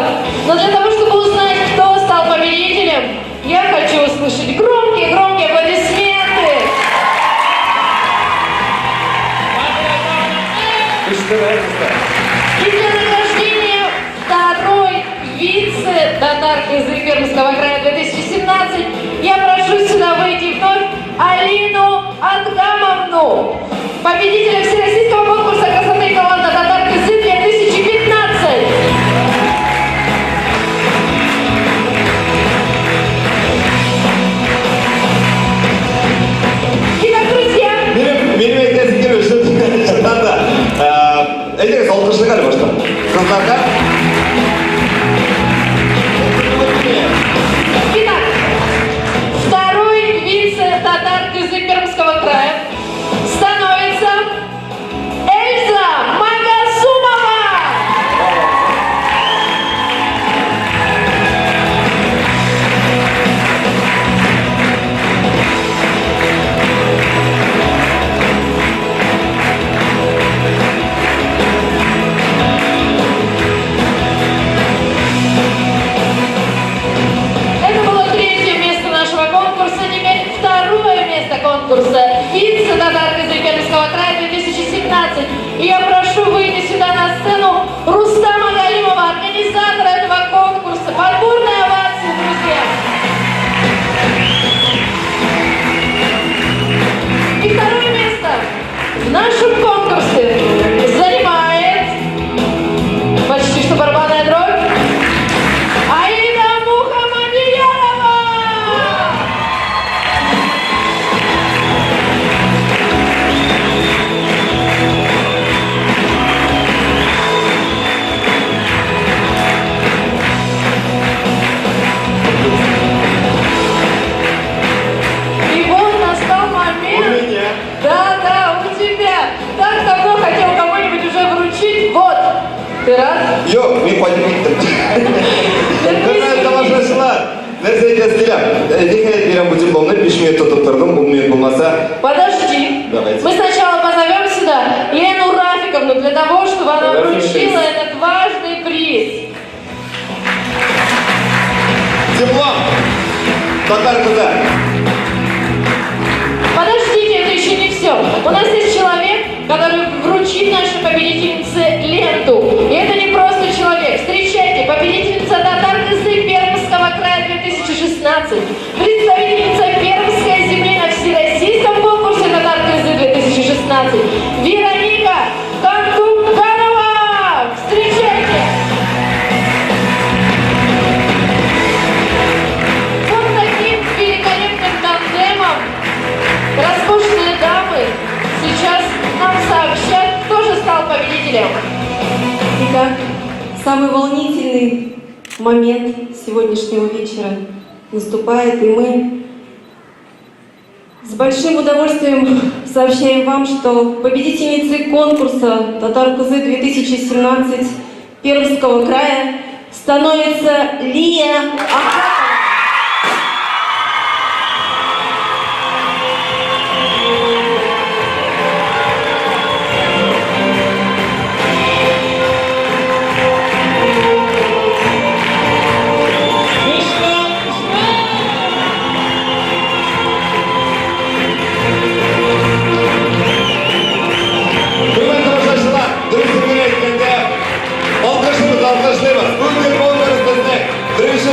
Но для того, чтобы узнать, кто стал победителем, я хочу услышать громкие-громкие аплодисменты. И для награждения второй вице-татаркызы Пермского края 2017 я прошу сюда выйти вновь Алину Адгамовну, победителя Всероссийского конкурса красоты и таланта Татаркызы 2015. Итак, друзья. Минем әйтәсе килми, чыннан да. Әйдәгез, алкышлыйк әле башта. Кызларга. Итак, второй вице-татаркызы Пермского края становится Эльза Магасумова! Это было третье место нашего конкурса, теперь второе место конкурса вице-татаркызы Пермского края 2017. И я прошу выйти сюда на сцену Рустама Галимова, организатора этого конкурса. Подборная овация, друзья! И второе место в нашем конкурсе занимает почти что барабанная дробь Аида Мухаммадиярова! И вот настал момент. У меня. Да, у тебя. Так давно хотел кому-нибудь уже вручить. Вот. Ты рад? Юк, мин кайтып киттем. Хөрмәтле тамашачылар, нәрсә әйтәсе килә? Ниһаять бирәм бу дипломны, 5 минут тотып тордым, 10 минут булмаса. Подожди. Давайте. Мы сначала позовем сюда Лену Рафиковну для того, чтобы она вручила этот важный приз. Диплом! Татар кызы. Подождите, это еще не все. У нас есть человек, который вручит нашей победительнице ленту. И это не просто человек. Встречайте, победительница Татаркызы Пермского края 2016, представительница Пермской земли на Всероссийском конкурсе Татаркызы 2016, Вероника Кантуканова! Встречайте! Вот таким великолепным тандемом роскошные дамы сейчас нам сообщат, кто же стал победителем. Итак, самый волнительный момент сегодняшнего вечера наступает, и мы с большим удовольствием сообщаем вам, что победительницей конкурса «Татаркызы 2017» Пермского края становится Лия Ахатова.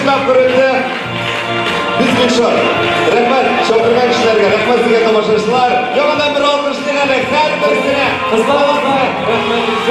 тапкыр үтте. Без бик шат. Рәхмәт чакырган кешеләргә, рәхмәт сезгә, тамашачылар. Яңадан бер алкыш әле һәрберсенә. Кызларыбызга рәхмәт.